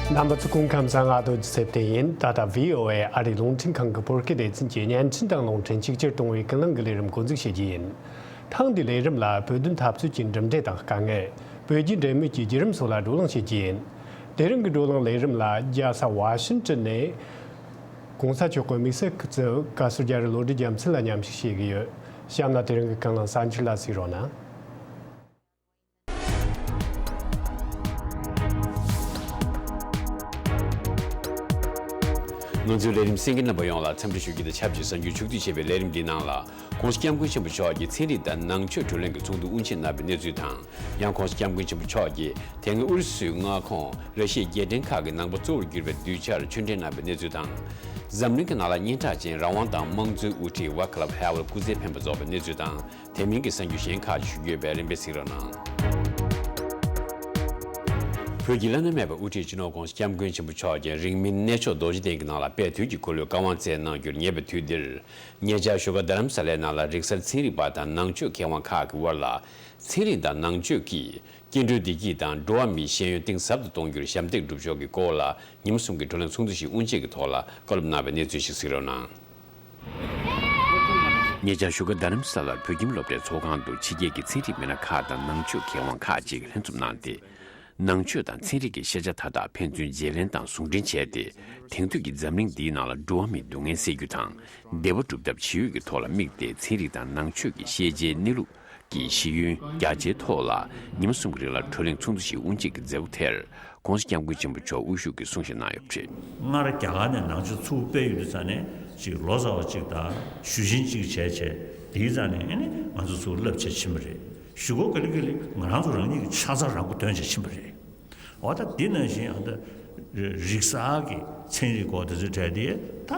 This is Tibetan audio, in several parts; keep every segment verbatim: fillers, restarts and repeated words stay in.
རྣམ་པ་ཚོ་སྐུ་ཁམས་བཟང་། ཨ་རྡོ་རྗེ་ཚེ་བརྟན་ཡིན། ད་ལྟ་བྷི་ཨོ་ཨེ་ཨ་རིའི་རླུང་འཕྲིན་ཁང་གི་བོད་སྐད་སྡེ་ཚན་གྱི་བརྙན་འཕྲིན་དང་རླུང་འཕྲིན་ཆིག་ཆར་གཏོང་བའི་ཀུན་གླེང་གི་ལས་རིམ་འགོ་འཛུགས་བྱེད་ཀྱི་ཡིན། ཐེངས་འདིའི་ལས་རིམ་ལ་བོད་དོན་འཐབ་རྩོད་ཀྱི་གྲུབ་འབྲས་དང་དཀའ་ངལ། བོད་རྒྱའི་འབྲེལ་མོལ་གྱི་བརྒྱུད་རིམ་སོགས་ལ་བགྲོ་གླེང་བྱེད་ཀྱི་ཡིན། དེ་རིང་གི་བགྲོ་གླེང་ལས་རིམ་ལ་རྒྱལ་ས་ཝ་ཤིང་ཏོན་ནས་༸གོང་ས་མཆོག་གི་དམིགས་བསལ་གཙོས་བཀའ་ཟུར་རྒྱ་རི་བློ་གྲོས་རྒྱལ་མཚན་ལ་མཉམ་ཞུགས་བྱེད་ཀྱི་ཡོད། གཤམ་ལ་དེ་རིང་གི་ཀུན་གླེང་གསར་འགྱུར་ལ་གཟིགས་རོགས་གནང་། ང་ཚོའི་ལས་རིམ་གསན་མཁན་རྣམ་པ་ཡོངས་ལ་འཚམས་འདྲི་ཞུ་རྒྱུ་དང་ཆབས་ཅིག་གསར་འགྱུར་ཕྱོགས་བསྡུས་བྱས་པའི་ལས་རིམ་འདིའི་ནང་ལ། ༸གོང་ས་༸སྐྱབས་མགོན་ཆེན་པོ་མཆོག་གིས་ཚན་རིག་དང་ནང་ཆོས་བགྲོ་གླེང་གི་ཚོགས་འདུ་དབུ་འབྱེད་གནང་བའི་གནས་ཚུལ་དང་། ཡང་༸གོང་ས་༸སྐྱབས་མགོན་ཆེན་པོ་མཆོག་གིས་དེ་སྔ་ཨུ་རུ་སུའི་མངའ་ཁོངས་ར་ཤི་ཡའི་རྒྱལ་ཕྲན་ཁག་གི་ནང་པ་གཙོ་བོར་གྱུར་པའི་གདུལ་བྱར་ཆོས་འབྲེལ་གནང་བའི་གནས་ཚུལ་དང་། འཛམ་གླིང་གི་ནང་ལ་སྙན་གྲགས་ཅན་རང་དབང་དང་དམངས་གཙོའི་དབུ་ཁྲིད་ཝ་ཁ་ལབ་ཧེ་ཝལ་སྐུ་ཚེ་འཕེན་པ་རྫོགས་པའི་གནས་ཚུལ་དང་། དེ་མིན་གྱི་གསར་འགྱུར་གཞན་ཁག་ཞུ་རྒྱུ་ཡོད་པས་རིམ་པས་གཟིགས་རོགས་གནང་། བོད་ཀྱི་བླ་ན་མེད་པའི་དབུ་ཁྲིད་སྤྱི་ནོར་༸གོང་ས་༸སྐྱབས་མགོན་ཆེན་པོ་མཆོག་གིས་རིང་མིན་གནས་མཆོག་རྡོ་རྗེ་གདན་གྱི་ནང་ལ་དཔལ་དུས་ཀྱི་འཁོར་ལོའི་བཀའ་དབང་སྩལ་གནང་རྒྱུར་ཉེ་བའི་དུས་འདིར། ཉེ་ཆར་བཞུགས་སྒར་རྡ་རམ་ས་ལའི་ནང་ལ་རིག་གསར་ཚན་རིག་པ་དང་ནང་ཆོས་མཁས་དབང་ཁག་གི་དབར་ལ། ཚན་རིག་དང་ནང་ཆོས་ཀྱིས་སྐྱེ་འགྲོའི་བདེ་སྐྱིད་དང་འགྲོ་བ་མིའི་ཤེས་ཡོན་གཏིང་ཟབ་ཏུ་གཏོང་རྒྱུར་ཞབས་འདེགས་སྒྲུབ་ཕྱོགས་ཀྱི་སྐོར་ལ་ཉི་མ་གསུམ་གྱི་བགྲོ་གླེང་ཚོགས་འདུ་ཞིག་དབུ་འབྱེད་ཀྱི་ཐོག་ལ་བཀའ་སློབ་གནང་བའི་གནས་ཚུལ་ཞིག་གཟིགས་རོགས་གནང་། ཉེ་ཆར་བཞུགས་སྒར་རྡ་རམ་ས་ལར་བོད་ཁྱིམ་སློབ་གྲྭའི་ཚོགས་ཁང་དུ་ཕྱི་རྒྱལ་གྱི་ཚན་རིག་མི་སྣ་ཁག་དང་ནང་ཆོས་མཁས་དབང་ཁག་ཅིག་ལྷན་འཛོམས་གནང་སྟེ། ནང་ཆོས་དང་ཚན་རིག་གི་ཤེས་བྱ་མཐའ་དག་ཕན་ཚུན་བརྗེ་ལེན་དང་ཟུང་འབྲེལ་བྱས་ཏེ། དེང་དུས་ཀྱི་འཛམ་གླིང་འདིའི་ནང་ལ་འགྲོ་བ་མིའི་སྡུག་བསྔལ་སེལ་རྒྱུ་དང་། བདེ་བ་སྒྲུབ་ཐབས་ཇི་ཡོད་ཀྱི་ཐོག་ལ་དམིགས་ཏེ། ཚན་རིག་དང་ནང་ཆོས་ཀྱི་ཤེས་བྱའི་གནས་ལུགས་ཀྱི་ཤེས་ཡོན་རྒྱ་ཆེའི་ཐོག་ལ་ཉི་མ་གསུམ་གྱི་རིང་ལ་བགྲོ་གླེང་ཚོགས་འདུ་ཞིག་དབུ་འབྱེད་ཀྱི་མཛད་སྒོ་དེར། ༸གོང་ས་༸སྐྱབས་མགོན་ཆེན་པོ་མཆོག་དབུ་བཞུགས་ཀྱིས་གསུང་བཤད་གནང་ཡོད་པ་རེད། སྔར་རྒྱ་གར་ནས་ནང་ཆོས་ཚུར་སྤེལ་ཡོང་དུས་ཙ་ནས་ཅིག་ལོ་ཙཱ་བ་གཅིག་དང་ཞུ་ཆེན་གཅིག་བྱས་བྱས། དེའི་རྩ་ནས་ཨ་ནི་ང་ཚོ་ཚུར་བསླབ་བྱས་ཕྱིན་པ་རེད། གཞུག་གུ་ག་ལེ་ག་ལེ་ང་རང་ཚོ་རང་ཉིད་ཀྱི་ཕྱག་རྩལ་རང་མགོ་འདོན་བྱས་ཕྱིན་པ་རེད། འོ་ད་འདི་ནང་བཞིན་ཨ་ད་རིག་གསར་གྱི་ཚན་རིག་སྐོར་དེ་ཚོའི་གྲས་དེ་ད་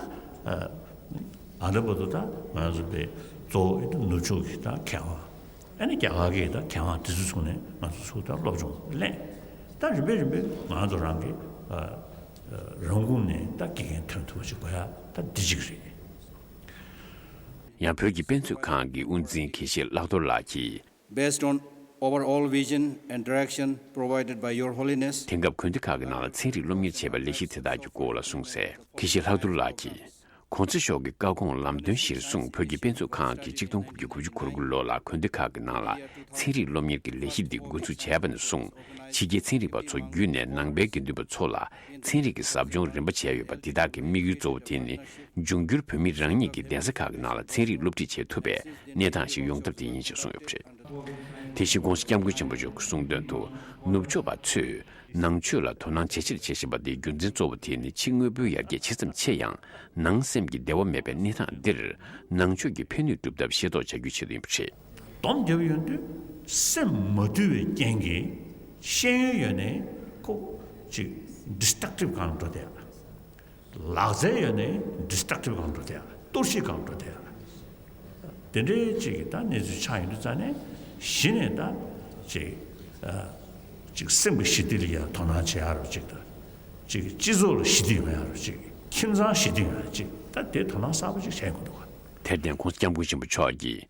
ཨ་ད་བར་དུ་ད་ང་ཚོ་པའི་གཙོ་བོ་ཨེ་ད་ནུབ་ཕྱོགས་ཀྱི་ད་མཁས་དབང་། ཨ་ནི་རྒྱ་གར་གྱི་ད་མཁས་དབང་དེ་ཚོ་ཚུགས་ནས་ང་ཚོ་ཚུགས་ད་སློབ་སྦྱོང་ལེན། ད་རིམ་པས་རིམ་པས་ང་ཚོ་རང་གི་ཨ་ཨ་རང་ཁུངས་ནས་ད་དགེ་རྒན་ཐོན་ཐུབ་པ་ཞིག་དགོས་ཡ་ད་འདི་གཅིག་རེད། ཡང་བོད་ཀྱི་དཔེ་མཛོད་ཁང་གི་དབུ་འཛིན་དགེ་བཤེས་ལྷག་རྡོར་ལགས་ཀྱིས། Based on overall vision and direction provided by Your Holiness. དེང་སྐབས་དགོན་སྡེ་ཁག་གི་ནང་ལ་ཚན་རིག་སློབ་གཉེར་བྱེད་པའི་ལས་གཞི་དེ་དག་གི་སྐོར་ལ་གསུངས་གསལ། དགེ་བཤེས་ལྷག་རྡོར་ལགས་ཀྱིས། གོང་ས་མཆོག་གི་བཀའ་དགོངས་ལམ་སྟོན་གཞིར་བཟུང་བོད་ཀྱི་དཔེ་མཛོད་ཁང་གིས་གཅིག་སྟོང་དགུ་བརྒྱ་དགུ་བཅུ་གོ་དགུ་ལོ་ལ་དགོན་སྡེ་ཁག་གི་ནང་ལ་ཚན་རིག་སློབ་གཉེར་གྱི་ལས་གཞི་འདི་འགོ་འཛུགས་བྱས་པ་ནས་བཟུང་། ཕྱི་རྒྱལ་ཚན་རིག་པ་ཚོ་བརྒྱུད་ནས་ནང་པའི་དགེ་འདུན་པ་ཚོ་ལ་ཚན་རིག་གི་ཟབ་སྦྱོང་རིམ་པ་བྱས་ཡོད་པ་འདི་དག་གི་དམིགས་ཡུལ་གཙོ་བོ་དེ་ནི། འབྱུང་འགྱུར་བོད་མི་རང་ཉིད་ཀྱིས་གདན་ས་ཁག་གི་ནང་ལ་ཚན་རིག་སློབ་ཁྲིད་བྱེད་ཐུབ་པའི་གནས་སྟངས་ཤིག་ཡོང་ཐབས་དེ་ཡིན་ཞེས་གསུངས་ཡོད་པ་རེད། དེ་བཞིན་༸གོང་ས་༸སྐྱབས་མགོན་ཆེན་པོ་མཆོག་གི་གསུང་དོན་དུ། ནུབ་ཕྱོགས་པ་ཚོས་ནང་ཆོས་ལ་དོ་སྣང་ཇེ་ཆེར་བྱེད་བཞིན་པ་དེའི་རྒྱུ་མཚན་གཙོ་བོ་དེ་ནི་ཕྱི་དངོས་པོའི་ཡར་རྒྱས་ཇི་ཙམ་ཆེ་ཡང་། ནང་སེམས་ཀྱི་བདེ་བ་མེད་པའི་གནས་སྟངས་འདིར། ནང་ཆོས་ཀྱི་ཕན་ནུས་སྒྲུབ་ཐབས་ཤེས་རྟོགས་བྱ་རྒྱུའི་ཆེད་དུ་ཡིན་པ་རེད། སྡོམ་བརྒྱབ་ཡོང་དུས་སེམས་མ་དུལ་བའི་རྐྱེན་གྱིས་ཤེས་ཡོན་ཡོད་ནའི་ཁོ་ཅིག་ཌི་སི་ཊྲག་ཊིབ་སྒང་འགྲོ་བསྡད། ལག་རྩལ་ཡོད་ནའི་ཌི་སི་ཊྲག་ཊིབ་སྒང་འགྲོ་བསྡད། གཏོར་བཤིག་སྒང་འགྲོ་བསྡད། དེ་འདྲའི་ཅིག་ད་གནས་ཚུལ་ཆགས་ཡོང་དུས་ཙ་ནས་གཞི་ནས་ད་ཅིག་ཨ་ཅིག་སེམས་ཀྱི་ཞི་བདེ་ལ་ཡང་དོ་སྣང་བྱེད་ཡ་རོགས་ཅིག་དང་། ཅིག་སྤྱི་ཚོགས་ལ་ཞི་བདེ་ཡོང་ཡ་རོགས་ཅིག། ཁྱིམ་ཚང་ཞི་བདེ་ཡོང་ཡ་ཅིག་ད་དེ་དོ་སྣང་གསར་པ་ཅིག་བྱེད་དགོས་འདུག་ག། དེར་བརྟེན་༸གོང་ས་༸སྐྱབས་མགོན་ཆེན་པོ་མཆོག་གིས།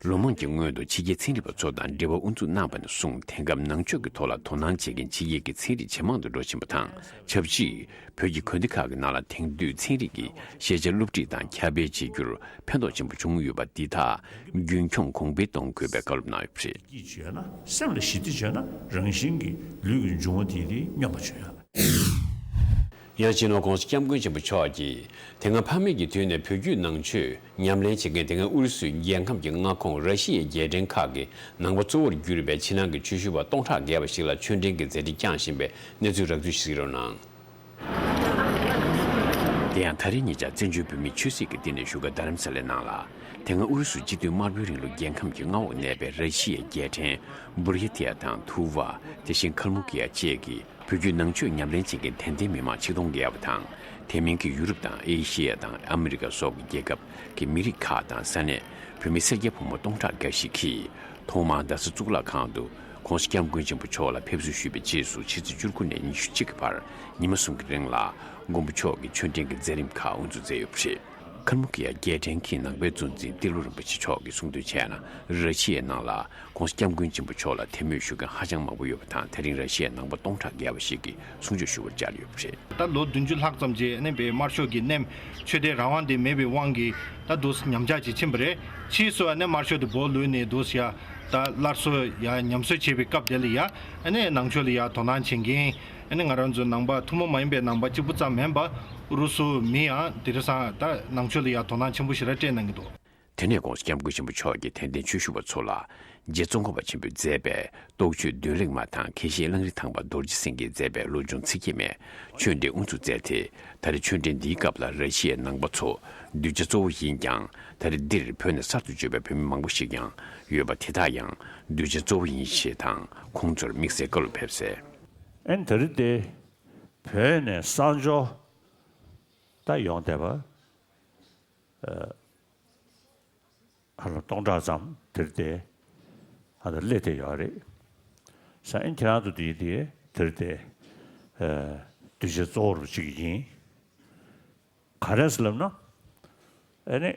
ལོ་མང་གི་སྔོན་དུ་ཕྱི་རྒྱལ་ཚན་རིག་པ་ཚོ་དང་འབྲེལ་བ་དབུ་འཛུགས་གནང་བ་ནས་བཟུང་དེང་སྐབས་ནང་ཆོས་ཀྱི་ཐོག་ལ་དོ་སྣང་བྱེད་མཁན་ཕྱི་རྒྱལ་གྱི་ཚན་རིག་ཇེ་མང་དུ་འགྲོ་བཞིན་པ་དང་ཆབས་ཅིག་བོད་ཀྱི་དགོན་སྡེ་ཁག་གི་ནང་ལ་དེང་དུས་ཚན་རིག་གི་ཤེས་བྱ་སློབ་ཁྲིད་དང་ཁྱབ་སྤེལ་བྱེད་རྒྱུར་ཕན་ཐོགས་ཆེན་པོ་བྱུང་ཡོད་པ་འདི་དག་རྒྱུན་འཁྱོངས་གོང་འཕེལ་གཏོང་དགོས་པའི་བཀའ་སློབ་གནང་ཡོད་པ་རེད། སྐྱིད་བྱོས་ན་སེམས་ལ་ཞི་བདེ་བྱོས་ན་རང་བཞིན་གྱིས་ལུས་ཀྱི་འབྱུང་བ་དེ་དེ་སྙོམས་པར་བྱོན་ཡ། ཡང་སྤྱི་ནོར་༸གོང་ས་༸སྐྱབས་མགོན་ཆེན་པོ་མཆོག་གིས་དེ་སྔ་ཕ་མེས་ཀྱི་དུས་ནས་བོད་བརྒྱུད་ནང་ཆོས་ཉམས་ལེན་བྱེད་མཁན་དེ་སྔ་ཨུ་རུ་སུའི་རྒྱལ་ཁམས་ཀྱི་མངའ་ཁོངས་ར་ཤི་ཡའི་རྒྱལ་ཕྲན་ཁག་གི་ནང་པ་གཙོ་བོར་གྱུར་པའི་ཕྱི་ནང་གི་ཆོས་ཞུ་བ་སྟོང་ཕྲག་བརྒལ་བ་ཞིག་ལ་ཆོས་འབྲེལ་གྱི་མཛད་འཕྲིན་བསྐྱངས་བཞིན་པའི་གནས་ཚུལ་རགས་བསྡུས་ཤིག་གཟིགས་རོགས་གནང་། དེ་ཡང་ད་རེས་ཉེ་ཆར་བཙན་བྱོལ་བོད་མིའི་ཆོས་སྲིད་ཀྱི་སྟེང་ནས་བཞུགས་སྒར་རྡ་རམ་ས་ལའི་ནང་ལ་དེ་སྔ་ཨུ་རུ་སུ་སྤྱི་མཐུན་དམར་པོའི་རིང་ལུགས་རྒྱལ་ཁམས་ཀྱི་མངའ་འོག་གནས་པའི་ར་ཤི་ཡའི་རྒྱལ་ཕྲན་བུར་ཡ་ཐི་ཡ་དང་ཐུ་ཝ། དེ་བཞིན་ཁལ་མུ་ཀི་ཡ་བཅས་ཀྱི་བོད་བརྒྱུད་ནང་ཆོས་ཉམས་ལེན་བྱེད་མཁན་དད་ལྡན་མི་མང་ཆིག་སྟོང་བརྒལ་བ་དང་། དེ་མིན་གྱི་ཡུ་རོབ་དང་ཨེ་ཤེ་ཡ་དང་ཨ་མི་རི་ཀ་སོགས་ཀྱི་རྒྱལ་ཁབ་ཀྱི་མི་རིགས་ཁག་དང་ས་གནས་བོད་མི་སེར་སྐྱ་ཕོ་མོ་སྟོང་ཕྲག་འགའ་ཞིག་གིས་ཐོག་མར་རྡ་ས་གཙུག་ལག་ཁང་དུ་༸གོང་ས་༸སྐྱབས་མགོན་ཆེན་པོ་མཆོག་ལ་ཕེབས་བསུ་ཞུས་པའི་རྗེས་སུ་ཕྱི་ཚེས་བཅུ་དགུ་ནས་ཉི་ཤུ་གཅིག་གི་བར་ཉི་མ་གསུམ་གྱི་རིང་ལ་མགོན་པོ་མཆོག་གིས་ཆོས་འབྲེལ་གྱི་མཛད་རིམ་ཁག་དབུ་འཛུགས་མཛད་ཡོད་པ་རེད། ཁ་མུ་ཁི་ཡ་རྒྱལ་ཕྲན་གྱི་ནང་པའི་གཙོ་འཛིན་ཏི་ལོ་རིན་པོ་ཆེ་མཆོག་གིས་གསུངས་དོན་བྱས་ན། ར་ཤི་ཡའི་ནང་ལ་༸གོང་ས་༸སྐྱབས་མགོན་ཆེན་པོ་མཆོག་ལ་དད་མོས་ཞུ་མཁན་ཧ་ཅང་མང་པོ་ཡོད་པ་དང་། དེ་རིང་ར་ཤི་ཡའི་ནང་པ་སྟོང་ཕྲག་བརྒལ་བ་ཞིག་གིས་གསུང་ཆོས་ཞུ་བར་བཅར་ཡོད་པ་རེད། ད་ལོ་བདུན་ཅུ་ལྷག་ཙམ་རྗེས་ནས་པའི་དམར་ཤོག་གི་གནས་ཆོས་དད་རང་དབང་དེ་མེད་པའི་དབང་གིས་ད་འདུག་ཉམས་ཆག་ཅིག་ཕྱིན་པ་རེད། ཕྱིས་སུ་ནས་དམར་ཤོག་དེ་སྦོ་ལུས་ནས་འདུག་ཡ་ད་སླར་གསོ་ཡ་ཉམས་གསོ་བྱེད་པའི་སྐབས་དེ་ལ་ཡ་ནས་ནང་ཆོས་ལ་ཡ་དོ་སྣང་བྱེད་མཁན། ཨ་ནི་ང་རང་ཚོ་ནང་པ་ཐུན་མོང་མ་ཡིན་པའི་ནང་པ་གཅིག་པུ་ཙམ་མིན་པ། ཨུ་རུ་སུ་མི་ཡང་དེ་རིང་སང་ད་ནང་ཆོས་ལ་ཡང་དོ་སྣང་ཆེན་པོ་ཞེ་དྲག་སྤྲད་གནང་གི་འདུག་དེ་ནས་༸གོང་ས་༸སྐྱབས་མགོན་ཆེན་པོ་མཆོག་གིས་དད་ལྡན་ཆོས་ཞུ་བ་ཚོ་ལ་རྗེ་ཙོང་ཁ་པ་ཆེན་པོས་མཛད་པའི་རྟོགས་བརྗོད་མདུན་ལེགས་མ་དང་། མཁན་ཆེན་གླང་རི་ཐང་པ་རྡོ་རྗེ་སེང་གེས་མཛད་པའི་བློ་སྦྱོང་ཚིག་བརྒྱད་མའི་ཆོས་འབྲེལ་དབུ་འཛུགས་མཛད་དེ། ད་རེས་ཆོས་འབྲེལ་འདིའི་སྐབས་ལ་ར་ཤི་ཡའི་ནང་པ་ཚོ་གདུལ་བྱ་གཙོ་བོ་ཡིན་ཀྱང་། ད་རེས་འདིར་བོད་ནས་གསར་དུ་བྱོན་པའི་བོད་མི་མང་པོ་ཞིག་ཀྱང་ཡོད་པ་དེ་དག་ཡང་གདུལ་བྱ་གཙོ་བོ་ཡིན་ཞེས་དང་། ཁོང་ཚོར་དམིགས་བསལ་བཀའ་སློབ་ཕེབས་གསལ། ཨན་དེ་རིང་འདི་བོད་ནས་གསར་འབྱོར་ད་ཡོང་བསྡད་པ། ཨ་ཧ་ལམ་སྟོང་ཕྲག་ཙམ་དེར་དེ་ཧ་ད་སླེབས་བསྡད་ཡོད་རེད། ས་ཨིན་ཁྱེད་རང་ཚོ་དེ་དེ་དེར་དེ་ཨ་གདུལ་བྱ་གཙོ་བོ་རུ་གཅིག་ཡིན། ག་རེ་ཟེར་ལབ་ན། ཨ་ནི་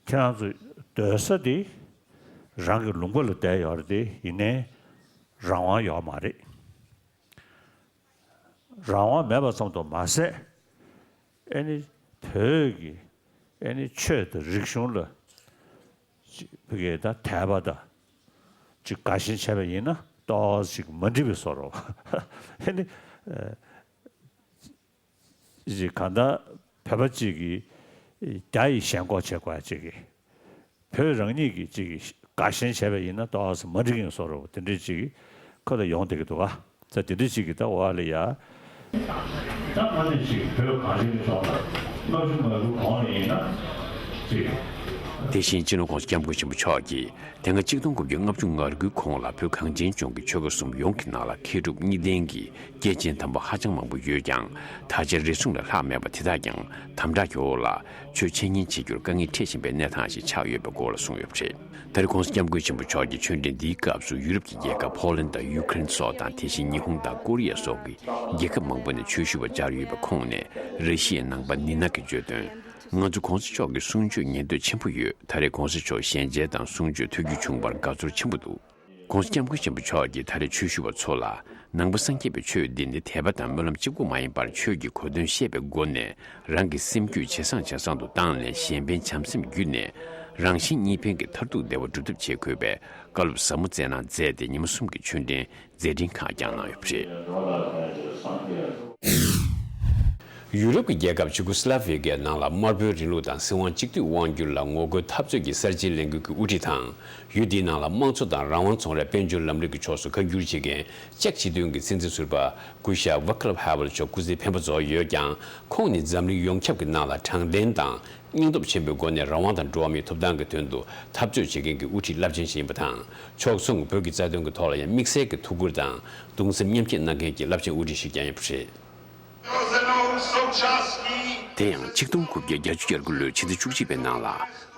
ཁྱེད་རང་ཚོ་སྡོད་ས་དེ་རང་གི་ལུང་པ་ལ་བསྡད་ཡོད་རེད་དེ། ཡིན་ནའི་རང་དབང་ཡོད་མ་རེད། རང་དབང་མེད་པ་ཙམ་དུ་མ་ཟད། ཨེ་ནི་བོད་ཀྱི་ཨེ་ནི་ཆོས་དང་རིག་གཞུང་ལ་ཅིག་བོད་ཀྱི་ད་དད་པ་དང་ཅིག་དགའ་ཞེན་བྱས་པ་ཡིན་ན་ཏོག་ཙམ་ཅིག་མ་འགྲིག་པའི་བཟོ་འདྲ་བ། ཨེ་ནི་ཨ་ཅིག་གང་ལྟར་བོད་པ་ཅིག་གིས་རྒྱ་ཡི་ཞེན་ཁོག་བྱེད་དགོས་ཅིག་གིས། བོད་རང་ཉིད་ཀྱི་ཅིག་དགའ་ཞེན་བྱས་པ་ཡིན་ན་ཏོག་ཙམ་མ་འགྲིག་ཡོང་བཟོ་འདྲ་བོ་དེ་འདྲ་ཅིག་ཁོ་ད་ཡོང་བསྡད་ཀྱི་འདུག་ག་ད་དེ་འདྲ་ཅིག་གི་ད་འོག་ལ་ཡ། ད་མ་ནས་ཅིག་བོད་གངས་ཅན་གྱི་ལྗོངས་ལ་སྔ་ཕྱི་མ་ལུས་གོང་ལ་ཡིན་ན་ཅིག་དེ་བཞིན་སྤྱི་ནོར་༸གོང་ས་༸སྐྱབས་མགོན་ཆེན་པོ་མཆོག་གིས་དེ་སྔ་ཆིག་སྟོང་དགུ་བརྒྱ་ལྔ་བཅུ་ང་དགུའི་གོང་ལ་བོད་གངས་ཅན་ལྗོངས་ཀྱི་ཆོལ་ཁ་གསུམ་ཡོངས་ཀྱི་ནང་ལ་མཁས་གྲུབ་གཉིས་ལྡན་གྱི་སྐྱེས་ཆེན་དམ་པ་ཧ་ཅང་མང་པོ་ཡོད་ཀྱང་། ད་ཆ་རེ་ཟུང་ལས་ལྷག་མེད་པ་དེ་དག་ཀྱང་དམ་དྲག་གི་འོག་ལ་ཆོས་འཆད་ཉན་བྱེད་རྒྱུར་དཀའ་ངལ་འཕྲད་བཞིན་པའི་གནས་སྟངས་ཤིག་ཆགས་ཡོད་པའི་སྐོར་ལ་གསུངས་ཡོད་པ་རེད། ད་རེས་༸གོང་ས་༸སྐྱབས་མགོན་ཆེན་པོ་མཆོག་གིས་ཆོས་འབྲེལ་འདིའི་སྐབས་སུ་ཡུ་རོབ་ཀྱི་རྒྱལ་ཁབ་ཕོ་ལན་དང་ཡུ་ཀེ་རེན་སོགས་དང་། དེ་བཞིན་ཉི་ཧོང་དང་ཀོ་རི་ཡ་སོགས་ཀྱི་རྒྱལ་ཁབ་མང་པོ་ནས་ཆོས་ཞུ་བར་བཅར་ཡོད་པའི་ཁོངས་ནས་ར་ཤི་ཡའི་ནང་པ་ནི་ན་གིས་བརྗོད་དོན། ང་ཚོ་༸གོང་ས་མཆོག་གི་གསུང་ཆོས་ཉན་འདོད་ཆེན་པོ་ཡོད། ད་རེས་༸གོང་ས་མཆོག་ཞལ་མཇལ་དང་གསུང་ཆོས་ཐོས་རྒྱུ་བྱུང་བར་དགའ་ཚོར་ཆེན་པོ་འདུག ༸གོང་ས་༸སྐྱབས་མགོན་ཆེན་པོ་མཆོག་གིས་ད་རེས་ཆོས་ཞུ་བ་ཚོ་ལ་ནང་པ་སངས་རྒྱས་པའི་ཆོས་འདི་ནི་དད་པ་དང་སྨོན་ལམ་གཅིག་པུ་མ་ཡིན་པར་ཆོས་ཀྱི་གོ་དོན་ཤེས་པའི་སྒོ་ནས་རང་གི་སེམས་རྒྱུད་ཇེ་བཟང་ཇེ་བཟང་དུ་བཏང་ནས་གཞན་ཕན་བྱམས་སེམས་བརྒྱུད་ནས་རང་གཞན་གཉིས་ཕན་གྱི་མཐར་ཐུག་བདེ་བ་སྒྲུབ་ཐབས་བྱེད་དགོས་པའི་བཀའ་སློབ་ཟབ་མོ་སྩལ་གནང་མཛད་དེ། ཉི་མ་གསུམ་གྱི་ཆོས་འབྲེལ་མཛད་འཕྲིན་ཁག་བསྐྱངས་གནང་ཡོད་པ་རེད། ཡུ་རོབ་ཀྱི་རྒྱལ་ཁབ་ཆི་ཀོ་སི་ལ་ཝེ་ཀི་ཡའི་ནང་ལ་དམར་པོའི་རིང་ལུགས་དང་སྲིད་དབང་གཅིག་སྡུད་དབང་སྒྱུར་ལ་ངོ་རྒོལ་འཐབ་རྩོད་ཀྱི་གསར་བརྗེའི་ལས་འགུལ་གྱི་དབུ་ཁྲིད་དང་། ཡུལ་འདིའི་ནང་ལ་དམངས་གཙོ་དང་རང་དབང་ཚོང་རའི་དཔལ་འབྱོར་ལམ་ལུགས་ཀྱི་ཕྱོགས་སུ་ཁ་བསྒྱུར་བྱེད་མཁན་ཅེག་སྤྱི་མཐུན་གྱི་སྲིད་འཛིན་ཟུར་པ་སྐུ་ཞབས་ཝ་ཀ་ལབ་ཧ་ཝལ་མཆོག་སྐུ་ཚེའི་འཕེན་པ་རྫོགས་ཡོད་ཀྱང་། ཁོང་ནི་འཛམ་གླིང་ཡོངས་ཁྱབ་ཀྱི་ནང་ལ་དྲང་བདེན་དང་། སྙིང་སྟོབས་ཆེན་པོའི་སྒོ་ནས་རང་དབང་དང་འགྲོ་བ་མིའི་ཐོབ་ཐང་གི་དོན་དུ་འཐབ་རྩོད་བྱེད་མཁན་གྱི་དབུ་ཁྲིད་རླབས་ཆེན་ཞིག་ཡིན་པ་དང་། ཕྱོགས་མཚུངས་བོད་ཀྱི་རྩ་དོན་གྱི་ཐོག་ལ་ཡང་དམིགས་བསལ་གྱི་ཐུགས་ཁུར་དང་གདུང་སེམས་མཉམ་སྐྱེད་གནང་མཁན་གྱི་རླབས་ཆེན་དབུ་ཁྲིད་ཞིག་ཀྱང་ཡིན་པ་རེད། དེ་ཡང་ཆིག་སྟོང་དགུ་བརྒྱ་བརྒྱད་ཅུ་གྱ་དགུ་ལོའི་ཕྱི་ཟླ་བཅུ་གཅིག་པའི་ནང་ལ།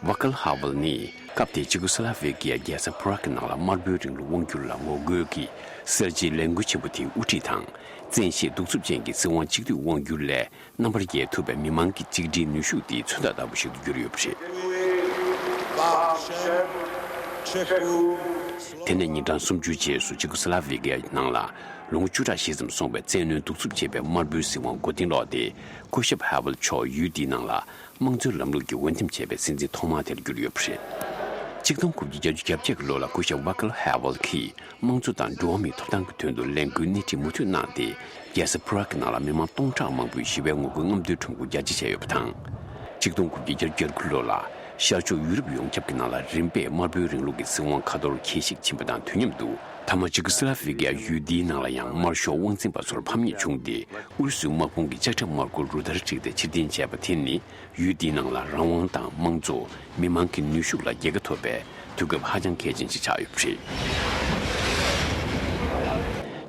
ཝ་ཀལ་ཧ་ཝལ་ནི་སྐབས་དེའི་ཆི་ཀོ་སི་ལ་ཝེ་ཀི་ཡའི་རྒྱལ་ས་པ་རག་གི་ནང་ལ་དམར་པོའི་རིང་ལུགས་དབང་སྒྱུར་ལ་ངོ་རྒོལ་གྱི་གསར་བརྗེའི་ལས་འགུལ་ཆེན་པོ་དེའི་དབུ་ཁྲིད་དང་། བཙན་ཤེད་གདུག་རྩུབ་ཅན་གྱི་སྲིད་དབང་གཅིག་སྡུད་དབང་སྒྱུར་ལས་རྣམ་པར་རྒྱལ་ཐུབ་པའི་མི་མང་གི་གཅིག་སྒྲིལ་ནུས་ཤུགས་དེའི་མཚོན་རྟགས་ལྟ་བུ་ཞིག་ཏུ་གྱུར་ཡོད་པ་རེད། དེ་ནས་ཉིན་གྲངས་སུམ་ཅུའི་རྗེས་སུ་ཆི་ཀོ་སི་ལ་ཝེ་ཀི་ཡའི་ནང་ལ་ལོ་ངོ་བཅུ་ཕྲག་བཞི་ཙམ་སོང་བའི་བཙན་གནོན་གདུག་རྩུབ་ཆེ་བའི་དམར་པོའི་སྲིད་དབང་མགོ་རྟིང་སློག་སྟེ། སྐུ་ཞབས་ཧ་ཝལ་མཆོག་ཡུལ་འདིའི་ནང་ལ་དམངས་གཙོའི་ལམ་ལུགས་ཀྱི་འོས་འདེམས་བྱས་པའི་སྲིད་འཛིན་ཐོག་མ་དེར་གྱུར་ཡོད་པ་རེད། ཆིག་སྟོང་དགུ་བརྒྱ་བརྒྱད་ཅུ་གྱ་བརྒྱད་ཀྱི་ལོ་ལ་སྐུ་ཞབས་ཝ་ཀལ་ཧ་ཝལ་གྱིས་དམངས་གཙོ་དང་འགྲོ་བ་མིའི་ཐོབ་ཐང་གི་དོན་དུ་ལས་འགུལ་སྣེ་ཁྲིད་མུ་མཐུད་གནང་སྟེ། རྒྱལ་ས་པ་རག་གི་ནང་ལ་མི་མང་སྟོང་ཕྲག་མང་པོས་ཞི་བའི་ངོ་རྒོལ་རྔམ་སྟོན་ཁྲོམ་སྐོར་རྒྱ་ཆེ་བྱས་ཡོད་པ་དང་། ཆིག་སྟོང་དགུ་བརྒྱ་བརྒྱད་ཅུ་གྱ་དགུ་ལོ་ལ་ཤར་ཕྱོགས་ཡུ་རོབ་ཡོངས་ཁྱབ་ཀྱི་ནང་ལ་རིམ་པས་དམར་པོའི་རིང་ལུགས་ཀྱི་སྲིད་དབང་ཁ་ཐོར་གྱིས་ཤིག་ཕྱིན་པ་དང་དུས་མཉམ་དུ། མཐའ་མ་ཆི་ཀོ་སི་ལ་ཝེ་ཀི་ཡ་ཡུལ་འདིའི་ནང་ལ་ཡང་དམར་ཤོག་དབང་འཛིན་པ་ཚོར་ཕམ་ཉེས་བྱུང་སྟེ། ཨུ་རུ་སུའི་དམག་དཔུང་གིས་ལྕགས་ཁྲབ་དམར་སྐོར་རུ་སྟར་བསྒྲིགས་ཏེ་ཕྱིར་འཐེན་བྱས་པ་དེ་ནི། ཡུལ་འདིའི་ནང་ལ་རང་དབང་དང་དམངས་གཙོ། མི་མང་གི་ནུས་ཤུགས་ལ་རྒྱལ་ཁ་ཐོབ་པའི་དུས་སྐབས་ཧ་ཅང་གལ་ཆེན་ཞིག་ཆགས་ཡོད་པ་རེད།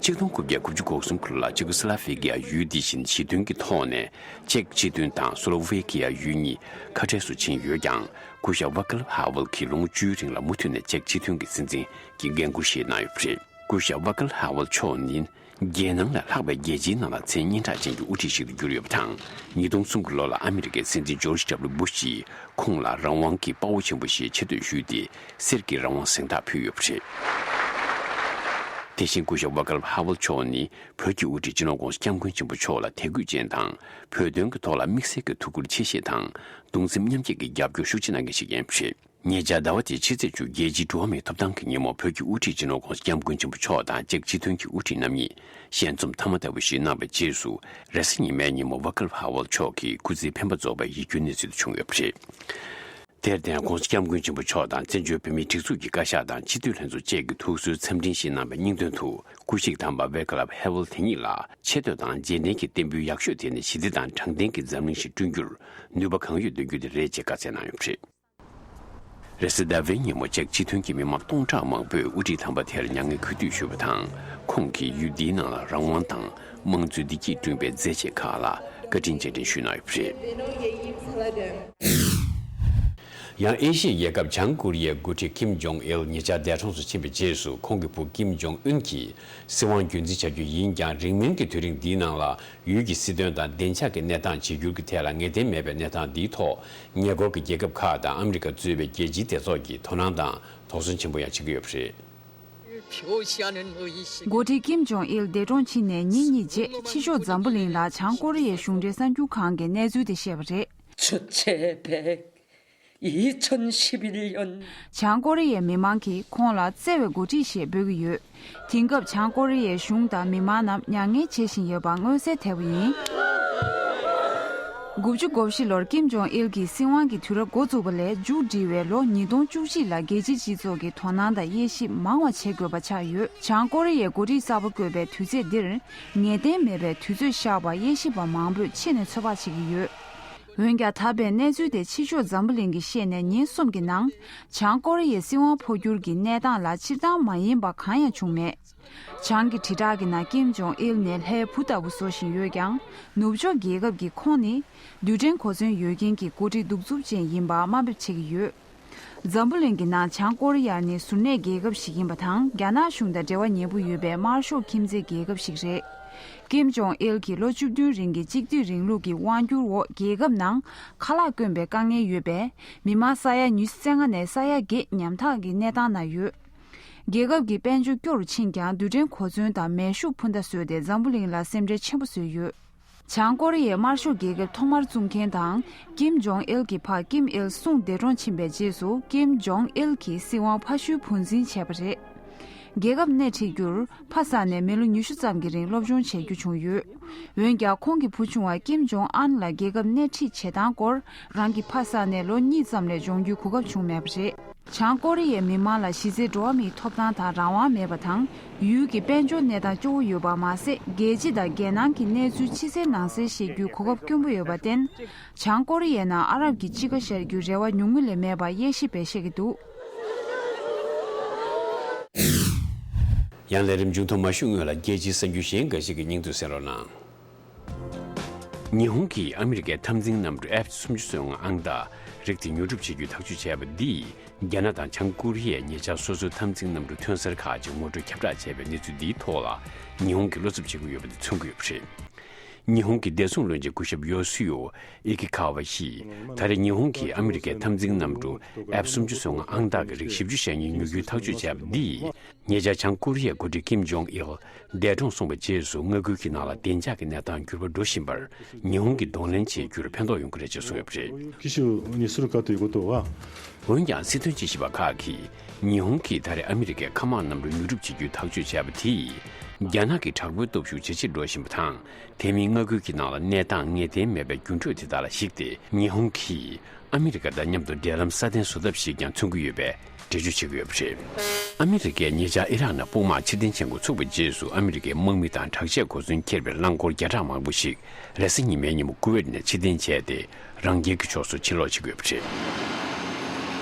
ཆིག་སྟོང་དགུ་བརྒྱ་དགུ་བཅུ་གོ་གསུམ་ལོ་ལ་ཆི་ཀོ་སི་ལ་ཝེ་ཀི་ཡ་ཡུལ་འདི་བཞིན་ཞི་མཐུན་གྱི་ཐོག་ནས་ཅེཀ་སྤྱི་མཐུན་དང་སོ་ལོ་ཝེ་ཀི་ཡ་ཡུལ་གཉིས་ཁ་བྲལ་སུ་ཕྱིན་ཡོད་ཀྱང་། སྐུ་ཞབས་ཝ་ཀལ་ཧ་ཝལ་གྱིས་ལོ་ངོ་བཅུའི་རིང་ལ་མུ་མཐུད་ནས་ཅེཀ་སྤྱི་མཐུན་གྱི་སྲིད་འཛིན་གྱི་འགན་འཁུར་བཞེས་གནང་ཡོད་པ་རེད། སྐུ་ཞབས་ཝ་ཀལ་ཧ་ཝལ་མཆོག་ནི། རྒྱལ་ནང་ལས་ལྷག་པའི་རྒྱལ་སྤྱིའི་ནང་ལ་མཚན་སྙན་གྲགས་ཅན་གྱི་དབུ་ཁྲིད་ཞིག་ཏུ་གྱུར་ཡོད་པ་དང་། ཉིས་སྟོང་གསུམ་གྱི་ལོ་ལ་ཨ་མི་རི་ཀའི་སྲིད་འཛིན་ཇོརྗ་ཌབ་ལུ་བུ་ཤ་ཡིས་ཁོང་ལ་རང་དབང་གི་དཔའ་བོ་ཆེན་པོ་ཞེས་ཆེ་བསྟོད་ཞུས་ཏེ། གསེར་གྱི་རང་དབང་གཟེངས་རྟགས་ཕུལ་ཡོད་པ་རེད། དེ་བཞིན་སྐུ་ཞབས་ཝ་ཀལ་ཧ་ཝལ་མཆོག་ནི། བོད་ཀྱི་དབུ་ཁྲིད་སྤྱི་ནོར་༧གོང་ས་༧སྐྱབས་མགོན་ཆེན་པོ་མཆོག་ལ་དད་གུས་ཅན་དང་། བོད་དོན་གྱི་ཐོག་ལ་དམིགས་བསལ་གྱི་ཐུགས་ཁུར་ཆེ་བཞེས་དང་། གདུང་སེམས་མཉམ་སྐྱེད་ཀྱི་རྒྱབ་སྐྱོར་ཤུགས་ཆེ་གནང་མཁན་ཞིག་ཡིན་པ་རེད། ཉེ་ཆར་ཟླ་བ་འདིའི་ཕྱི་ཚེས་བཅུ། རྒྱལ་སྤྱིའི་འགྲོ་བ་མིའི་ཐོབ་ཐང་གི་ཉིན་མོར་བོད་ཀྱི་དབུ་ཁྲིད་སྤྱི་ནོར་༧གོང་ས་༧སྐྱབས་མགོན་ཆེན་པོ་མཆོག་དང་ཅེཀ་སྤྱི་མཐུན་གྱི་དབུ་ཁྲིད་རྣམ་གཉིས་ཞལ་འཛོམས་མཐའ་མ་ལྟ་བུ་ཞིག་གནང་བའི་རྗེས་སུ། རེས་གཟའ་ཉི་མའི་ཉིན་མོ་ཝ་ཀལ་ཧ་ཝལ་མཆོག་གི་སྐུ་ཚེའི་འཕེན་པ་རྫོགས་པའི་ཡིད་སྐྱོའི་གནས་ཚུལ་དེ་བྱུང་ཡོད་པ་རེད། དེར་བརྟེན་༧གོང་ས་༧སྐྱབས་མགོན་ཆེན་པོ་མཆོག་དང་བཙན་བྱོལ་བོད་མིའི་སྒྲིག་འཛུགས་ཀྱི་བཀའ་ཤག་དང་སྤྱི་འཐུས་ལྷན་ཚོགས་བཅས་ཀྱི་ཐུགས་གསོའི་འཚམས་འཕྲིན་ཞིག་གནང་བའི་སྙིང་དོན་དུ། སྐུ་གཤེགས་དམ་པ་ཝེ་ཀ་ལབ་ཧེ་ཝལ་དེ་ཉིད་ལ་ཆེ་བསྟོད་དང་རྗེས་དྲན་གྱི་རྟེན་འབུལ་ཡག་ཤོས་དེ་ནི་ཞི་བདེ་དང་དྲང་བདེན་གྱི་འཛམ་གླིང་ཞིག་བསྐྲུན་རྒྱུར་ནུས་པ་གང་ཡོད་འདོན་རྒྱུ་དེ་རེད་ཅེས་བཀའ་སྩལ་གནང་ཡོད་པ་རེད། རེས་གཟའ་ཟླ་བའི་ཉིན་མོ་ཅེཀ་སྤྱི་མཐུན་གྱི་མི་མང་སྟོང་ཕྲག་མང་པོས་དབུ་ཁྲིད་དམ་པ་དེར་མྱ་ངན་གུས་འདུད་ཞུས་པ་དང་། ཁོང་གིས་ཡུལ་འདིའི་ནང་ལ་རང་དབང་དང་། དམངས་གཙོའི་བདེ་སྐྱིད་བསྐྲུན་པའི་མཛད་རྗེས་ཁག་ལ་བཀའ་དྲིན་རྗེས་དྲན་ཞུས་གནང་ཡོད་པ་རེད། ཡང་ཨེ་ཤི་ཡའི་རྒྱལ་ཁབ་བྱང་ཀོ་རི་ཡའི་འགོ་ཁྲིད་ཀིམ་ཇོང་ཨིལ་ཉེ་ཆར་འདས་གྲོངས་སུ་ཕྱིན་པའི་རྗེས་སུ། ཁོང་གི་བུ་ཀིམ་ཇོང་ཨུན་གྱིས་སྲིད་དབང་རྒྱུན་འཛིན་བྱ་རྒྱུ་ཡིན་ཀྱང་། རིང་མིན་གྱི་དུས་རིང་འདིའི་ནང་ལ་ཡུལ་གྱི་སྲིད་དོན་དང་བདེ་འཇགས་ཀྱི་གནས་སྟངས་བརྗེ་འགྱུར་གྱི་ཐད་ལ་ངེས་གཏན་མེད་པའི་གནས་སྟངས་འདིའི་ཐོག་ཉེ་འཁོར་གྱི་རྒྱལ་ཁབ་ཁག་དང་ཨ་མི་རི་ཀ་གཙོས་པའི་རྒྱལ་སྤྱིའི་སྡེ་ཚོགས་ཀྱིས་དོ་སྣང་དང་དོགས་ཟོན་ཆེན་པོ་ཡང་བྱེད་ཀྱི་ཡོད་པ་རེད། འགོ་ཁྲིད་ཀིམ་ཇོང་ཨིལ་འདས་གྲོངས་ཕྱིན་ནས་ཉིན་གཉིས་རྗེས། ཕྱི་ཕྱོགས་འཛམ་བུ་གླིང་ལ་བྱང་ཀོ་རི་ཡའི་གཞུང་འབྲེལ་གསར་འགྱུར་ཁང་གིས་གནས་ཚུལ་དེ་བཤད་པ་རེད། 2011년། བྱང་ཀོ་རི་ཡའི་མི་མང་གིས་ཁོང་ལ་བརྩེ་བའི་འགོ་ཁྲིད་ཞེས་འབོད་ཀྱི་ཡོད། དེང་སྐབས་བྱང་ཀོ་རི་ཡའི་གཞུང་དང་མི་མང་རྣམས་མྱ་ངན་བྱེད་བཞིན་ཡོད་པ་མངོན་གསལ་དོད་པོ་ཡིན། དགུ་བཅུ་གོ་བཞི་ལོར་ཀིམ་ཇོང་ཨིལ་གྱི་སྲིད་དབང་གི་དུས་རབས་འགོ་བཙུགས་པ་ལས་མཇུག་སྒྲིལ་བའི་ལོ་ཉིས་སྟོང་བཅུ་གཅིག་ལ་རྒྱལ་སྤྱིའི་སྤྱི་ཚོགས་ཀྱི་དོ་སྣང་དང་དབྱེ་ཞིབ་མང་བ་བྱེད་དགོས་པ་ཆགས་ཡོད། བྱང་ཀོ་རི་ཡའི་འགོ་ཁྲིད་གསར་པ་བསྐོས་པའི་དུས་ཚོད་འདིར་ངེས་གཏན་མེད་པའི་དུས་ཚོད་ཤར་བར་དབྱེ་ཞིབ་པ་མང་པོས་ཆེད་ནས་ཚོད་དཔག་བྱེད་ཀྱི་ཡོད། འོན་ཀྱང་ད་ཕན་གནས་ཚུལ་དེ་ཕྱི་ཕྱོགས་འཛམ་བུ་གླིང་གིས་ཤེས་ནས་ཉིན་གསུམ་གྱི་ནང་། བྱང་ཀོ་རི་ཡའི་སྲིད་དབང་འཕོ་འགྱུར་གྱི་གནས་སྟངས་ལ་སྤྱིར་བཏང་མ་ཡིན་པ་གང་ཡང་བྱུང་མེད། བྱང་གི་དྲིལ་བསྒྲགས་ཀྱི་ནང་ཀིམ་ཇོང་ཨིལ་ནི་ལྷའི་བུ་ལྟ་བུ་བཟོ་བཞིན་ཡོད་ཀྱང་། ནུབ་ཕྱོགས་རྒྱལ་ཁབ་ཀྱིས་ཁོང་ནི་རྡུལ་ཕྲན་གོ་མཚོན་ཡོད་མཁན་གྱི་འགོ་ཁྲིད་གདུག་རྩུབ་ཅན་ཡིན་པ་དམའ་འབེབས་བྱེད་ཀྱི་ཡོད། འཛམ་བུ་གླིང་གི་ནང་བྱང་ཀོ་རི་ཡ་ནི་ཟུར་གནས་རྒྱལ་ཁབ་ཞིག་ཡིན་པ་དང་། རྒྱ་ནག་གཞུང་དང་འབྲེལ་བ་ཉེ་པོ་ཡོད་པའི་དམར་ཤོག་ཁྱིམ་མཚེས་རྒྱལ་ཁབ་ཞིག་རེད། ཀིམ་ཇོང་ཨིལ་གྱིས་ལོ་བཅུ་བདུན་རིང་གི་གཅིག་སྡུད་རིང་ལུགས་ཀྱི་དབང་སྒྱུར་འོག་རྒྱལ་ཁབ་ནང་ཁ་ལག་དཀོན་པའི་དཀའ་ངལ་ཡོད་པས། མི་མང་ས་ཡ་ཉི་ཤུ་རྩ་ལྔ་ནས་ས་ཡ་བརྒྱད་ཉམ་ཐག་གི་གནས་སྟངས་ན་ཡོད། རྒྱལ་ཁབ་ཀྱི་དཔལ་འབྱོར་སྐྱོ་རུ་ཕྱིན་ཀྱང་། རྡུལ་ཕྲན་གོ་མཚོན་དང་མེ་ཤུགས་འཕུར་མདའ་བཟོས་ཏེ་འཛམ་བུ་གླིང་ལ་སེམས་ཁྲལ་ཆེན་པོ་བཟོས་ཡོད། བྱང་ཀོ་རི་ཡའི་དམར་ཤོག་རྒྱལ་ཁབ་ཐོག་མར་བཙུགས་མཁན་དང་། ཀིམ་ཇོང་ཨིལ་གྱི་ཕ་ཀིམ་ཨིལ་སུང་འདས་གྲོངས་ཕྱིན་པའི་རྗེས་སུ། ཀིམ་ཇོང་ཨིལ་གྱིས་སྲིད་དབང་ཕ་ཤུལ་བུ་འཛིན་བྱས་པ་རེད། རྒྱལ་ཁབ་སྣེ་ཁྲིད་རྒྱུར་ཕ་བསད་ནས་མི་ལོ་ཉི་ཤུ་ཙམ་གྱི་རིང་སློབ་སྦྱོང་བྱེད་རྒྱུ་བྱུང་ཡོད། འོན་ཀྱང་། ཁོང་གི་བུ་ཆུང་བ་ཀིམ་ཇོང་ཨན་ལ་རྒྱལ་ཁབ་སྣེ་ཁྲིད་བྱེད་སྟངས་སྐོར། རང་གི་ཕ་བསད་ནས་ལོ་གཉིས་ཙམ་ལས་འབྱུང་རྒྱུའི་གོ་སྐབས་བྱུང་མེད་པ་རེད། བྱང་ཀོ་རི་ཡའི་མི་མང་ལ་གཞི་རྩའི་འགྲོ་བ་མིའི་ཐོབ་ཐང་དང་རང་དབང་མེད་པ་དང་། ཡུལ་གྱི་དཔལ་འབྱོར་གནས་སྟངས་སྐྱོ་བོ་ཡོད་པ་མ་ཟད། རྒྱལ་སྤྱི་དང་རྒྱལ་ནང་གི་གནས་ཚུལ་ཕྱི་གསལ་ནང་གསལ་ཤེས་རྒྱུའི་གོ་སྐབས་དཀོན་པོ་ཡོད་པར་བརྟེན། བྱང་ཀོ་རི་ཡའི་ནང་ཨ་རབ་ཀྱི་དཔྱིད་ཀ་ཤར་རྒྱུའི་རེ་བ་ཉུང་ངུ་ལས་མེད་པ་དབྱེ་ཞིབ་པས་བཤད་ཀྱི་འདུག། ཡང་ལས་རིམ་མཇུག་མཐོང་མ་ཞུས་སྔོན་ལ། རྒྱལ་སྤྱིའི་གསར་འགྱུར་གཞན་འགའ་ཞིག་གི་སྙིང་བསྡུས་གསན་རོགས་གནང་། ཉི་ཧོང་གིས་ཨ་མི་རི་ཀའི་འཐབ་འཛིང་གནམ་གྲུ་ཨེཕ་སུམ་ཅུ་སོ་ལྔ་ཨང་རྟགས་རིགས་དེ་ཉོ་སྒྲུབ་བྱེད་རྒྱུའི་ཐག་གཅོད་བྱས་པ་འདིས། རྒྱ་ནག་དང་བྱང་ཀོ་རི་ཡས་ཉེ་ཆར་སོ་སོའི་འཐབ་འཛིང་གནམ་གྲུ་ཐོན་གསར་ཁག་ཅིག་ངོ་སྤྲོད་ཁྱབ་བསྒྲགས་བྱས་པའི་གནས་ཚུལ་འདིའི་ཐོག་ལ། ཉི་ཧོང་གིས་བློ་འཚབ་བྱེད་ཀྱི་ཡོད་པ་དེ་མཚོན་གྱི་ཡོད་པ་རེད། ཉི་ཧོང་གི་བདེ་སྲུང་བློན་ཆེན་སྐུ་ཞབས་ཡོ་སི་ཡོ་ཨི་ཀི་ཁ་ཝ་ཡིས། ད་རེས་ཉི་ཧོང་གིས་ཨ་མི་རི་ཀའི་འཐབ་འཛིང་གནམ་གྲུ་ཨེཕ་སུམ་ཅུ་སོ་ལྔ་ཨང་རྟགས་ཀྱི་རིགས་བཞི་བཅུ་ཞེ་གཉིས་ཉོ་རྒྱུའི་ཐག་གཅོད་བྱས་པ་འདིས། ཉེ་ཆར་བྱང་ཀོ་རི་ཡའི་འགོ་ཁྲིད་ཀིམ་ཇོང་ཨིལ་འདས་གྲོངས་སོང་བའི་རྗེས་སུ། མངའ་ཁུལ་གྱི་ནང་ལ་བདེ་འཇགས་ཀྱི་གནས་སྟངས་འགྱུར་བ་འགྲོ་བཞིན་པར། ཉི་ཧོང་གིས་གདོང་ལེན་བྱེད་རྒྱུར་ཕན་ཐོགས་ཡོང་གི་རེད་ཅེས་གསུངས་ཡོད་པ་རེད། 岸信するかということは། འོན་ཀྱང་། སྲིད་དོན་དཔྱད་ཞིབ་པ་ཁག་གིས། ཉི་ཧོང་གིས་ད་རེས་ཨ་མི་རི་ཀའི་མཁའ་དམག་གནམ་གྲུ་ཉོ་སྒྲུབ་བྱེད་རྒྱུའི་ཐག་གཅོད་བྱས་པ་དེས། རྒྱ་ནག་གི་དྲག་པོའི་སྟོབས་ཤུགས་ཇེ་ཆེར་འགྲོ་བཞིན་པ་དང་། དེ་མིན་མངའ་ཁུལ་གྱི་ནང་ལ་གནས་སྟངས་ངེས་གཏན་མེད་པའི་འགྱུར་འགྲོས་དེ་དག་ལ་གཞིགས་ཏེ། ཉི་ཧོང་གིས་ཨ་མི་རི་ཀ་དང་མཉམ་དུ་འབྲེལ་ལམ་སྲ་བརྟན་བཟོ་ཐབས་ཤིག་ཀྱང་མཚོན་གྱི་ཡོད་པའི་འགྲེལ་བརྗོད་བྱེད་ཀྱི་ཡོད་པ་རེད། ཨ་མི་རི་ཀས་ཉེ་ཆར་ཨི་རག་ནང་དཔུང་དམག་ཕྱིར་འཐེན་བྱེད་འགོ་ཚུགས་པའི་རྗེས་སུ། ཨ་མི་རི་ཀའི་དམག་མི་དང་དྲག་ཆས་གོ་མཚོན་འཁྱེར་བའི་རླངས་འཁོར་བརྒྱ་ཕྲག་མང་པོ་ཞིག་རེས་གཟའ་ཉི་མའི་ཉིན་མོ་ཀུ་ཝེད་ནས་ཕྱིར་འཐེན་བྱས་ཏེ། རང་རྒྱལ་གྱི་ཕྱོགས་སུ་ཕྱིར་ལོག་བྱེད་དགོས་པ་རེད།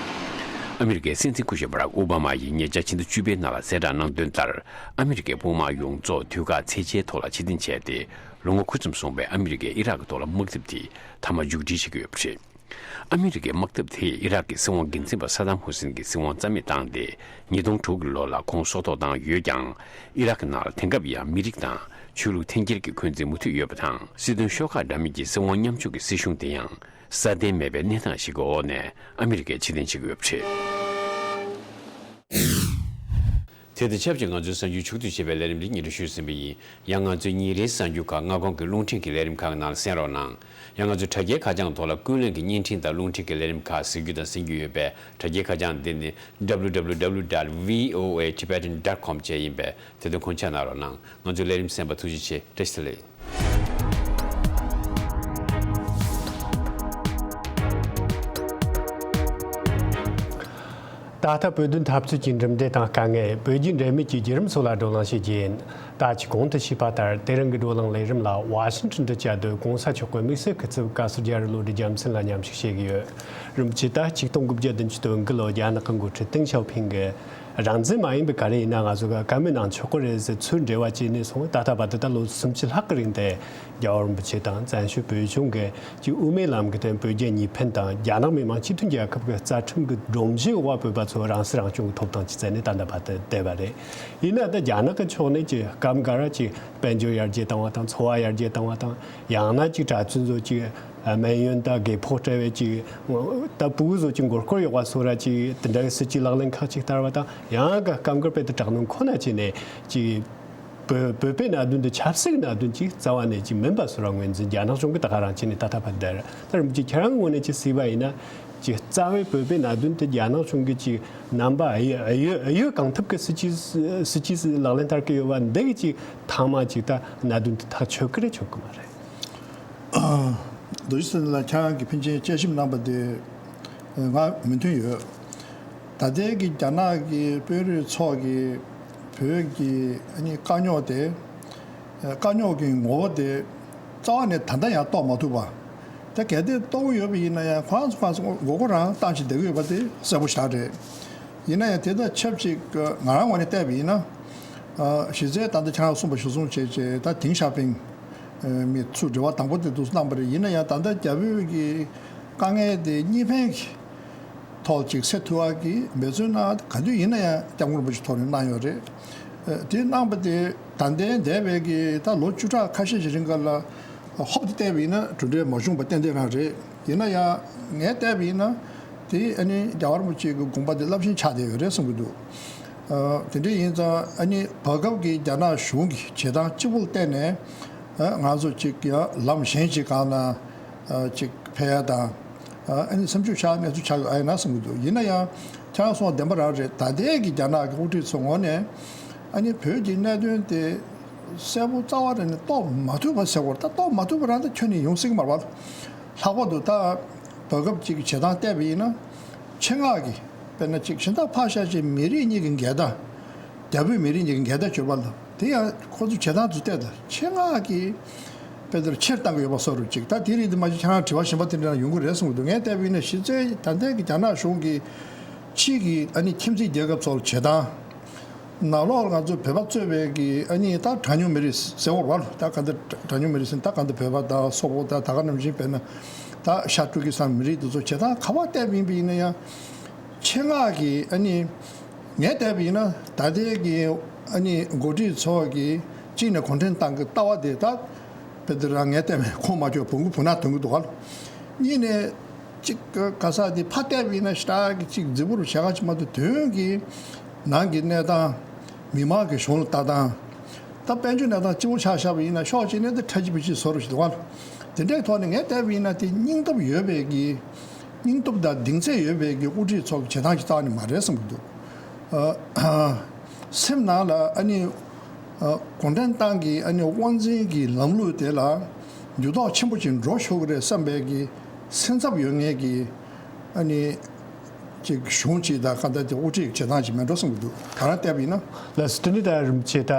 ཨ་མི་རི་ཀའི་སྲིད་འཛིན་སྐུ་ཞབས་བྷ་རག་ཨོ་བྷ་མ་ཡིས་ཉེ་ཆར་ཕྱི་ཟླ་བཅུ་པའི་ནང་ལ་གསལ་བསྒྲགས་གནང་དོན་ལྟར། ཨ་མི་རི་ཀའི་དཔུང་དམག་ཡོངས་རྫོགས་དུས་བཀག་ཚད་གཞིའི་ཐོག་ལ་ཕྱིར་འཐེན་བྱས་ཏེ། ལོ་ངོ་དགུ་ཙམ་སོང་བའི་ཨ་མི་རི་ཀས་ཨི་རག་གི་ཐོག་ལ་དམག་འཐབ་དེ་མཐའ་མ་མཇུག་སྒྲིལ་བྱེད་ཀྱི་ཡོད་པ་རེད། ཨ་མི་རི་ཀའི་དམག་འཐབ་དེས་ཨི་རག་གི་སྲིད་དབང་འགན་འཛིན་པ་ས་དམ་ཧུ་སིན་གྱི་སྲིད་དབང་རྩ་མེད་བཏང་སྟེ། ཉིས་སྟོང་དྲུག་གི་ལོ་ལ་ཁོང་སྲོག་ཐོག་བཏང་ཡོད་ཀྱང་། ཨི་རག་གི་ནང་ལ་དེང་སྐབས་ཡང་མི་རིགས་དང་ཆོས་ལུགས་འཐེན་འཁྱེར་གྱི་འཁོན་འཛིན་མུ་མཐུད་ཡོད་པ་དང་། སྲིད་དོན་ཤོག་ཁག་འདྲ་མིན་གྱི་སྲིད་དབང་མཉམ་ཕྱོགས་ཀྱི་སྲིད་གཞུང་དེ་ཡང་སྲ་བརྟན་མེད་པའི་གནས་སྟངས་ཤིག་གི་འོག་ནས་ཨ་མི་རི་ཀས་ཕྱིར་འཐེན་བྱེད་ཀྱི་ཡོད་པ་རེད། དེ་དང་ཆབས་ཅིག་ང་ཚོའི་གསར་འགྱུར་ཕྱོགས་བསྡུས་བྱས་པའི་ལས་རིམ་འདི་སྙན་སྒྲོན་ཞུས་ཟིན་པ་ཡིན། ཡང་ང་ཚོའི་ཉིན་རེའི་གསར་འགྱུར་ཁག་མངའ་ཁོངས་ཀྱི་རླུང་འཕྲིན་གྱི་ལས་རིམ་ཁག་ནང་གསན་རོགས་གནང་། ཡང་ང་ཚོའི་དྲ་རྒྱའི་ཁ་བྱང་ཐོག་ལ་ཀུན་གླེང་གི་བརྙན་འཕྲིན་དང་རླུང་འཕྲིན་གྱི་ལས་རིམ་ཁག་གཟིགས་རྒྱུ་དང་གསན་རྒྱུ་ཡོད་པས། དྲ་རྒྱའི་ཁ་བྱང་འདི་ནི་W W W dot V O A Tibetan dot com བཅས་ཡིན་པས། དེ་དོན་ཁོང་ཆ་གནང་རོགས་གནང་། ང་ཚོའི་ལས་རིམ་གསན་པར་ཐུགས་རྗེ་ཆེ། བཀྲ་ཤིས་བདེ་ལེགས། ད་ལྟ་བོད་དོན་འཐབ་རྩོད་ཀྱི་གྲུབ་འབྲས་དང་དཀའ་ངལ། བོད་བརྒྱུད་འབྲེལ་མེད་ཀྱི་བརྒྱུད་རིམ་སོགས་ལ་བགྲོ་གླེང་བྱེད་རྒྱུ་ཡིན། ད་ཅིག་གོང་དུ་ཞུས་པ་ལྟར་དེ་རིང་གི་བགྲོ་གླེང་ལས་རིམ་ལ་ཝ་ཤིང་ཊོན་དུ་བཅའ་སྡོད་༸གོང་ས་མཆོག་གི་དམིགས་བསལ་སྐུ་ཚབ་བཀའ་ཟུར་རྒྱ་རི་ལོ་ཌི་རྒྱལ་མཚན་ལགས་མཉམ་ཞུགས་བྱེད་ཀྱི་ཡོད། རིན་པོ་ཆེ། ད་ཆིག་སྟོང་དགུ་བརྒྱ་བདུན་ཅུ་དོན་དགུ་ལོར་རྒྱ་ནག་གི་འགོ་ཁྲིད་ཏེང་ཞའོ་ཕིང་གིས་རང་བཙན་མ་ཡིན་པའི་ག་རེ་ཡིན་ན་ང་ཚོ་ག་བཀའ་མོལ་གནང་ཆོག་གི་རེད་ཟེར་ཚུར་འབྲེལ་བ་བྱས་ནས་སོང་། ད་ལྟ་བར་དུ་ད་ལོ་སུམ་ཅུ་ལྷག་གི་རིང་དེ་རྒྱལ་བ་རིན་པོ་ཆེ་དང་བཙན་བྱོལ་བོད་གཞུང་གི་ཅིག་དབུ་མའི་ལམ་གྱི་སྟེང་བོད་རྒྱ་གཉིས་ཕན་དང་རྒྱ་ནག་མི་དམངས་སྤྱི་མཐུན་རྒྱལ་ཁབ་ཀྱི་རྩ་ཁྲིམས་ཀྱི་སྒྲོམ་གཞིའི་འོག་བོད་པ་ཚོ་རང་སྲིད་རང་སྐྱོང་གི་ཐོབ་ཐང་གི་རྩ་ནས་ད་ལྟ་བར་དུ་བསྡད་པ་རེད། ཡིན་ན་ད་རྒྱ་ནག་གི་ཕྱོགས་ནས་ཀྱི་སྐབས་འགར་ཅིག་དཔལ་འབྱོར་ཡར་རྒྱས་བཏང་བ་དང་འཚོ་བ་ཡར་རྒྱས་བཏང་བ་དང་། ཡང་ན་ཅིག་གྲྭ་བཙུན་ཚོ་ཅིག་སྨན་ཡོན་དང་རྒད་པོ་སྤྲད་པའི་ཅིག་ད་ཕྲུ་གུ་ཚོ་ཅིག་མགོ་སྐོར་ཡོད་པ་སོགས་ར་ཅིག་དེ་འདྲ་གི་སྲིད་ཇུས་ལག་ལེན་ཁག་ཅིག་བསྟར་བ་དང་། ཡང་གི་སྐབས་འགར་དཔེ་དེ་དྲག་གནོན་ཁོ་ན་བྱས་ནས་ཅིག་བོད་བོད་པའི་གནད་དོན་དེ་ཆབ་སྲིད་ཀྱི་གནད་དོན་ཅིག་རྩ་བ་ནས་ཅིག་མིན་པ་སོགས་ར་ངོས་འཛིན་རྒྱ་ནག་གཞུང་གིས་ད་ག་རང་བྱས་ནས་ད་ལྟ་བར་བསྡད། ད་རིན་པོ་ཆེ་ཁྱེད་རང་ངོས་ནས་ཅིག་གཟིགས་པ་ཡིན་ན། ཅིག་རྩ་བའི་བོད་པའི་གནད་དོན་དེ་རྒྱ་ནག་གཞུང་གིས་ཅིག་རྣམ་པ་ཨ་ཡོད་ཨ་ཡོད་ཨ་ཡོད་གང་ཐུབ་ཀྱི་སྲིད་ཇུས་སྲིད་ཇུས་ལག་ལེན་བསྟར་གྱི་ཡོད་པ་འདི་གི་ཅིག་ཐ་མ་ཅིག་ད་གནད་དོན་དེ་ཐག་ཆོད་ཀྱི་རེད་ཆོད་ཀྱི་མ་རེད། རྡོ་རྗེ་སེང་གེ་ལགས། ཁྱེད་རང་གིས་ཕན་ཆད་དཔྱད་ཞིབ་གནང་པ་དེ་ང་མོས་མཐུན་ཡོད། ད་ལྟའི་གི་རྒྱ་ནག་གི་དཔོན་རིགས་ཚོ་གིས་བོད་ཀྱི་ཨ་ནི་དཀའ་རྙོག་དེ་དཀའ་རྙོག་གི་ངོ་བོ་དེ་རྩ་བ་ནས་ད་ལྟ་ཡང་རྟོགས་མ་ཐུབ་པ། ད་གལ་ཏེ་རྟོགས་ཀྱི་ཡོད་པ་ཡིན་ན་ཡང་ཁོ་རང་ཚོ་ཁོ་རང་ཚོ་མགོ་སྐོར་རང་བཏང་བྱས་བསྡད་ཀྱི་ཡོད་པ་དེ་གསལ་པོ་ཞེ་དྲག་རེད། ཡིན་ན་ཡང་དེ་དང་ཆབས་ཅིག་ང་རང་ངོས་ནས་བལྟས་པ་ཡིན་ན། གཞི་རྩའི་ད་ལྟ་ཁྱེད་རང་གསུངས་པ་གཞིར་བཟུང་བྱས་བྱས་ད་ཏེང་ཞའོ་ཕིང་མི་ཚུར་འབྲེལ་བ་དང་པོ་དེ་འདུག་གནང་པ་རེད། ཡིན་ན་ཡང་ད་ལྟ་རྒྱ་བོད་ཀྱི་དཀའ་ངལ་དེ་གཉིས་ཕན་གྱི་ཐོག་ཅིག་སེལ་ཐུབ་པ་གི་འབད་བརྩོན་གནང་། ག་དུས་ཡིན་ན་ཡང་སྐྱབས་མགོན་རིན་པོ་ཆེ་ཐོག་ནས་གནང་ཡོད་རེད། དེ་གནང་པ་དེ་ད་ལྟའི་འདས་པའི་གི་ད་ལོ་བཅུ་ཕྲག་ཁ་ཤས་ཤིག་རིང་ག་ལ་ཧོབ་ཏེ་བལྟས་པ་ཡིན་ན་གྲུབ་འབྲས་མ་བྱུང་པ་ཏན་ཏན་རང་རེད། ཡིན་ན་ཡང་ངས་བལྟས་པ་ཡིན་ན་དེ་ཨ་ནི་རྒྱལ་བ་རིན་པོ་ཆེ་གི་དགོངས་པ་དེ་རླབས་ཆེན་ཆགས་བསྡད་ཡོད་རེད་བསམ་གྱི་འདུག་དེ་འདྲ་ཡིན་ཙང་ཨ་ནི་བར་སྐབས་ཀྱི་རྒྱ་ནག་གཞུང་གི་བྱེད་སྟངས་གཅིག་པུ་ལ་བརྟེན་ནས་ང་ཚོ་ཅིག་ཡང་ལམ་གཞན་ཞིག་སྒང་ལ་ཅིག་ཕེབས་ཡ་དང་། ཨ་ནི་སེམས་ཤུགས་ཆག་གནས་ཚུལ་ཆགས་ཡོད་ཨ་ཡིན་ན་བསམ་གྱི་འདུག་ཡིན་ན་ཡང་ཁྱེད་རང་གསུངས་བདེན་པ་རང་རེད། ད་ལྟའི་གི་རྒྱ་ནག་གི་དབུ་ཁྲིད་ཚོ་ངོས་ནས་ཨ་ནི་བོད་ཀྱི་གནད་དོན་དེ་གསལ་པོ་རྩ་བ་རང་ནས་རྟོགས་མ་ཐུབ་པ་ཟེར་བ་རེད། ད་རྟོགས་མ་ཐུབ་པ་རང་ད་ཁྱོན་ནས་ཡོང་སྲིད་ཀྱི་མ་རེད་པ། ལྷག་པར་དུ་ད་བར་སྐབས་ཅིག་གི་བྱེད་སྟངས་བལྟས་པ་ཡིན་ན། ཆེད་མངགས་ཀྱི་དཔེར་ན་ཅིག་གཞན་དག་ཕར་བཞག་བྱས་མི་རིགས་གཉིས་ཀྱི་འགལ་ཟླ། རྒྱ་བོད་མི་རིགས་གཉིས་ཀྱི་འགལ་ཟླ་བརྗོད་པ་ལ་དེ་ཡང་ཁོ་ཚོ་བྱེད་སྟངས་ཚོ་བལྟས་ད་ཆེད་མངགས་ཀྱི་དཔེ་ལྟར་ཕྱིར་བཏང་གི་ཡོད་པ་བཟོ་འདྲ་ཅིག་ད་དེ་རིགས་དེ་མ་གཞི་ཁྱེད་རང་དྲི་བ་གཞན་པ་དེ་འདྲ་ཡོང་གི་རེད་གསུངས་འདུག་ངས་བལྟས་པ་ཡིན་ན་གཞི་རྩའི་ད་ལྟའི་གི་རྒྱ་ནག་གཞུང་གི་ཕྱི་གི་ཨ་ནི་ཁྱིམ་མཚེས་རྒྱལ་ཁབ་ཚོ་ལ་བྱེད་སྟངས། ནང་ལོགས་ལ་ང་ཚོ་བོད་པ་གཙོས་པའི་གི་ཨ་ནི་ད་གྲངས་ཉུང་མི་རིགས་ཟེར་བ་རེད་པ། ད་ག་འདི་གྲངས་ཉུང་མི་རིགས་ཟེར་ན་ད་ག་འདི་བོད་པ་དང་སོག་པོ་དང་ད་ག་ནང་བཞིན་དཔེར་ན་ད་ཤར་ཏུར་ཀི་སི་ཐན་མི་རིགས་དེ་ཚོ་བྱེད་སྟངས་ག་པར་བལྟས་པ་ཡིན་པ་ཡིན་ན་ཡང་ཆེད་མངགས་ཀྱི་ཨ་ནི་ངས་བལྟས་པ་ཡིན་ན་ད་ལྟའི་གི་ཨ་ནི་འགོ་ཁྲིད་ཚོ་གི་གཅིག་ནས་གུང་ཁྲན་ཏང་གི་ལྟ་བ་དེ་ད་དཔེ་དེ་རང་ངས་བལྟས་པ་ཁུངས་མ་འཁྱོལ་བུ་གུ་བུ་ནག་ཐོན་གི་འདུག་ག་གཉིས་ནས། གཅིག་ག་ས་དེ་ཕར་བལྟས་པ་ཡིན་ན་ཞེ་དྲག་གི་གཅིག་རྫིག་པོ་རུ་བྱེད་ག་ཅིག་མ་གཏོགས་དོན་གྱི་ནང་གི་གནས་སྟངས། མི་མང་གི་གཞུང་ལ་ལྟ་སྟངས། ད་དཔལ་འབྱོར་གནས་སྟངས་སྤྱི་བོ་ཆགས་བཞག་པ་ཡིན་ན་ཕྱོགས་གཅིག་ནས་དེ་ཁྲ་ཆིལ་བུ་ཆིལ་བཟོ་རུ་ཞིག་འདུག་ག་དེ་འདྲའི་ཐོག་ནས་ངས་བལྟས་པ་ཡིན་ན་དེ་སྙིང་སྟོབས་ཡོད་པའི་གི་སྙིང་སྟོབས་དང་གདིང་ཚད་ཡོད་པའི་གི་དབུ་ཁྲིད་ཚོ་གི་བྱེད་སྟངས་ཅིག་རྩ་བ་ནས་མ་རེད་བསམ་གྱི་འདུག་སེམས་ནང་ལ་ཨ་ནི། གུང་ཁྲན་ཏང་གི་ཨ་ནི་དབང་འཛིན་གྱི་ལམ་ལུགས་དེ་ལ་འགྱུར་ལྡོག་ཆེན་པོ་ཅིག་འགྲོ་ཆོག་གི་རེད་བསམ་པའི་གི་སེམས་འཚབ་ཡོད་མཁན་གྱི་ཨ་ནི་ཅིག་གཞུང་ཅིག་དང་གང་ལྟར་དེ་དབུ་ཁྲིད་ཀྱི་བྱེད་སྟངས་ཅིག་མེད་འགྲོ་བསམ་གྱི་འདུག་ག་རང་བལྟས་པ་ཡིན་ན། ལགས་སོ། དེ་ནི་ད་རིན་པོ་ཆེ་ད་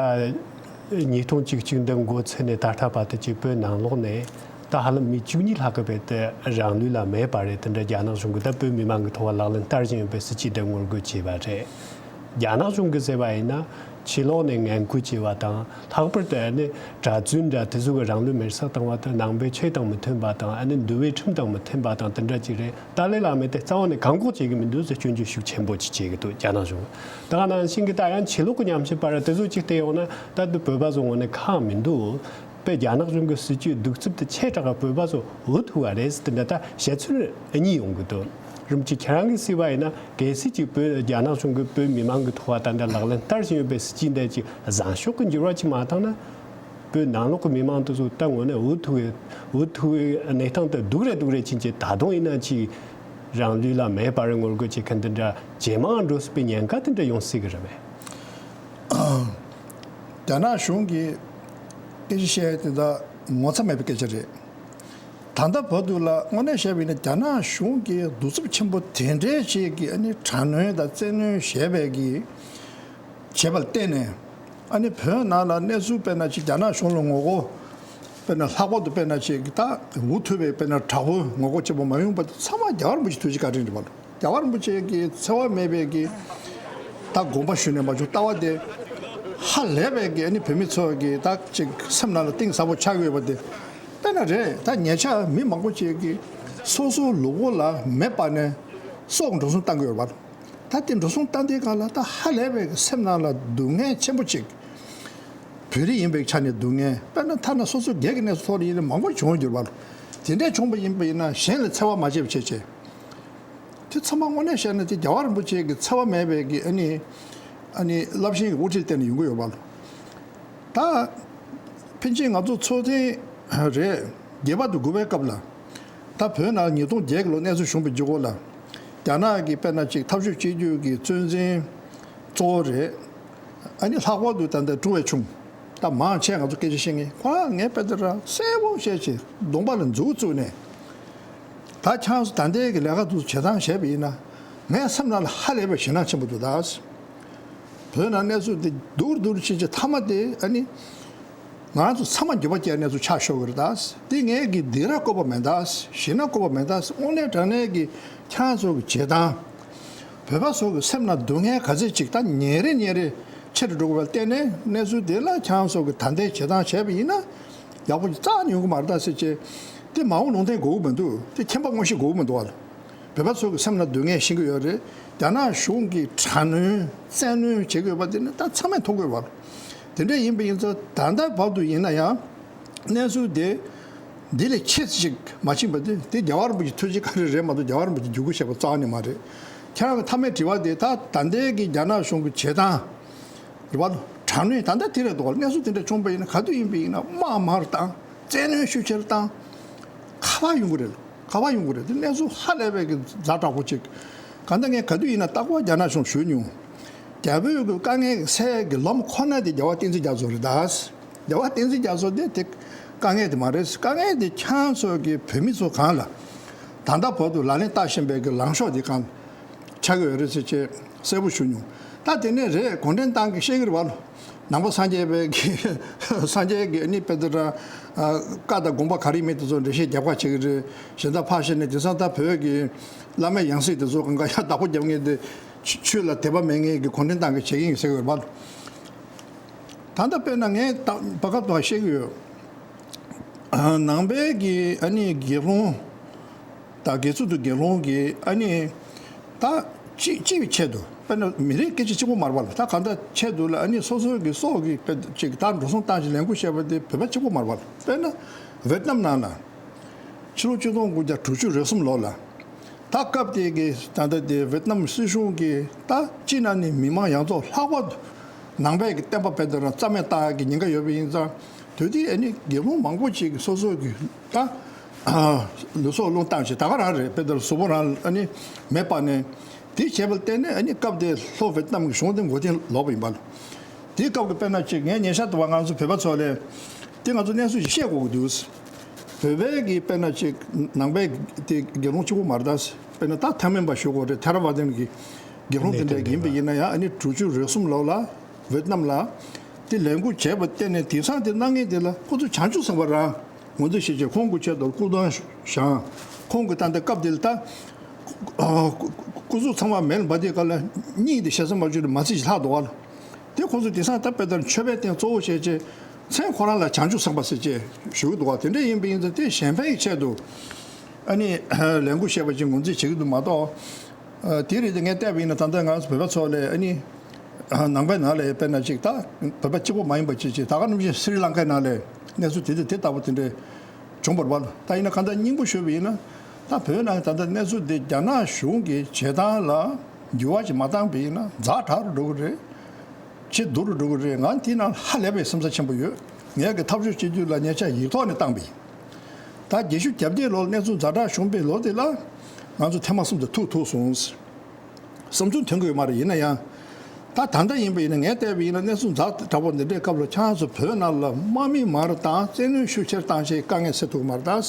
ཉིས་སྟོང་བཅུ་གཅིག་འདི་འགོ་ཚུགས་ནས་ད་ལྟ་བར་དུ་ཅིག་བོད་ནང་ལོགས་ནས། ད་ཧ་ལམ་མི་བཅུ་གཉིས་ལྷག་གི་བོད་དེ་རང་ལུས་ལ་མེད་པ་རེད། དེ་འདྲ་རྒྱ་ནག་གཞུང་གིས་ད་བོད་མི་མང་གི་ཐོག་ལག་ལེན་བསྟར་བཞིན་ཡོད་པའི་སྲིད་བྱུས་དེ་ངོ་རྒོལ་བྱས་པ་རེད། རྒྱ་ནག་གཞུང་གིས་ཟེར་བ་ཡིན་ན་ ཕྱི་ལོགས་ནས་ངན་སྐུལ་བྱས་པ་དང་། ལྷག་པར་དུ་ཨ་ནི་གྲྭ་བཙུན་འདྲ་དེ་ཚོ་གི་རང་ལུས་མེར་སྲེག་བཏང་བ་དང་། ནང་པའི་ཆོས་དང་མི་མཐུན་པ་དང་། ཨ་ནི་འདུལ་བའི་ཁྲིམས་དང་མི་མཐུན་པ་དང་། དེ་འདྲ་ཅིག་རེད། ཏཱ་ལའི་བླ་མས་དེ་རྩ་བ་ནས་བཀག་འགོག་བྱེད་ཀྱི་མི་འདུག་ཟེར་སྐྱོན་བརྗོད་ཤུགས་ཆེན་པོ་ཅིག་བྱེད་ཀྱི་འདུག་རྒྱ་ནག་གཞུང་གིས། ད་ག་ནང་བཞིན་གྱི་ད་ཡང་ཕྱི་ལོགས་ཀྱི་ཉམས་ཞིབ་པ་ར་དེ་ཚོ་ཅིག་བལྟས་ཡོང་ན། ད་དེ་བོད་པ་ཚོ་ངོས་ནས་ཁག་མི་འདུག་པས། རྒྱ་ནག་གཞུང་གི་སྲིད་ཇུས་གདུག་རྩུབ་དེ་ཆེ་དྲགས་བོད་པ་ཚོ་འུ་ཐུག་པ་རེད་ཟེར། དེ་འདྲ་ད་བཤད་ཚུལ་གཉིས་ཡོང་གི་འདུག་རིམ་གྱིས་ཁྱེད་རང་གིས་གཟིགས་པ་ཡིན་ན། གལ་སྲིད་ཅིག་བོད་རྒྱ་ནག་གཞུང་གིས་བོད་མི་མང་གི་ཐོག་ལ་ད་འདྲ་ལག་ལེན་བསྟར་བཞིན་ཡོད་པའི་སྲིད་ཇུས་འདི་ཅིག་བཟང་ཕྱོགས་ཀྱི་འགྱུར་བ་ཅིག་མ་བཏང་ན། བོད་ནང་ལོགས་ཀྱི་མི་མང་དེ་ཚོ་ད་ངོས་ནས་འུ་ཐུག་པའི་འུ་ཐུག་པའི་གནས་སྟངས་དེ་སྡུག་རེ་སྡུག་རེ་ཕྱིན་ཆད་ད་དུང་ཡིན་ན་ཅིག་རང་ལུས་ལ་མེ་སྤར་བའི་ངོ་རྒོལ་བྱེད་མཁན་དེ་འདྲ་ཇེ་མང་འགྲོ་སྲིད་པའི་ཉེན་ཁ་དེ་འདྲ་ཡོང་སྲིད་ཀྱི་རེད་པས། རྒྱ་ནག་གཞུང་གིས་སྐད་ཆ་བཤད་དེ་ད་ངོ་ཚ་མེད་པའི་སྐད་ཆ་རེད། ད་ལྟ་བར་དུ་ལ་དངོས་གནས་བཤད་པ་ཡིན་ན། རྒྱ་ནག་གཞུང་གིས་གདུག་རྩུབ་ཆེན་པོ་དེ་འདྲའི་ཅིག་གི་ཨ་ནི་དྲག་གནོན་དང་བཙན་གནོན་བྱས་པའི་གི་བྱས་པ་ལ་བརྟེན་ནས། ཨ་ནི་བོད་ནང་ལ་གནས་ཚུལ་དཔེར་ན་ཅིག་རྒྱ་ནག་གཞུང་ལ་ངོ་རྒོལ། དཔེར་ན་ལྷག་པར་དུ་དཔེར་ན་ཅིག་ད་འུ་ཐུག་པའི་དཔེར་ན་དྲག་པོའི་ངོ་རྒོལ་ཆེན་པོ་མ་ཡོང་བར་དུ་ཚང་མ་རྒྱལ་བ་རིན་པོ་ཆེ་ཐུགས་རྗེ་བཀའ་དྲིན་རེད་པ། རྒྱལ་བ་རིན་པོ་ཆེ་གི་འཚེ་བ་མེད་པའི་གི་ད་དགོངས་པ་ཞུས་ནས་མ་བྱུང་ལྟ་བ་དེ་ཧ་ལས་པའི་གི་ཨ་ནི་བོད་མི་ཚོ་གི་ད་ཅིག་སེམས་ནང་ལ་གཏིང་ཟབ་པོ་ཆགས་ཡོད་པ་དེ། དཔེར་ན་རེད། ད་ཉེ་ཆར་མི་མང་པོ་ཅིག་གིས་སོ་སོའི་ལུས་པོ་ལ་མེ་སྤར་ནས་སྲོག་འགྲོ་སོང་བཏང་གི་ཡོད་པ། ད་དེ་འགྲོ་སོང་བཏང་དུས་སྒང་ལ་ད་ཧ་ལས་པའི་སེམས་ནང་ལ་སྡུག་བསྔལ་ཆེན་པོ་ཅིག་བོད་རིགས་ཡིན་པའི་ཆ་ནས་སྡུག་བསྔལ། དཔེར་ན་ཐ་ན་སོ་སོ་སྒེར་གྱི་གནས་ཚུལ་ཐོག་ལ་ཡིན་ན་མང་པོ་བྱུང་ཡོད་པ། དེ་འདྲ་བྱུང་པ་ཡིན་པ་ཡིན་ན་གཞན་ལ་འཚེ་བ་མ་བྱེད་པ་བྱེད་ཆེད། དེ་ཚང་མ་དངོས་གནས་བཤད་ན་དེ་རྒྱལ་བ་རིན་པོ་ཆེ་གི་འཚེ་བ་མེད་པའི་གི་ཨ་ནི་ཨ་ནི་རླབས་ཆེན་གྱི་དབུ་ཁྲིད་བསྟེན་ནས་ཡོང་གི་ཡོད་པ། ད་ཕན་ཆད་ང་ཚོ་ཚོགས་ཐེངས་རེད། བརྒྱད་པ་དང་དགུ་པའི་སྐབས་ལ། ད་བོད་ནང་ཉིས་སྟོང་བརྒྱད་ཀྱི་ལོ་གནས་ཚུལ་བྱུང་བའི་རྗེས་འགོ་ལ། རྒྱ་ནག་གི་དཔེར་ན་ཅིག་འཐབ་ཕྱོགས་གཅིག་གྱུར་གྱི་གཙོ་འཛིན་གཙོ་བོ་རེད། ཨ་ནི་ལྷག་པར་དུ་ད་ལྟ་ཀྲུའུ་ཝེ་ཆུང་། ད་མང་ཆེ་ང་ཚོ་སྐད་ཆ་བཤད་མཁན་ཁོ་རང་ངས་དཔེ་དེ་རང་གསལ་པོ་བཤད་ཆེད་གདོང་པ་ལ་མཛུབ་བཙུགས་ནས། ད་ཆང་སོ་ད་ལྟའི་གི་ལས་ཀ་དུ་བྱེད་སྟངས་བྱས་པ་ཡིན་ན། ངའི་སེམས་ནང་ལ་ཧ་ལས་པའི་ཞེད་སྣང་ཆེན་པོ་འདུག་ད། བོད་ནང་གནས་ཚུལ་འདི་སྡུག་རུ་སྡུག་རུ་ཕྱིན་ཆད་མཐའ་མ་དེ་ཨ་ནི། ང་ཚོ་ཚང་མ་འགྱོད་པ་སྐྱེ་གནས་ཚུལ་ཆགས་ཤོར་གི་རེད་ད། དེ་ངས་གི་སྡིགས་ར་བསྐུལ་བ་མེད་ད། ཞེད་སྣང་བསྐུལ་བ་མེད་ད། དངོས་གནས་དྲང་གནས་ཀྱི་ཁྱེད་རང་ཚོ་གི་བྱེད་སྟངས། བོད་པ་ཚོ་གི་སེམས་ནང་སྡུག་བསྔལ་ག་ཚད་ཅིག་ད་ཉིན་རེ་ཉིན་རེ་ཆེ་རུ་འགྲོ་གི་བ་བརྟེན་ནས་གནས་ཚུལ་དེ་ལ་ཁྱེད་རང་ཚོ་གི་ད་ལྟའི་བྱེད་སྟངས་བྱས་པ་ཡིན་ན། ཡག་པོ་ཅིག་རྩ་ནས་ཡོང་གི་མ་རེད་ད་ཟེར་བྱས། དེ་མ་འོངས་ལུང་བསྟན་དགོས་ཀྱི་མི་འདུག་དེ་མཁྱེན་པ་དངོས་གཞི་དགོས་ཀྱི་མི་འདུག་བ་ལ། བོད་པ་ཚོ་གི་སེམས་ནང་སྡུག་བསྔལ་ཤེས་ཀྱི་ཡོད་རེད། རྒྱ་ནག་གཞུང་གིས་དྲག་གནོན་བཙན་གནོན་བྱེད་ཀྱི་ཡོད་པ་དེ་ནི་ད་ཚང་མས་མཐོང་གི་ཡོད་པ། དེ་འདྲ་ཡིན་པ་ཡིན་ཙང་ད་ལྟ་བར་དུ་ཡིན་ན་ཡང་། གནས་ཚུལ་དེ་འདི་ལས་ཆེ་ཞིག་མ་ཕྱིན་པ་དེ་དེ་རྒྱལ་བ་རིན་པོ་ཆེ་ཐུགས་རྗེ་བཀའ་དྲིན་རེད་མ་གཏོགས་རྒྱལ་བ་རིན་པོ་ཆེ་བརྒྱུད་སྐུལ་བྱས་པ་རྩ་བ་ནས་མ་རེད། ཁྱེད་རང་གི་མཐའ་མའི་དྲི་བ་དེ་ད་ད་ལྟའི་གི་རྒྱ་ནག་གཞུང་གི་བྱེད་སྟངས་རེད་བ། དྲག་གནོན་ད་ལྟ་དེ་རེད་འདུག་བ། གནས་ཚུལ་དེ་འདྲ་བྱུང་པ་ཡིན་ན་ག་དུས་ཡིན་པ་ཡིན་ན་དམག་མང་རུ་བཏང་། བཙན་གནོན་ཤུགས་ཆེ་རུ་བཏང་། ག་པར་ཡོང་གི་རེད། ག་པར་ཡོང་གི་རེད། དེ་གནས་ཚུལ་ཧ་ལས་པའི་གི་ཛ་དྲག་པོ་ཅིག་གང་ལྟར་ངས་ག་དུས་ཡིན་ན་རྟག་པར་རྒྱ་ནག་གཞུང་ཞུ་མྱོང་། རྒྱ་བོད་ཀྱི་དཀའ་ངལ་གྱི་སའི་གི་ལམ་ཁོ་ན་དེ་རྒྱལ་བ་བསྟན་འཛིན་རྒྱ་མཚོ་རེད་ད། རྒྱལ་བ་བསྟན་འཛིན་རྒྱ་མཚོ་དེ་དེ་དཀའ་ངལ་དེ་མ་རེད། དཀའ་ངལ་དེ་ཁྱེད་ཚོ་གི་བོད་མི་ཚོ་གང་ལ་ད་ལྟ་བར་དུ་ལག་ལེན་བསྟར་བཞིན་པའི་གི་ལངས་ཕྱོགས་དེ་གང་ཆགས་ཀྱི་ཡོད་རེད་ཟེར་བྱས་གསལ་པོ་ཞུ་མྱོང་། ད་དེ་ནས་རེད། གུང་ཁྲན་ཏང་གིས་བཤད་ཀྱི་རེད་བ། ནང་པ་སངས་རྒྱས་པའི་གི་སངས་རྒྱས་ཀྱི་ཨ་ནི་དཔེ་དེ་འདྲ་བཀའ་དང་དགོངས་པ་ག་རེ་མེད་དེ་ཚོ་འགྲེལ་བཤད་རྒྱབ་ཁ་བྱེད་ཀྱི་རེད། གཞན་དག་ཕར་བཤད་ནས་དེང་སང་ད་བོད་ཀྱི་བླ་མའི་ཡང་སྲིད་དེ་ཚོ་གང་ག་ཡ་བདག་པོ་རྒྱབ་མཁན་དེ་ཆོས་ལ་དད་པ་མེད་མཁན་གྱི་གུང་ཁྲན་ཏང་གིས་བྱེད་ཀྱི་ཡིན་ཟེར་གྱི་ཡོད་རེད་བ། ད་ལྟ་དཔེར་ན་ངས་ད་བར་སྐབས་དུ་བཤད་ཀྱི་ཡོད། ནང་པའི་གི་ཨ་ནི་དགེ་སློང་། ད་དགེ་ཚུལ་དང་དགེ་སློང་གི་ཨ་ནི་ད་སྤྱི་སྤྱི་བའི་ཆེད་དུ་དཔེར་ན་མི་རིགས་སྐད་ཆ་གཅིག་པོ་མ་རེད་པ་ལ། ད་གང་ལྟར་ཆེད་དུ་ལ་ཨ་ནི་སོ་སོའི་གི་སྲོག་གི་དཔེ་ཅིག་ད་འགྲོ་སོང་བཏང་ཞིང་ལས་འགུལ་བྱས་པ་དེ་བོད་པ་གཅིག་པོ་མ་རེད་པ་ལ། དཔེར་ན་ཝེ་ཏི་ནམ་ནང་ལ་ཕྱི་ལོ་ཆིག་སྟོང་དགུ་བརྒྱ་དྲུག་ཅུ་རེ་གསུམ་ལོ་ལ། ད་སྐབས་དེ་གི་ད་ལྟ་དེ་ཝེ་ཏི་ནམ་སྲིད་གཞུང་གི་ད་སྤྱི་ནང་ནས་མི་མང་ཡོངས་རྫོགས་ལྷག་པར་དུ་ནང་པའི་གི་བསྟན་པ་དཔེ་དེ་རང་རྩ་མེད་བཏང་ཡག་གི་ཉེན་ཁ་ཡོད་པ་ཡིན་ཙང་། དུས་དེ་ཨ་ནི་དགེ་སློང་མང་པོ་ཅིག་གིས་སོ་སོ་གི་ད་ལུས་སྲོག་བློས་བཏང་བྱས་ད་ག་རང་རེད། དཔེ་དེ་གཟུགས་པོ་རང་ཨ་ནི་མེ་སྤར་ནས་དེ་བྱས་པ་ལ་བརྟེན་ནས་ཨ་ནི་སྐབས་དེ་ལྷོ་ཝེ་ཏི་ནམ་གི་གཞུང་དེ་མགོ་རྟིང་ལོག་པ་ཡིན་པ་ལ། དེའི་སྐབས་ཀྱི་དཔེར་ན་ཅིག་ངས་ཉེ་ཆར་དུ་བ་ང་ཚོ་བོད་པ་ཚོ་ལ་དེ་ང་ཚོ་གནས་ཚུལ་ཞིག་བཤད་དགོས་ཀྱི་འདུག་བོད་པའི་གི་དཔེར་ན་ཅིག་ནང་པའི་དེ་དགེ་སློང་གཅིག་པོ་མ་རེད་ད། དཔེར་ན་ད་ཐའེ་མེན་པ་ཞུ་དགོས་རེད། ཐེ་ར་ཝ་དན་གི་དགེ་སློང་དེ་འདྲ་ཡིན་པ་ཡིན་ན་ཡང་ཨ་ནི་དྲུག་ཅུ་རེ་གསུམ་ལོ་ལ་ཝེ་ཏི་ནམ་ལ་དེ་ལས་འགུལ་བྱས་པ་བརྟེན་ནས་དེང་སང་དེ་གནང་མཁན་དེ་ལ་ཁོ་ཚོ་བྱང་ཆུབ་སེམས་དཔའ་རང་ངོས་འཛིན་བྱེད་ཆེད་ཁོང་གི་ཆེད་དུ་སྐུ་གདུང་བཞེངས། ཁོང་གི་ད་ལྟ་སྐབས་དེ་ལ་ད་སྐུ་གཟུགས་ཚང་མ་མེ་ལ་འབར་དུས་སྐབས་ལ་སྙིང་དེ་ཞེ་ས་མ་བྱུང་ནས་མ་ཚིག་ཅིག་ལྷག་འདུག་བ་ལ། དེ་ཁོང་ཚོ་དེང་སང་ད་དཔེ་ལྟར་མཆོད་པའི་རྟེན་གཙོ་བོ་བྱས་བྱས་མཚན་ཁོ་རང་ལ་བྱང་ཆུབ་སེམས་དཔའ་ཟེར་བྱས་ཞུ་གི་འདུག་བ། དེ་འདྲ་ཡིན་པ་ཡིན་ཙང་དེ་གཞན་ཕན་གྱི་ཆེད་དུ་ཨ་ནི་ལས་འགུལ་བཤད་པ་ཅིག་ངོས་འཛིན་བྱེད་ཀྱི་འདུག་མ་གཏོགས། དེ་རེད་དེ་ངས་བལྟས་པ་ཡིན་ན་ད་ལྟ་ང་ཚོ་བོད་པ་ཚོ་ལས་ཨ་ནི་ནང་པའི་ནང་ལས་དཔེར་ན་ཅིག་ད་བོད་པ་གཅིག་པོ་མ་ཡིན་པ་ཅིག་ཅིག་ད་ག་ནང་བཞིན་སི་རི་ལང་ཀའི་ནང་ལས་གནས་ཚུལ་དེ་དེ་དེ་ལྟ་བུ་དེ་འདྲས་བྱུང་བར་བ། ད་ཡིན་ན་གང་ལྟར་སྙིང་པོ་ཞུས་པ་ཡིན་ན་ད་བོད་ནང་ད་ལྟ་གནས་ཚུལ་དེ་རྒྱ་ནག་གཞུང་གི་བྱེད་སྟངས་ལ་འགྱུར་བ་ཅིག་མ་བཏང་པ་ཡིན་ན་ཛ་དྲག་རུ་འགྲོ་གི་རེད། ཇེ་སྡུག་རུ་འགྲོ་གི་རེད། ང་དེའི་ནང་ཧ་ལས་པའི་སེམས་འཚབ་ཆེན་པོ་ཡོད། ངས་ཀྱི་ཐབས་ཤེས་བྱེད་རྒྱུ་ལ་ཉེ་ཆར་ཡིག་ཐོག་ནས་བཏང་པ་ཡིན། ད་བརྒྱད་ཅུ་གྱ་བརྒྱད་ལོར་གནས་ཚུལ་ཛ་དྲག་བྱུང་པའི་ལོ་དེ་ལ་ང་ཚོ་ཐེངས་མ་གསུམ་དུ་ཐུག་ཐུག་སོང་། བསམ་ཚུལ་ཐོན་གི་ཡོད་མ་རེད། ཡིན་ན་ཡང་ད་ད་ལྟ་ཡིན་པ་ཡིན་ན་ངས་བལྟས་པ་ཡིན་ན་གནས་ཚུལ་ཛ་དྲག་པོ་འདི་འདྲའི་སྐབས་ལ་ཁྱེད་རང་ཚོ་བོད་ནང་ལ་དམག་མི་མང་རུ་བཏང་བཙན་གནོན་ཤུགས་ཆེར་བཏང་བྱས་དཀའ་ངལ་སེལ་ཐུབ་ཀྱི་མ་རེད་ད།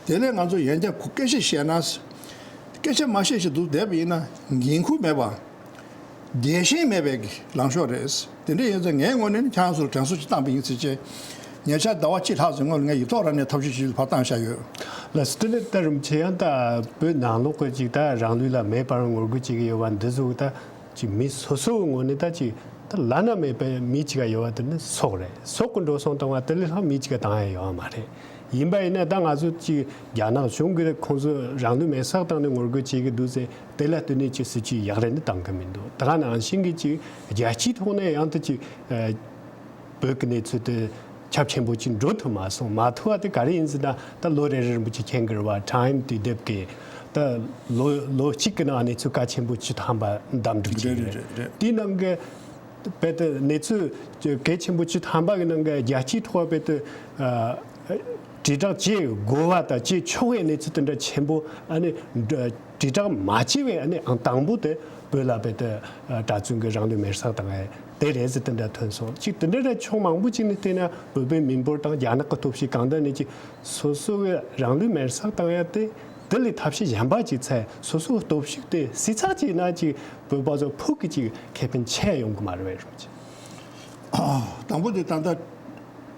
དེ་ལས་ང་ཚོ་ཡན་ཆད་སྐད་ཆ་བཤད་ན། སྐད་ཆ་མ་བཤད་ཞིག་འདུག་བསྡད་པ་ཡིན་ན་འགན་ཁུར་མེད་པ། རྒྱལ་ཞེན་མེད་པའི་ལངས་ཕྱོགས་རེད། དེ་འདྲ་ཡིན་ཙང་ངའི་ངོས་ནས་ནི་ཁྱེད་རང་ཚོར་དྲན་གསོ་ཅིག་བཏང་པ་ཡིན་ཟེར་བྱས། ཉེ་ཆར་ཟླ་བ་གཅིག་ལྷག་ཙམ་སྔོན་ལ་ངས་ཡིག་ཐོག་རང་ནས་ཐབས་ཤེས་ཅིག་ཕར་བཏང་བཞག་ཡོད། ལགས་སོ། དེ་ནི་ད་རིན་པོ་ཆེ་ཡང་ད་བོད་ནང་ལོགས་ཀྱི་ཅིག་ད་རང་ལུས་ལ་མེ་འབར་བའི་ངོ་རྒོལ་བྱེད་ཀྱི་ཡོད་པ་འདི་ཚོ་ད་ཅིག་མི་སོ་སོའི་ངོས་ནས་ད་ཅིག་ད་བླ་ན་མེད་པའི་མི་གཅིག་ག་ཡོད་པ་དེ་ནི་སྲོག་རེད། སྲོག་གི་འགྲོ་སོང་བཏང་བ་དེ་ལས་ལྷག་མི་གཅིག་ག་བཏང་ཡ་ཡོད་མ་རེད། ཡིན་པ་ཡིན་ན་ད་ང་ཚོ་ཅིག་རྒྱ་ནག་གཞུང་གིས་ཁོང་ཚོ་རང་ལུས་མེར་སྲེག་བཏང་ནས་ངོ་རྒོལ་བྱེད་ཀྱི་འདུག་ཟེར། དེ་ལ་བསྟུན་ནས་ཅིག་སྲིད་ཇུས་ཡག་རེ་ནི་བཏང་གི་མི་འདུག་ད་ག་ནང་བཞིན་གྱི་ཅིག་རྒྱལ་སྤྱིའི་ཐོག་ནས་ཡང་དུ་ཅིག་ཨ་བོད་ཀྱི་གནས་ཚུལ་དེ་ཁྱབ་ཆེན་པོ་ཅིག་འགྲོ་ཐུབ་མ་སོང་། མ་ཐུབ་པ་དེ་ག་རེ་ཡིན་ཟེར་ན་ད་ལོ་རེ་རེ་རིན་པོ་ཆེ་མཁྱེན་གྱི་རེད་བ། ཊའིམ་དུས་དེབ་ཀྱི་ད་ལོ་ལོ་གཅིག་གི་ནང་གནས་ཚུལ་གལ་ཆེན་པོ་བཅུ་ཐམ་པ་འདེམས་སྒྲུག་བྱས་རེད། རེད་རེད་རེད། དེའི་ནང་གི་བོད་དུ་གནས་ཚུལ་གལ་ཆེན་པོ་བཅུ་ཐམ་པ་གི་ནང་གི་རྒྱལ་སྤྱིའི་ཐོག་བོད་དུ་ཨ་དྲིལ་བསྒྲགས་བྱེད་དགོས་པ་དང་བྱེད་ཆོག་པའི་གནས་ཚུལ་དེ་འདྲ་ཆེན་པོ་ཨ་ནི་དྲིལ་བསྒྲགས་མ་བྱས་པའི་ཨ་ནི་ཨང་དང་པོ་དེ་བོད་ལ་བོད་དུ་ཨ་གྲྭ་བཙུན་གྱི་རང་ལུས་མེར་སྲེག་བཏང་ཡས་དེ་རེད་ཟེར་དེ་འདྲ་ཐོན་སོང་། གཅིག་དེ་འདྲ་རེད། ཕྱོགས་མང་པོ་གཅིག་ནས་བལྟས་ན་བོད་པའི་མི་འབོར་དང་རྒྱ་ནག་གི་སྟོབས་ཤུགས་གང་འདྲ་ནས་ཀྱི་སོ་སོ་གི་རང་ལུས་མེར་སྲེག་བཏང་ཡ་དེ་དེ་ལས་ཐབས་ཤེས་གཞན་པ་ཅིག་འཚོལ། སོ་སོའི་སྟོབས་ཤུགས་དེ་སྲིད་ཚགས་ཅིག་ན་ཅིག་བོད་པ་ཚོ་ཕུགས་ཀྱི་ཅིག་ཁེ་ཕན་ཆེ་ཡོང་གི་མ་རེད་པས་རུང་ཅིག་དང་པོ་དེ་ད་ལྟ་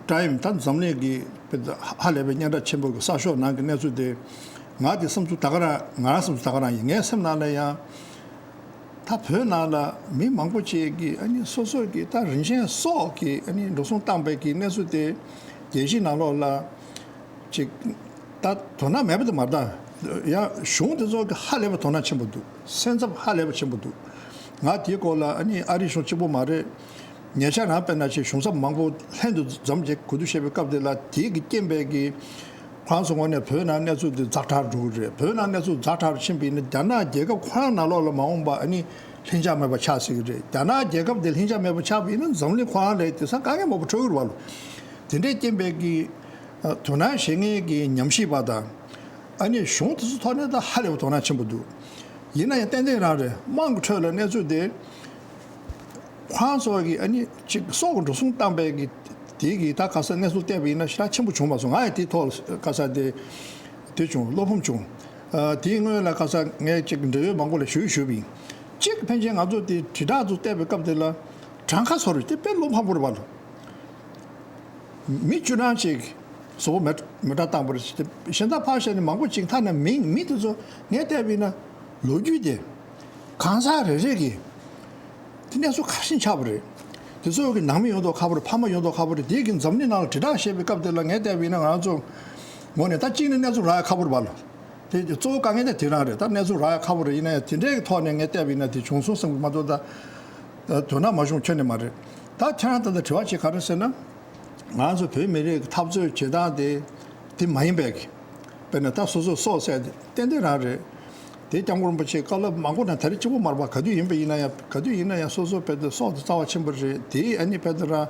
ཊའིམ་ད་འཛམ་གླིང་གི་ཧ་ལས་པའི་སྙན་གྲགས་ཆེན་པོ་གི་གསར་ཤོག་ནང་གི་གནས་ཚུལ་དེ་ང་དེ་བསམ་ཚུལ་ད་ག་རང་ང་རང་བསམ་ཚུལ་ད་ག་རང་ཡིན། ངའི་སེམས་ནང་ལ་ཡང་ད་བོད་ནང་ལ་མི་མང་པོ་ཅིག་གིས་ཨ་ནི་སོ་སོ་གི་ད་རིན་ཆེན་སྲོག་གི་ཨ་ནི་འགྲོ་སོང་བཏང་པའི་གི་གནས་ཚུལ་དེ་རྒྱལ་སྤྱིའི་ནང་ལོགས་ལ་ཅིག་ད་དོ་སྣང་མེད་པ་དེ་མ་རེད། ད་ཡང་གཞུང་དེ་ཚོ་གི་ཧ་ལས་པའི་དོ་སྣང་ཆེན་པོ་འདུག་སེམས་འཚབ་ཧ་ལས་པ་ཆེན་པོ་འདུག་ང་དེའི་སྐོར་ལ་ཨ་ནི་ཨ་རིའི་གཞུང་གཅིག་པོ་མ་རེད། ཉེ་ཆར་རང་དཔེར་ན་ཆེ་གཞུང་ཚབ་མང་པོ་ལྷན་དུ་འཛོམས་བྱས་གོ་བསྡུར་བྱས་པའི་སྐབས་དེ་ལ་དེའི་གི་རྐྱེན་པས་གི་ཁོ་རང་ཚོ་ངོས་ནས་བོད་ནང་གནས་ཚུལ་དེ་ཛ་དྲག་འགྲོ་གི་རེད། བོད་ནང་གནས་ཚུལ་ཛ་དྲག་ཕྱིན་པ་ཡིན་ན་རྒྱ་ནག་རྒྱལ་ཁབ་ཁོ་རང་ནང་ལོགས་ལ་མ་འོངས་པ་ཨ་ནི་ལྷིང་འཇགས་མེད་པ་ཆགས་སྲིད་ཀྱི་རེད། རྒྱ་ནག་རྒྱལ་ཁབ་དེ་ལྷིང་འཇགས་མེད་པ་ཆགས་པ་ཡིན་ན་འཛམ་གླིང་ཁོ་རང་ལ་དེང་སང་དཀའ་ངལ་མང་པོ་འཕྲད་ཀྱི་རེད་བ་ལོ། དེ་འདྲའི་རྐྱེན་པས་ཀྱི་དོ་སྣང་བྱེད་མཁན་གྱི་ཉམས་ཞིབ་པ་དང་ཨ་ནི་གཞུང་དེ་ཚོ་ཐོག་ནས་ད་ཧ་ལས་པ་དོ་སྣང་ཆེན་པོ་འདུག་ཡིན་ན་ཡང་ཏན་ཏན་རང་རེད། དམངས་ཀྱི་ཁྲོད་ལ་གནས་ཚུལ་དེ་ཁོང་ཚོ་གི་ཨ་ནི་གཅིག་སྲོག་གི་འགྲོ་སོང་བཏང་པའི་གི་དེ་གི་ད་ག་ས་གནས་ཚུལ་བལྟས་པ་ཡིན་ན་ཞེ་དྲག་ཆེན་པོ་བྱུང་མ་སོང་། ང་ཡང་དེ་ཐོག་ལ་ག་ས་དེ་དེ་བྱུང་བློ་ཕམ་བྱུང་། ཨ་དེའི་སྔོན་ལ་ག་ས་ངས་གཅིག་འབྲེལ་ཡོད་མང་པོ་ལ་ཞུས་ཞུས་པ་ཡིན། གཅིག་ཕན་ཆད་ང་ཚོ་དེ་དྲིལ་བསྒྲགས་ཚོ་བལྟས་པའི་སྐབས་དེ་ལ་གྲངས་ཀ་ཚོར་དེ་དཔེ་བློ་ཕམ་པོ་རེད་བ་ལོ། མི་བཅུ་གྲངས་ཅིག་སོ་སོ་མེ་མེ་སྲེག་བཏང་པ་རེད། གཞན་དག་ཕར་བཞག་ནས་མང་པོ་ཅིག་ཐ་ན་མི་མི་དེ་ཚོ་ངས་བལྟས་པ་ཡིན་ན་ལོ་རྒྱུས་དེ་གང་ཟག་རེ་རེ་གི་དེ་གནས་ཚུལ་ཁ་ཤས་ཆགས་པ་རེད། དེ་ཚོ་གི་ནང་མི་ཡོང་མདོག་ཁ་པོ་རེད། ཕ་མ་ཡོང་མདོག་ཁ་པོ་རེད། དེ་གི་འཛམ་གླིང་ནང་ལ་དྲིལ་བསྒྲགས་བྱས་པའི་སྐབས་དེ་ལ་ངས་བལྟས་པ་ཡིན་ན་ང་ཚོ་ངོས་ནས་ད་གཅིག་ནས་གནས་ཚུལ་རག་ཡ་ཁག་པོ་རེད་བ་ལ། དེ་གཙོ་བོ་དཀའ་ངལ་དེ་དེ་རང་རེད། ད་གནས་ཚུལ་རག་ཡ་ཁག་པོ་རེད། ཡིན་ན་ཡང་དེ་འདྲའི་གི་ཐོག་ནས་ངས་བལྟས་པ་ཡིན་ན་དེ་བྱུང་སོང་བསམ་གི་མ་གཏོགས་ད་དོ་སྣང་མ་བྱུང་ཁྱོན་ནས་མ་རེད། ད་ཁྱེད་རང་ད་ལྟ་དྲི་བ་ཅིག་ག་རེ་ཟེར་ན། ང་ཚོ་བོད་མི་རིགས་ཀྱི་འཐབ་རྩོད་བྱེད་སྟངས་དེ་དེ་མ་ཡིན་པའི་གི་དཔེར་ན་ད་སོ་སོ་སྲོག་བསད་དེ་ཏན་ཏན་རང་རེད། དེ་སྐྱབས་མགོན་རིན་པོ་ཆེ་བཀའ་སློབ་མང་པོ་ནང་ད་རེས་གཅིག་པོ་མ་རེད་པ། ག་དུས་ཡིན་པ་ཡིན་ན་ཡང་ག་དུས་ཡིན་ན་ཡང་སོ་སོ་དཔེ་དེ་སྲོག་དེ་རྩ་བ་ཆེན་པོ་རེད། དེ་ཨ་ནི་དཔེ་དེ་རང་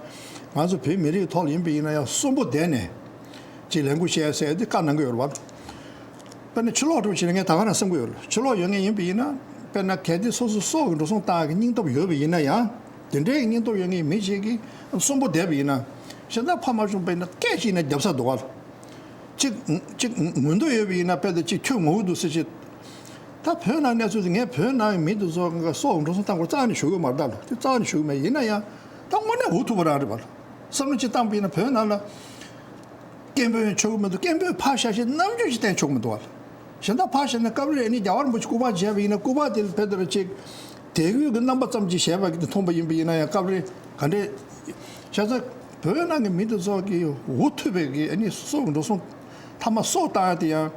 ང་ཚོ་བོད་མི་རིགས་ཐོག་ལ་ཡིན་པ་ཡིན་ན་ཡང་གསོན་པོ་བསྡད་ནས་ཅིག་ལས་འགུལ་བྱས་ཟེར་དེ་བཀའ་གནང་གི་ཡོད་རེད་པ། དཔེར་ན་ཕྱི་ལོགས་འགྲོ་བྱས་ནས་ངས་ད་ག་རང་བསམ་གི་ཡོད་ལ། ཕྱི་ལོགས་ཡོད་མཁན་ཡིན་པ་ཡིན་ན་དཔེར་ན་གལ་ཏེ་སོ་སོ་སྲོག་གི་འགྲོ་སོང་བཏང་གི་སྙིང་སྟོབས་ཡོད་པ་ཡིན་ན་ཡང་དེ་འདྲའི་གི་སྙིང་སྟོབས་ཡོད་མཁན་མི་ཞིག་གིས་གསོན་པོ་བསྡད་པ་ཡིན་ན་གཞན་དག་ཕ་མ་བྱུང་པ་ཡིན་ན་སྐད་ཅིག་ནས་རྒྱབ་ས་འདུག་ག་ལ། གཅིག་གཅིག་ངུ་འདོད་ཡོད་པ་ཡིན་ན་དཔེ་དེ་གཅིག་ཁྱོད་ངུ་གི་འདུག་ཟེར་ཅིག་ད་བོད་ནང་གནས་ཚུལ་དེ་ངས་བོད་ནང་གི་མི་དེ་ཚོ་གི་སྲོག་གི་འགྲོ་སོང་བཏང་དགོས་རྩ་ནས་ཞུ་གི་མ་རེད་ད་ལ། དེ་རྩ་ནས་ཞུ་གི་མེད། ཡིན་ན་ཡང་ད་དངོས་གནས་འུ་ཐུག་པ་རང་རེད་པ་ལ། བསམ་བློ་གཅིག་བཏང་པ་ཡིན་ན་བོད་ནང་ལ། སྐད་འབོད་ཆོག་གི་མི་འདུག་སྐད་འབོད་ཕར་བཞག་བྱས་རྣམ་འགྱུར་ཞིག་བསྟན་ཆོག་གི་མི་འདུག་བ། གཞན་དག་ཕར་བཞག་ན་སྐབས་རེ་ནི་རྒྱལ་བ་རིན་པོ་ཆེ་སྐུ་པར་མཇལ་བ་ཡིན་ན་སྐུ་པར་དེ་ལ་ཕེབས་དུས་ཅིག་ དད་གུས་ཀྱི་རྣམ་པ་ཙམ་ཅིག་བྱས་པ་གི་མཐོང་པ་ཡིན་པ་ཡིན་ན་ཡང་སྐབས་རེ་ག་འདྲས། བྱས་ཙང་བོད་ནང་གི་མི་དེ་ཚོ་གི་འུ་ཐུག་པའི་གི་ཨ་ནི་སྲོག་གི་འགྲོ་སོང་མཐའ་མ་སྲོག་བཏང་ཡ་དེ་ཡང་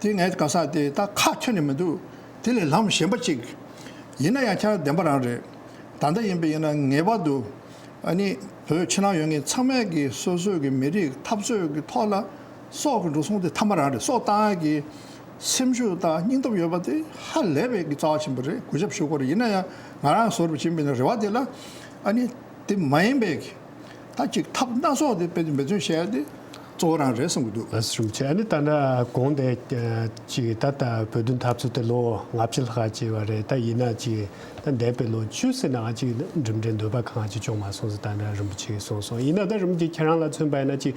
དེ་ངས་ག་ས་དེ་ད་ཁ་ཁྱོན་ནས་མི་འདུག་དེ་ལས་ལམ་གཞན་པ་ཅིག་ཡིན་ན་ཡང་ཁྱེད་རང་བདེན་པ་རང་རེད། ད་ལྟ་ཡིན་པ་ཡིན་ན་ངེས་པར་དུ་ཨ་ནི་བོད་ཕྱི་ནང་ཡོད་མཁན་ཚང་མས་ཀྱི་སོ་སོའི་གི་མི་རིགས་འཐབ་རྩོད་ཀྱི་ཐོག་ལ་སྲོག་གི་འགྲོ་སོང་དེ་མཐའ་མ་རང་རེད། སྲོག་བཏང་ཡ་གི་སེམས་ཤུགས་དང་སྙིང་སྟོབས་ཡོད་པ་དེ་ཧ་ལས་པའི་གི་རྩ་བ་ཆེན་པོ་རེད། གུས་ཞབས་ཞུ་དགོས་རེད། ཡིན་ན་ཡང་ང་རང་བཟོ་འདྲ་ཅིག་ཡིན་པ་ཡིན་ན་རེ་བ་དེ་ལ་ཨ་ནི་དེ་མ་ཡིན་པའི་གི་ད་ཅིག་ཐབས་སྣ་ཚོགས་དེ་དཔེ་འབད་བརྩོན་བྱས་ཏེ་གཙོ་བོ་རང་རེད་བསམ་གྱི་འདུག་ལགས་སོ། རིན་པོ་ཆེ། ཨ་ནི་ད་ལྟ་གོང་དེ་ཅིག་ད་ལྟ་བོད་དོན་འཐབ་རྩོད་དེ་ལོ་ལྔ་བཅུ་ལྷག་བྱས་པ་རེད། ད་ཡིན་ན་ཅིག་ད་འདས་པའི་ལོ་བཅུ་ཟེར་ནའང་ཅིག་གྲུབ་འབྲས་འདོད་པ་གང་ཅིག་བྱུང་མ་སོང་ཟེར་ད་ལྟ་རིན་པོ་ཆེས་གསུངས་སོང་། ཡིན་ན་ད་རིན་པོ་ཆེ་ཁྱེད་རང་ལ་མཚོན་པ་ཡིན་ན་ཅིག་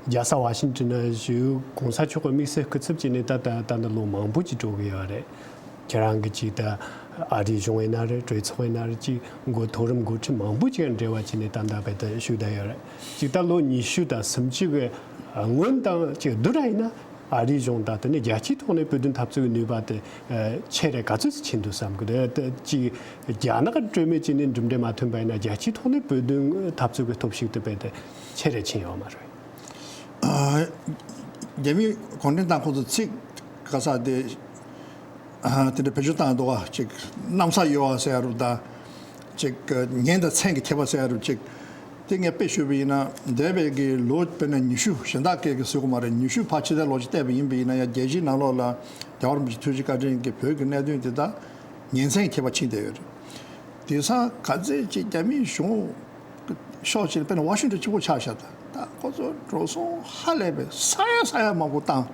རྒྱལ་ས་ཝ་ཤིང་ཏོན་ན་བཞུགས། གོང་ས་མཆོག་གི་དམིགས་བསལ་སྐུ་ཚབ་བྱས་ནས་ད་ལྟ་ད་ལྟ་ལོ་མང་པོ་ཅིག་འགྲོ་གི་ཡོད་རེད། ཁྱེད་རང་གིས་ཅིག་ད་ཨ་རིའི་གཞུང་ཡིན་ན་རེད། གྲོས་ཚོགས་ཡིན་ན་རེད། ཅིག་འགོ་མཐོ་རིམ་འགོ་ཁྲིད་མང་པོ་ཅིག་འབྲེལ་བ་བྱས་ནས་ད་ལྟ་བར་དུ་བཞུགས་བསྡད་ཡོད་རེད། ཅིག་ད་ལོ་ཉི་ཤུ་དང་སུམ་ཅུ་གི་སྔོན་དང་ཅིག་བསྡུར་ར་ཡིན་ན་ཨ་རིའི་གཞུང་དང་དེ་ནས་རྒྱལ་སྤྱིའི་ཐོག་ནས་བོད་དོན་འཐབ་རྩོད་ཀྱི་ནུས་པ་དེ་ཆེ་རེད། ག་ཚོད་ཅིག་ཕྱིན་འདུག་བསམ་གི་འདུག་ཅིག་རྒྱ་ནག་གི་གྲོས་མོལ་བྱས་ནས་གྲུབ་འབྲས་མ་ཐོན་པ་ཡིན་ན་རྒྱལ་སྤྱིའི་ཐོག་ནས་བོད་དོན་འཐབ་རྩོད་ཀྱི་སྟོབས་ཤུགས་དེ་རྦད་དེ་ཆེ་རེ་ཕྱིན་ཡོད་མ་རེད། རྒྱ་མིའི་གུང་ཁྲན་ཏང་ཁོ་ཚོ་ཚིག་ག་ས་དེ་དེ་འདྲ་བེད་སྤྱོད་བཏང་འདུག་ག་ཅིག་གནམ་ས་གཡོ་བ་ཟེར་ཡ་རུ་ད་ཅིག་ཉན་དང་མཚན་གྱི་ཁྱད་པར་ཟེར་ཡ་རུ་ཅིག་དེ་ངས་དཔེ་ཞུས་པ་ཡིན་ན་འདས་པའི་གི་ལོ་དཔེར་ན་ཉི་ཤུ་གཞན་དག་སྐད་ཀྱི་ཟེར་དགོས་མ་རེད། ཉི་ཤུ་ཕར་ཕྱི་ཟླ་ལོ་ཅིག་བལྟས་པ་ཡིན་པ་ཡིན་ན་ཡང་རྒྱལ་སྤྱིའི་ནང་ལོགས་ལ་རྒྱལ་བ་རིན་པོ་ཆེ་ཐུགས་རྗེ་བཀའ་དྲིན་གྱིས་བོད་ཀྱི་གནད་དོན་དེ་དག་ཉིན་མཚན་ཁྱད་པར་ཕྱིན་བསྡད་ཡོད་རེད། དེང་སང་ག་ཚད་ཅིག་རྒྱ་མིའི་གཞུང་ཕྱོགས་ཅིག་དཔེར་ན་ཝ་ཤིང་ཊོན་གཅིག་པོ་ཆ་བཞག་ད་ད་ཁོ་ཚོ་འགྲོ་སོང་ཧ་ལས་པའི་ས་ཡ་ས་ཡ་མང་པོ་བཏང་།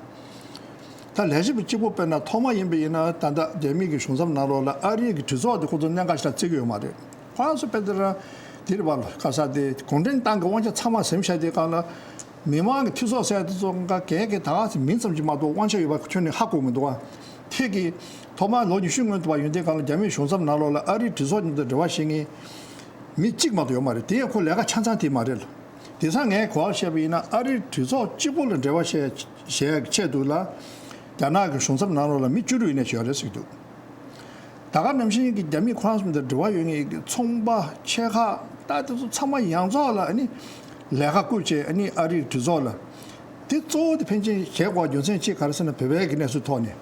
ད་ལས་བྱེད་པ་གཅིག་པོ་དཔེར་ན་ཐོག་མ་ཡིན་པ་ཡིན་ན་ད་ལྟ་རྒྱ་མི་གི་གཞུང་ཚབ་ནང་ལོགས་ལ་ཨ་རིའི་གི་གྲོས་ཚོགས་དེ་ཁོ་ཚོ་གནད་འགག་ཞིག་ལ་བརྩི་གི་ཡོད་མ་རེད། ཁོ་རང་ཚོ་དཔེ་དེ་རང་དེ་རེད་བ། ལ་ག་ས་དེ་གུང་ཁྲན་ཏང་གི་དབང་ཆ་ཚང་མ་ཟིན་བཞག་དེ་སྒང་ལ་མི་མང་གི་འཐུས་ཚོགས་ཟེར་དེ་ཚོ་ག་གལ་གལ་ད་ག་ཚོད་མིང་ཙམ་གྱིས་མ་གཏོགས་དབང་ཆ་ཡོད་པ་ཁྱོན་ནས་ཧ་གོ་མི་འདུག་བ། ཁྱེད་ཀྱིས་ཐོག་མར་ལོ་ཉི་ཤུ་སྔོན་དུ་བ་ཡོན་ཏན་སྒང་ལ་རྒྱ་མིའི་གཞུང་ཚབ་ནང་ལོགས་ལ་ཨ་རིའི་གྲོས་ཚོགས་མཉམ་དུ་འབྲེལ་བ་བྱེད་མཁན་མི་གཅིག་མ་གཏོགས་ཡོད་མ་རེད། དེ་ཡང་ཁོ་ལས་ཀ་ཆ་ཚང་དེ་མ་རེད་ལ། དེང་སང་ངས་གོ་བ་བཤད་པ་ཡིན་ན་ཨ་རིའི་གྲོས་ཚོགས་གཅིག་པོ་ལ་འབྲེལ་བ་བྱས་བྱས་ཆེད་དུ་ལ་རྒྱ་ནག་གི་གཞུང་ཚབ་ནང་ལོགས་ལ་མི་བཅུ་དྲུག་ཡིན་ནས་ཡོད་རེད་ཟེར་གྱི་འདུག་ད་ག་ནང་བཞིན་གྱི་རྒྱ་མི་ཁོ་རང་ཚོ་དང་འབྲེལ་བ་ཡོད་མཁན་གྱི་ཚོང་པ་ཆེ་ཁག་ད་དེ་ཚོ་ཚང་མ་ཡོངས་རྫོགས་ལ་ཨ་ནི་ལས་ཀ་བསྐུར་བྱས་ཨ་ནི་ཨ་རིའི་གྲོས་ཚོགས་ལ་དེ་གཙོ་བོ་དེ་ཕན་ཆད་བྱེད་དགོས་རྒྱུ་མཚན་གཅིག་ག་རེ་ཟེར་ན་བོད་པའི་གི་གནས་ཚུལ་ཐོག་ནས།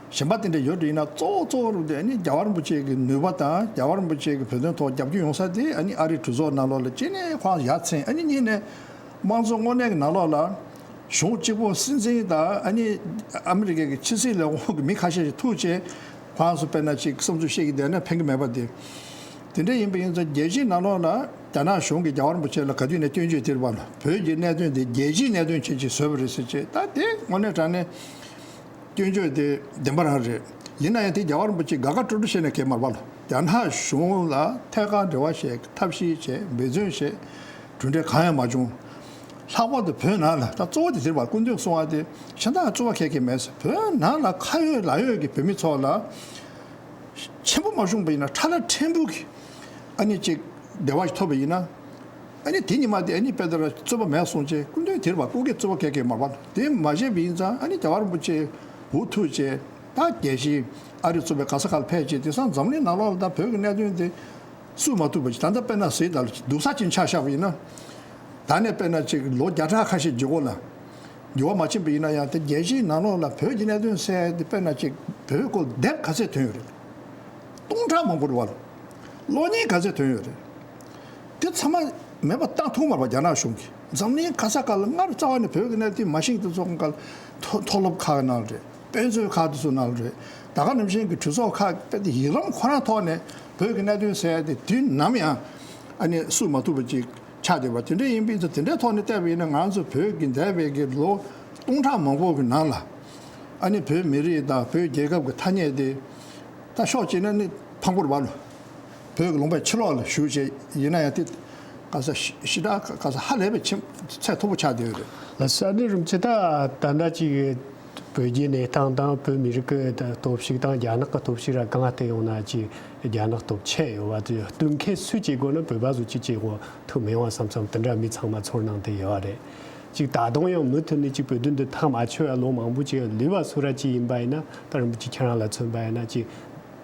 གཞན་པ་དེ་འདྲ་ཡོད་འདྲ་ཡིན་ན་གཙོ་བོ་གཙོ་བོ་རུ་དེ་ཨ་ནི་རྒྱལ་བ་རིན་པོ་ཆེ་གི་ནུས་པ་དང་རྒྱལ་བ་རིན་པོ་ཆེ་གི་བོད་དོན་ཐོག་རྒྱབ་སྐྱོར་ཡོང་ས་དེ་ཨ་ནི་ཨ་རིའི་གྲོས་ཚོགས་ནང་ལོགས་ལ་ཅི་ནས་ཁོ་རང་ཡར་མཚན་ཨ་ནི་གཉིས་ནས་དམངས་གཙོ་དངོས་གནས་ཀྱི་ནང་ལོགས་ལ་གཞུང་གཅིག་པོ་སྲིད་འཛིན་དང་ཨ་ནི་ཨ་མི་རི་ཀའི་གི་ཕྱི་སྲིད་ལས་ཁུངས་ཀྱི་མི་ཁ་ཤས་ཤིག་ཐུག་བྱས་ཁོ་རང་ཚོ་དཔེར་ན་ཅིག་བསམ་ཚུལ་བཤད་ཀྱི་བསྡད་ན་ཕན་གྱི་མེད་པ་དེ། དེ་འདྲ་ཡིན་པ་ཡིན་ཙང་རྒྱལ་སྤྱིའི་ནང་ལོགས་ལ་རྒྱ་ནག་གཞུང་གིས་རྒྱལ་བ་རིན་པོ་ཆེ་ལ་ག་དུས་ནས་སྐྱོན་བརྗོད་དེ་རེད་བ་ལ་བོད་ཀྱི་གནད་དོན་དེ་རྒྱལ་སྤྱིའི་གནད་དོན་ཆེན་ཅིག་བཟོས་པ་རེད་ཟེར་བྱས་ད་དེ་དངོས་གནས་དྲང་གནས། སྐྱོན་བརྗོད་དེ་བདེན་པ་རང་རེད། ཡིན་ན་ཡང་དེ་རྒྱལ་བ་རིན་པོ་ཆེ་དགའ་དགའ་སྤྲོ་སྤྲོ་བྱས་ནས་གས་མ་རེད་པ་ལ། རྒྱ་ནག་གཞུང་ལ་ཐད་ཀར་འབྲེལ་བ་བྱས་ཐབས་ཤེས་བྱས་འབད་བརྩོན་བྱས་གྲུབ་འབྲས་གང་ཡང་མ་བྱུང་། ལྷག་པར་དུ་བོད་ནང་ལ་ད་གཙོ་བོ་དེ་དེ་རེད་པ། སྐུ་མདུན་གསུངས་པ་དེ་གཞན་དག་གཙོ་བོ་གལ་གལ་མེད་ཟེར། བོད་ནང་ལ་ཁ་ཡོད་ལག་ཡོད་ཀྱི་བོད་མི་ཚོ་ལ་ཆེན་པོ་མ་བྱུང་པ་ཡིན་ན་ཁྲ་ལ་ཕྲན་བུ་གི་ཨ་ནི་ཅིག་བདེ་བ་ཞིག་ཐོབ་པ་ཡིན་ན། ཨ་ནི་དེ་ཉི་མ་དེ་ཨ་ནི་དཔེ་ལྟར་རྩོད་པ་མེད་སོང་ཅེས་སྐུ་མདུན་དེར་བ་སྐུ་སྒེར་རྩོད་པ་གལ་གལ་མ་རེད་པ། དེ་མ་བྱས་པ་ཡིན་ཙང་ཨ་ནི་རྒྱལ་བ་རིན་པོ་ཆེ་འུ་ཐུག་བྱས་ད་རྒྱལ་སྤྱིའི་ཨ་རི་གཙོས་པའི་ག་ས་ག་ལ་ཕེབས་བྱས་དེང་སང་འཛམ་གླིང་ནང་ལོགས་ལ་ད་བོད་ཀྱི་གནད་དོན་དེ་སུས་མ་ཐུབ་པ་ཅིག་ད་ལྟ་དཔེར་ན་ཟེར་ད་ལ་སྡུག་ས་ཅིག་ཆ་བཞག་པ་ཡིན་ན་ད་ནས་དཔེར་ན་ཅིག་ལོ་བརྒྱ་ཕྲག་ཁ་ཤས་རྗེས་འགོ་ལ་འགྱུར་བ་མ་ཕྱིན་པ་ཡིན་ན་ཡང་དེ་རྒྱལ་སྤྱིའི་ནང་ལོགས་ལ་བོད་ཀྱི་གནད་དོན་ཟེར་དེ་དཔེར་ན་ཅིག་བོད་སྐོར་དེབ་ག་ཚད་ཐོན་ཡོད་རེད། སྟོང་ཕྲག་མང་པོ་རེད་བ། གློག་བརྙན་ག་ཚད་ཐོན་ཡོད་རེད། དེ་ཚང་མ་མེད་པ་བཏང་ཐུབ་མ་རེད་པ། རྒྱ་ནག་གཞུང་གིས་འཛམ་གླིང་ག་ས་ག་ལ་སྔར་རྩ་བ་ནས་བོད་ཀྱི་གནད་དོན་མ་ཤེས་དེ་ཚོ་གང་ག་མཐོ་མཐོ་སློབ་ཁག་ནང་རེད། དཔེ་མཛོད་ཁག་དེ་ཚོ་ནང་རེད། ད་ག་ནང་བཞིན་གྱི་གྲོས་ཚོགས་ཁག་དཔེ་དེ་ཡིག་ལམ་ཁོ་རང་ཐོག་ནས་བོད་ཀྱི་གནད་དོན་ཟེར་ཡ་དེ་དུས་ནམ་ཡང་ཨ་ནི་སུ་མ་ཐུབ་པ་ཅིག་ཆགས་བསྡད་པ་དེ་འདྲ་ཡིན་པའི་ཚོ་དེ་འདྲའི་ཐོག་ནས་བལྟས་པ་ཡིན་ན་ང་ཚོ་བོད་ཀྱི་འདས་པའི་གི་ལོ་སྟོང་ཕྲག་མང་པོ་གི་ནང་ལ་ཨ་ནི་བོད་མི་རིགས་དང་བོད་རྒྱལ་ཁབ་ཀྱི་ཐ་སྙད་དེ་ད་ཕྱོགས་གཅིག་ནས་ནི་ཕངས་པོ་རེད་བ་ལོ། བོད་ཀྱི་ལུང་པའི་ཕྱི་ལོགས་ལ་བཞུགས་བྱས་ཡིན་ན་ཡང་དེ་ག་ས་ཞི་དྲག་ག་ས་ཧ་ལས་པའི་ཆེ་ཚད་མཐོ་པོ་ཆགས་བསྡད་ཡོད་རེད། ལགས་སོ། ཨ་ནི་རིན་པོ་ཆེ་ད་ད་ལྟ་ཅིག་བོད་རྒྱའི་གནས་སྟངས་དང་བོད་མི་རིགས་ཀྱི་སྟོབས་ཤུགས་དང་རྒྱ་ནག་གི་སྟོབས་ཤུགས་ར་གང་ལ་བལྟས་ཡོང་ན་ཅིག་རྒྱ་ནག་སྟོབས་ཆེ་ཡོད་པ་དེ་བསྟུན་མཁས་སུས་བྱེད་དགོས་ན་བོད་པ་ཚོ་ཅིག་བྱེད་དགོས་ཐུབ་མི་ཡོང་བ་བསམ་བསམ་དེ་འདྲ་མི་ཚང་མ་ཚོར་སྣང་དེ་ཡོད་རེད། ཅིག་ད་དུང་ཡང་མུ་མཐུད་ནས་ཅིག་བོད་དོན་འདི་ཐག་མ་ཆོད་ཡ་ལོ་མང་པོ་ཅིག་ལུས་པ་སུ་ར་ཅིག་ཡིན་པ་ཡིན་ན་ད་རིན་པོ་ཆེ་ཁྱེད་རང་ལ་མཚོན་པ་ཡིན་ན་ཅིག་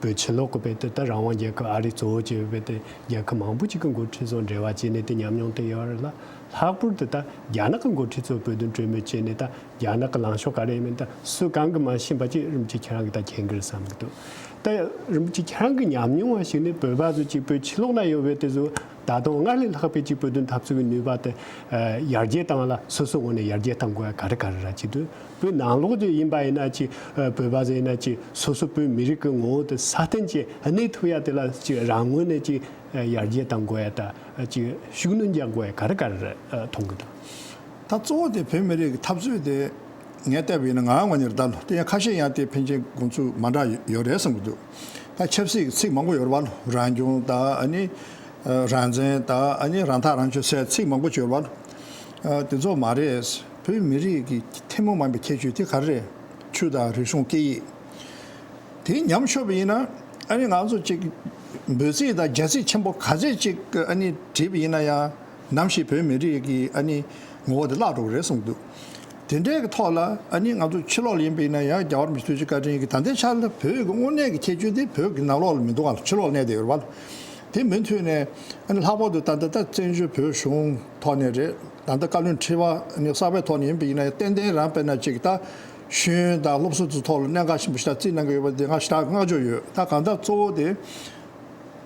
བོད་ཕྱི་ལོགས་ཀྱི་བོད་དེ་ད་རང་དབང་རྒྱལ་ཁབ། ཨ་རི་གཙོ་བོ་བྱས་པའི་བོད་དེ་རྒྱལ་ཁབ་མང་པོ་ཅིག་གི་འགོ་ཁྲིད་ཚོ་འབྲེལ་བ་བྱས་ནས་དེ་ཉམས་མྱོང་དེ་ཡོད་རེད་ལ། ལྷག་པར་དུ་ད་རྒྱ་ནག་གི་འགོ་ཁྲིད་ཚོ་བོད་དོན་གྲོས་མོལ་བྱས་ནས་ད་རྒྱ་ནག་གི་ལངས་ཕྱོགས་ག་རེ་ཡིན་མིན་ད་སུ་གང་གིས་མ་ཤེས་པ་ཅིག་རིན་པོ་ཆེ་ཁྱེད་རང་གིས་ད་མཁྱེན་གྱི་རེད་བསམ་གྱི་འདུག་ད་རིན་པོ་ཆེ་ཁྱེད་རང་གི་ཉམས་མྱོང་བ་ཞིག་ནས་བོད་པ་ཚོ་ཅིག་བོད་ཕྱི་ལོགས་ན་ཡོད་པའི་དེ་ཚོ་ད་དུང་སྔར་ལས་ལྷག་པའི་ཅིག་བོད་དོན་འཐབ་རྩོད་ཀྱི་ནུས་པ་དེ་ཡར་རྒྱས་བཏང་ལ། སོ་སོའི་ངོས་ནས་ཡར་རྒྱས་བཏང་དགོས་ཡ་ག་རེ་ག་རེ་ར་ཅིག་འདུག་བོད་ནང་ལོགས་ཀྱི་ཡིན་པ་ཡིན་ན་ཅིག་བོད་པ་ཚོ་ཡིན་ན་ཅིག་སོ་སོ་བོད་མི་རིགས་ཀྱི་ངོ་བོ་དེ་སྲ་བརྟན་ཅིག་གནས་ཐུབ་ཡ་དེ་ལ་ཅིག་རང་ངོས་ནས་ཅིག་ཡར་རྒྱས་གཏང་དགོས་ཡ་ད་ཅིག་ཤུགས་སྣོན་རྒྱག་དགོས་ཡ་ག་རེ་ག་རེ་མཐོང་གི་འདུག་ད་གཙོ་བོ་དེ་བོད་མི་རིགས་ཀྱི་འཐབ་རྩོད་དེ་ངས་བལྟས་པ་ཡིན་ན་ང་ངོས་ནས་ད་ལོ་དེ་ཡང་ཁ་ཤས་ཡང་དེ་ཕན་ཆད་དགོངས་ཚུལ་མ་འདྲ་ཡོད་རེད་བསམ་གྱི་འདུག་ད་ཆབ་སྲིད་ཀྱི་ཚིག་མང་པོ་ཡོད་རེད་བ། རང་སྐྱོང་ད་ཨ་ནི་རང་བཙན་ད་ཨ་ནི་རང་ཐག་རང་གཅོད་ཟེར་ཚིག་མང་པོ་ཅིག་ཡོད་རེད་བ། དེ་ཚོ་མ་རེད། བོད་མི་རིགས་ཀྱི་ཐུན་མོང་མ་ཡིན་པའི་ཁྱད་ཆོས་དེ་ག་རེ་རེད། ཆོས་དང་རིག་གཞུང་སྐད་ཡིག་དེ་ཉམས་ཤོར་བ་ཡིན་ན་ཨ་ནི་ང་ཚོ་ཅིག་འབོད་ཚིག་དང་རྒྱ་ཚིག་ཆེན་པོ་ག་ཚད་ཅིག་ཨ་ནི་བྲིས་པ་ཡིན་ན་ཡང་ནམ་ཞིག་བོད་མི་རིགས་ཀྱི་ཨ་ནི་ངོ་བོ་དེ་བརླག་འགྲོ་གི་རེད་གསུངས་འདུག་དེ་འདྲའི་གི་ཐོག་ལ་ཨ་ནི་ང་ཚོ་ཕྱི་ལོགས་ལ་ཡིན་པ་ཡིན་ན་ཡང་རྒྱལ་བ་རིན་པོ་ཆེ་ཐུགས་རྗེ་བཀའ་དྲིན་གྱིས་ད་ལྟའི་ཆར་ལ་བོད་ཀྱི་དངོས་གནས་ཀྱི་ཁྱད་ཆོས་དེ་བོད་ཀྱི་ནང་ལོགས་ལ་མི་འདུག་ག་ལ་ཕྱི་ལོགས་ལ་གནས་བསྡད་ཡོད་རེད་བ། དེ་མུ་མཐུད་ནས་ཨ་ནི་ལྷག་པར་དུ་ད་ལྟ་ད་བཙན་བྱོལ་བོད་གཞུང་ཐོག་ནས་རེད། ད་ལྟ་བཀའ་བློན་ཁྲི་པ་ནི་གསར་པའི་ཐོག་ནས་ཡིན་པ་ཡིན་ན་ཡང་ཏན་ཏན་རང་དཔེར་ན་ཅིག་ད་ཤེས་ཡོན་དང་སློབ་གསོ་དེ་ཐོག་ལ་གནད་འགག་ཆེན་པོ་ཞེ་དྲག་བརྩིས་གནང་གི་ཡོད་པ་དེ་ང་ཞེ་དྲག་བསྔགས་བརྗོད་ཡོད། ད་གང་ལྟར་གཙོ་བོ་དེ་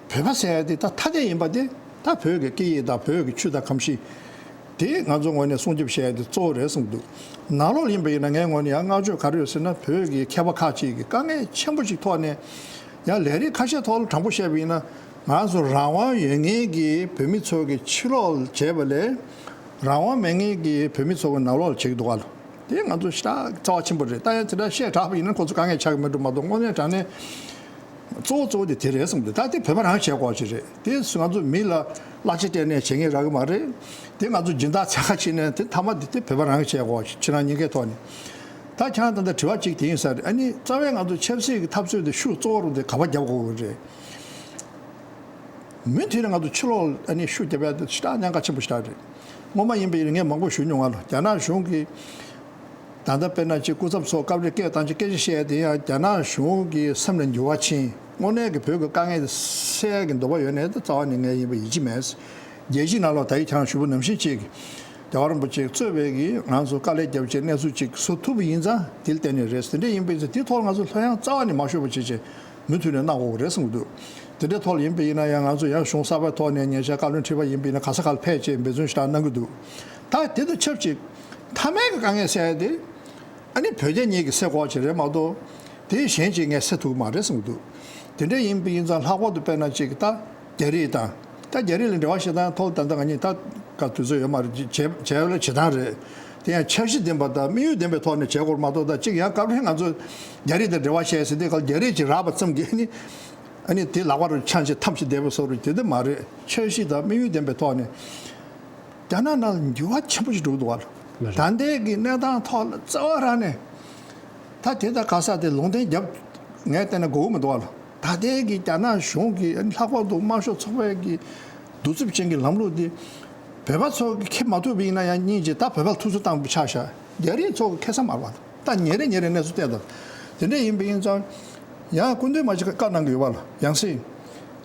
བོད་པ་ཟེར་ཡ་དེ་ད་ཐ་དད་ཡིན་པ་དེ་ད་བོད་ཀྱི་སྐད་ཡིག་དང་བོད་ཀྱི་ཆོས་དང་གོམས་གཤིས་དེ་ང་ཚོ་ངོས་ནས་སྲུང་སྐྱོབ་བྱེད་ཡ་དེ་གཙོ་བོ་རེད་གསུངས་འདུག་ནང་ལོགས་ཡིན་པ་ཡིན་ན་ངའི་ངོས་ནས་ཡང་བསྔགས་བརྗོད་ག་རེ་ཡོད་ཟེར་ན་བོད་ཀྱི་མཁས་པ་ཁག་ཅིག་གིས་དཀའ་ངལ་ཆེན་པོ་ཞིག་ཐོག་ནས་ཡང་ལས་རིགས་ཁ་ཤས་ཐོག་ལ་དྲང་པོ་བཤད་པ་ཡིན་ན། ང་ཚོ་རང་དབང་ཡོད་མཁན་གྱི་བོད་མི་ཚོ་གི་ཕྱི་ལོགས་ལ་བྱས་པ་ལས་རང་དབང་མེད་མཁན་གྱི་བོད་མི་ཚོ་གི་ནང་ལོགས་ལ་བྱེད་ཀྱི་འདུག་ག་ལ། དེ་ང་ཚོ་ཞེ་དྲག་རྩ་བ་ཆེན་པོ་རེད། ད་ཡང་དེ་འདྲ་བཤད་དྲགས་པ་ཡིན་ན་ཁོ་ཚོ་དཀའ་ངལ་ཆགས་ཀྱི་མེད་འགྲོ་མ་གཏོགས་དངོས་གནས་དྲང་གནས་གཙོ་བོ་གཙོ་བོ་དེ་དེ་རེད་གསུངས་འདུག་ད་དེ་བོད་པ་རང་བྱེད་དགོས་ཅིག་རེད། དེ་ང་ཚོ་མི་ལ་གླ་ཆ་སྤྲད་ནས་བྱེད་མཁན་རག་གི་མ་རེད། དེ་ང་ཚོ་སྦྱིན་བདག་ཚད་ཁ་ཕྱེ་ནས་དེ་མཐའ་མ་དེ་དེ་བོད་པ་རང་བྱེད་དགོས་ཅིག་ཁྱེད་རང་གཉིས་ཀའི་ཐོག་ནས། ད་ཁྱེད་རང་ད་ལྟ་དྲི་བ་གཅིག་དེ་ཡིན་ས་རེད། ཨ་ནི་རྩ་བའི་ང་ཚོ་ཆབ་སྲིད་ཀྱི་འཐབ་རྩོད་དེ་ཤུགས་གཙོ་བོ་རུ་དེ་ག་པར་རྒྱབ་དགོས་ཀྱི་རེད། མུ་མཐུད་ནས་ང་ཚོ་ཕྱི་ལོགས་ཨ་ནི་ཤུགས་རྒྱབ་ཡ་དེ་ཞེ་དྲག་གནད་འགག་ཆེན་པོ་ཞེ་དྲག་རེད། སྔོན་མ་ཡིན་པ་ཡིན་ན་ངས་མང་པོ་ཞུ་མྱོང་ང་ལ། རྒྱ་ནག་གཞུང་གིས་ད་ལྟ་དཔེར་ན་ཅིག་སྐུ་ཚབ་ཚོ་སྐབས་རེ་སྐད་བཏང་ཅིག་སྐད་ཆ་བཤད་ཡ་དེ་ཡང་རྒྱ་ནག་གཞུང་གི་སེམས་ལ་འགྱུར་བ་ཕྱིན། དངོས་གནས་ཀྱི་བོད་ཀྱི་དཀའ་ངལ་དེ་སེལ་ཡ་གི་འདོད་པ་ཡོད་ནའི་ད་རྩ་བ་ནས་ངས་ཡིན་པ་ཡིད་ཆེས་མེད། རྒྱལ་སྤྱིའི་ནང་ལོགས་ད་ཡིག་ཆ་ཞུ་བ་ནང་བཞིན་ཅིག་རྒྱལ་བ་རིན་པོ་ཆེ་གཙོས་པའི་གི་ང་ཚོ་དཀའ་ལས་བརྒྱབ་བྱས་གནས་ཚུལ་ཅིག་བཟོ་ཐུབ་པ་ཡིན་ཙང་དེ་ལ་བརྟེན་ནས་རེད། དེ་འདྲ་ཡིན་པའི་ཚེ་དེའི་ཐོག་ལ་ང་ཚོ་ལྷོད་ཡངས་རྩ་བ་ནས་མ་ཤོར་བ་བྱེད་ཆེད་མུ་མཐུད་ནས་གནང་དགོས་རེད་གསུངས་འདུག་དེ་འདྲའི་ཐོག་ལ་ཡིན་པ་ཡིན་ན་ཡང་ང་ཚོ་ཡང་གཞུང་གསར་པའི་ཐོག་ནས་ཉེ་ཆར་བཀའ་བློན་ཁྲི་པ་ཡིན་པ་ཡིན་ན་ག་ས་ག་ལ་ཕེབས་བྱས་འབད་བརྩོན་ཞེ་དྲག་གནང་གི་འདུག་ད་དེ་དང་ཆབས་ཅིག་མཐའ་མའི་གི་དཀའ་ངལ་སེལ་ཡ་དེ་ཨ་ནི་བོད་རྒྱ་གཉིས་ཀྱིས་སེལ་དགོས་ཅིག་རེད་མ་གཏོགས་དེ་གཞན་གཅིག་ངས་སེལ་ཐུབ་ཀྱི་མ་རེད་གསུངས་འདུག་དེ་འདྲ་ཡིན་པ་ཡིན་ཙང་ལྷག་པར་དུ་དཔེར་ན་ཅིག་ད་རྒྱ་རིགས་དང་། ད་རྒྱ་རིགས་ལ་འབྲེལ་བ་བྱེད་སྟངས་ཐོག་ད་ལྟ་ང་གཉིས་ད་ག་དུས་ཚོད་ཡོད་མ་རེད། བྱས་བྱས་ལ་བྱེད་སྟངས་རེད། དེ་ཡང་འཆར་གཞི་ལྡན་པ་དང་དམིགས་ཡུལ་ལྡན་པའི་ཐོག་ནས་བྱེད་དགོས་མ་གཏོགས། ད་གཅིག་ཡང་སྐབས་རེ་ང་ཚོ་རྒྱ་རིགས་དང་འབྲེལ་བ་བྱས་ཟིན་དུས་སྐབས་རྒྱ་རིགས་ཀྱིས་རག་པ་ཙམ་གྱིས་ནི་ཨ་ནི་དེ་ལག་པ་རུ་འཆང་བྱས་འཐམ་བྱས་བསྡད་པའི་བཟོ་འདྲ་དེ་འདྲ་མ་རེད། འཆར་གཞི་དང་དམིགས་ཡུལ་ལྡན་པའི་ཐོག་ནས་རྒྱ་ནག་ནང་ལ་འགྱུར་བ་ཆེན་པོ་ཞིག་འགྲོ་གི་འདུག་བ། ད་ལྟའི་གི་གནས་སྟངས་ཐོག་ལ་རྩ་བ་རང་ནས་ད་དེ་ད་ག་ས་དེ་ལུང་བསྟན་རྒྱབ་ངས་བལྟས་ན་དགོས་ཀྱི་མི་འདུག་བ། ད་ལྟའི་གི་རྒྱ་ནག་གཞུང་གི་ལྷག་པར་དུ་དམར་ཤོག་ཚོགས་པའི་གི་གདུག་རྩུབ་ཅན་གྱི་ལམ་ལུགས་འདི་བོད་པ་ཚོ་གི་འཁེལ་མ་ཐུབ་པ་ཡིན་ན་ཡང་སྙིང་རྗེ། ད་བོད་པ་ལ་ཐུགས་ཚོད་བཏང་བ་ཆགས་ཤག་རྒྱ་རིགས་ཚོ་གི་འཁེལ་ས་མ་རེད་བ། ད་ཉིན་རེ་ཉིན་རེ་གནས་ཚུལ་བལྟས་དང་། དེ་འདྲ་ཡིན་པ་ཡིན་ཙང་ཡང་སྐུ་མདུན་མ་ཅིག་བཀའ་གནང་གི་ཡོད་བ་ལ། ཡང་སྲིད་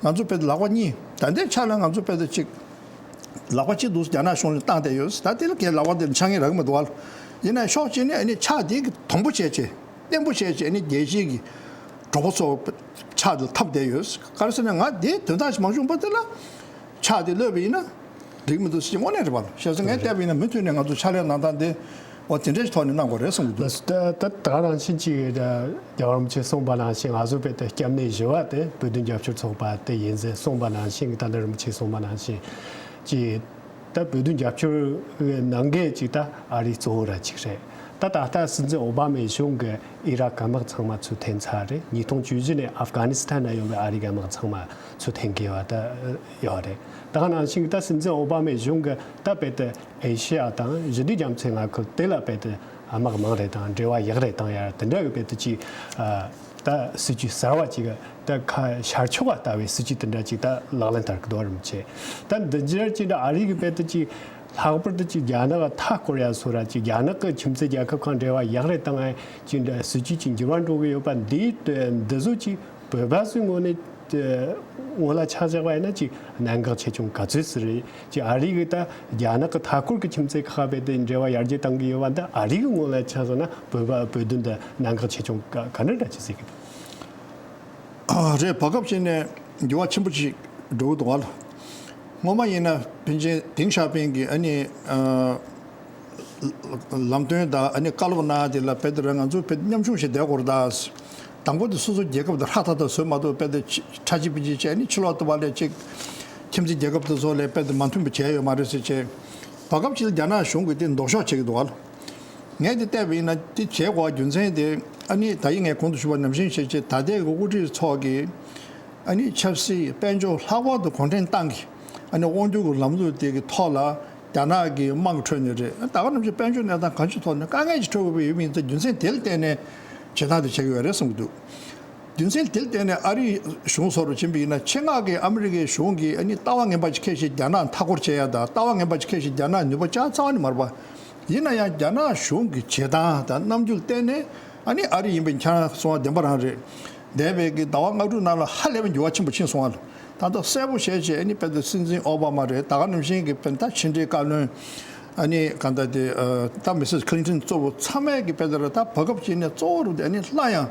ང་ཚོ་དཔེ་ལག་པ་གཉིས་ད་ལྟའི་ཆ་ལ་ང་ཚོ་དཔེ་ད་ཅིག་ལག་པ་གཅིག་འདུག་རྒྱ་ནག་གཞུང་ལ་བཏང་བསྡད་ཡོད། ད་དེ་ལ་གའི་ལག་པ་དེ་ལ་འཆང་ངེས་རག་གི་མི་འདུག་བ་ལ། ཡིན་ན་ཕྱོགས་གཅིག་ནས་ཨ་ནི་ཕྱག་དེ་གི་དམ་པོ་བྱས་བྱས་བརྟན་པོ་བྱས་བྱས་ཨ་ནི་རྒྱལ་སྤྱིའི་གི་གྲོགས་པོ་ཚོ་ཕྱག་དེ་ལ་འཐབ་བསྡད་ཡོད། ག་རེ་ཟེར་ན་ང་དེ་དོན་དག་ཞིག་མ་བྱུང་བར་དེ་ལ་ཕྱག་དེ་གློད་པ་ཡིན་ན་འགྲིག་མི་འདུག་ཟེར་གྱི་དངོས་གནས་རེད་བ་ལ། བྱས་ཙང་ངས་བལྟས་པ་ཡིན་ན་མུ་མཐུད་ནས་ང་ཚོ་ཕྱག་ལས་གནང་སྟངས་དེ་འོ་དེ་འདྲའི་ཐོག་ནས་གནང་དགོས་རེད་བསམ་གྱི་འདུག་ད་ད་ད་ག་ནང་བཞིན་ཅིག་རྒྱལ་བ་རིན་པོ་ཆེས་གསུངས་པ་ནང་བཞིན་ང་ཚོ་དཔེ་དེ་སྐྱབས་གནས་བཞི་པ་དེ་བོད་དོན་རྒྱབ་སྐྱོར་ཚོགས་པ་དེ་ཡིན་ཟེར་གསུངས་པ་ནང་བཞིན། ད་ལྟ་རིན་པོ་ཆེས་གསུངས་པ་ནང་བཞིན་ཅིག་ད་བོད་དོན་རྒྱབ་སྐྱོར་གནང་མཁན་ཅིག་ད་ཨ་རི་གཙོ་བོ་ར་ཅིག་རེད། ད་ད་ལྟ་སྲིད་འཛིན་ཨོ་བྷ་མའི་གཞུང་གིས་ཨི་རག་གྷ་དམག་ཚང་མ་ཚུར་འཐེན་ཚར་རེད། ཉིས་སྟོང་བཅུ་བཞི་ནས་ཨབ་གྷ་ནི་སི་ཐན་ན་ཡོད་པའི་ཨ་རི་གི་དམག་ཚང་མ་ཚུར་འཐེན་གི་ཡོད་ད་ཡོད་རེད། ད་ག་ནང་བཞིན་ད་སྲིད་འཛིན་ཨོ་བྷ་མའི་གཞུང་གིས་ད་དཔེ་དེ་ཨེ་ཤེ་ཡ་དང་ཞི་བདེ་རྒྱ་མཚོའི་མངའ་ཁུལ་དེ་ལ་དཔེ་དེ་དམག་མང་རེ་དང་འབྲེལ་བ་ཡག་རེ་བཏང་ཡ་དེ་འདྲ་གི་དཔེ་དེ་ཅིག་ད་སྲིད་ཇུས་གསར་བ་ཅིག་ད་ཁ་ཤར་ཕྱོགས་པ་ལྟ་བུའི་སྲིད་ཇུས་དེ་འདྲ་ཅིག་ད་ལག་ལེན་བསྟར་གི་འདུག་རིན་པོ་ཆེ། ད་འདི་འདྲ་ཅིག་ད་ཨ་རི་གི་དཔེ་དེ་ཅིག་ལྷག་པར་དུ་ཅིག་རྒྱ་ནག་མཐའ་སྐོར་ཡ་སོ་ར་ཅིག་རྒྱ་ནག་གི་ཁྱིམ་མཚེས་རྒྱལ་ཁབ་ཁག་འབྲེལ་བ་ཡག་རེ་བཏང་ཡ་ཅིག་འདྲ་སྲིད་ཇུས་ཅིག་འགྱུར་བ་འགྲོ་གི་ཡོད་པ་འདི་འདི་ཚོ་ཅིག་ བོད་པ་ཚོའི་ངོས་ནས་ངོས་ལ་ཆ་བཞག་པ་ཡིན་ན་ཅིག་གནད་འགག་ཆེ་ཆུང་ག་ཚོད་ཙམ་རེད། ཅིག་ཨ་རི་གི་ད་རྒྱ་ནག་གི་མཐའ་འཁོར་གྱི་ཁྱིམ་མཚེས་ཁག་རྦད་དེ་འབྲེལ་བ་ཡར་རྒྱས་གཏང་གི་ཡོད་པ་འདི་ཨ་རི་གི་ངོས་ལ་ཆ་བཞག་ན་བོད་པ་བོད་དོན་འདི་གནད་འགག་ཆེ་ཆུང་ག་ག་འདྲ་འདྲ་ཅིག་གཟིགས་གི་འདུག་ཨ་རེད། བར་སྐབས་ཤིག་ནས་འགྱུར་བ་ཆེན་པོ་ཞིག་འགྲོ་གི་འདུག་ཨ། སྔོན་མ་ཡིན་ན་ཕིན་ཅིན་ཏེང་ཞའོ་ཕིང་གིས་ཨ་ནི་ཨ་ལམ་སྟོན་དང་ཨ་ནི་བཀའ་སློབ་གནང་དེ་ལ་རྦད་དེ་ར་ང་ཚོ་རྦད་མཉམ་ཆུང་ཞིག་བསྡད་དགོས་རེད་ད། དང་པོ་དེ་སོ་སོ་རྒྱལ་ཁབ་དེ་ཧྲག་ཐག་ཐག་བཟོས་མ་གཏོགས་རྦད་དེ་ཕྱི་ཁྲ་ཆིལ་པི་ཆིལ་བྱས་ནས་ཕྱི་ལོགས་དུ་བ་ལས་ཅིག་ཁྱིམ་མཚེས་རྒྱལ་ཁབ་དེ་ཚོ་ལས་རྦད་དེ་མ་མཐུན་པ་བྱས་ཡོད་མ་རེད་ཟེར་བྱས། བར་སྐབས་ཅིག་ལ་རྒྱ་ནག་གཞུང་གིས་དེ་ལྡོག་ཕྱོགས་བྱེད་ཀྱི་འདུག་ཨ། ངས་དེ་བལྟས་པ་ཡིན་ན་དེ་བྱེད་དགོས་རྒྱུ་མཚན་དེ་ཨ་ནི་ད་ཡིན་ངས་གོང་དུ་ཞུས་པ་ནང་བཞིན་བྱས་བྱས་ད་ལྟའི་གི་དབུ་ཁྲིད་ཚོ་གིས་ཨ་ནི་ཆབ་སྲིད་དཔལ་འབྱོར་ལྷག་པར་དུ་གུང་ཁྲན་ཏང་གི་ཨ་ནི་དབང་སྒྱུར་གྱི་ལམ་ལུགས་དེ་གི་ཐོག་ལ་རྒྱ་ནག་གི་དམག་གི་ཁྲོད་ནས་རེད། ད་ག་ནང་བཞིན་དཔལ་འབྱོར་གནས་སྟངས་གང་ཅིའི་ཐོག་ནས་དཀའ་ངལ་ཅིག་འཕྲད་དགོས་པ་ཡོད་མིན་ཚེ་རྒྱུ་མཚན་དེ་ལ་བརྟེན་ནས་བྱེད་སྟངས་དེ་བྱེད་ཀྱི་ཡོད་རེད་བསམ་གྱི་འདུག་རྒྱུ་མཚན་དེ་ལ་བརྟེན་ནས་ཨ་རིའི་གཞུང་སོགས་རུ་ཕྱིན་པ་ཡིན་ན་ཆེད་མངགས་ཀྱི་ཨ་མི་རི་ཀའི་གཞུང་གིས་ཨ་ནི་ལྟ་བ་ངན་པ་ཅིག་འཁྱེར་བཞིན་རྒྱ་ནག་མཐའ་སྐོར་བྱེད་ཡ་དང་ལྟ་བ་ངན་པ་ཅིག་འཁྱེར་བཞིན་རྒྱ་ནག་ནུས་པ་ཅང་རྩ་བ་ནས་མ་རེད་པ། ཡིན་ན་ཡང་རྒྱ་ནག་གཞུང་གི་བྱེད་སྟངས་དང་རྣམ་འགྱུར་བལྟས་ནས་ཨ་ནི་ཨ་རི་ཡིན་པའི་ཁྱེད་རང་གསུང་བ་བདེན་པ་རང་རེད། འདས་པའི་གི་ཟླ་བ་ལྔ་དྲུག་ནང་ལ་ཧ་ལས་པའི་འགྱུར་བ་ཆེན་པོ་ཕྱིན་སོང་བ་ལ། ད་ལྟ་གསལ་པོ་བཤད་བྱས་ཨ་ནི་དཔེ་དེ་སྲིད་འཛིན་ཨོ་བྷ་མ་རེད། ད་ག་ནང་བཞིན་གི་དཔེ་ད་ཕྱི་འབྲེལ་བཀའ་བློན་ཨ་ནི་གང་ལྟར་དེ་ད་མི་སིས་ཁི་ལིན་ཊོན་གཙོ་བོ་ཚང་མས་གི་དཔེ་དེ་ར་ད་བར་སྐབས་ཅིག་ནས་གཙོ་བོ་རུ་དེ་ཨ་ནི་སླར་ཡང་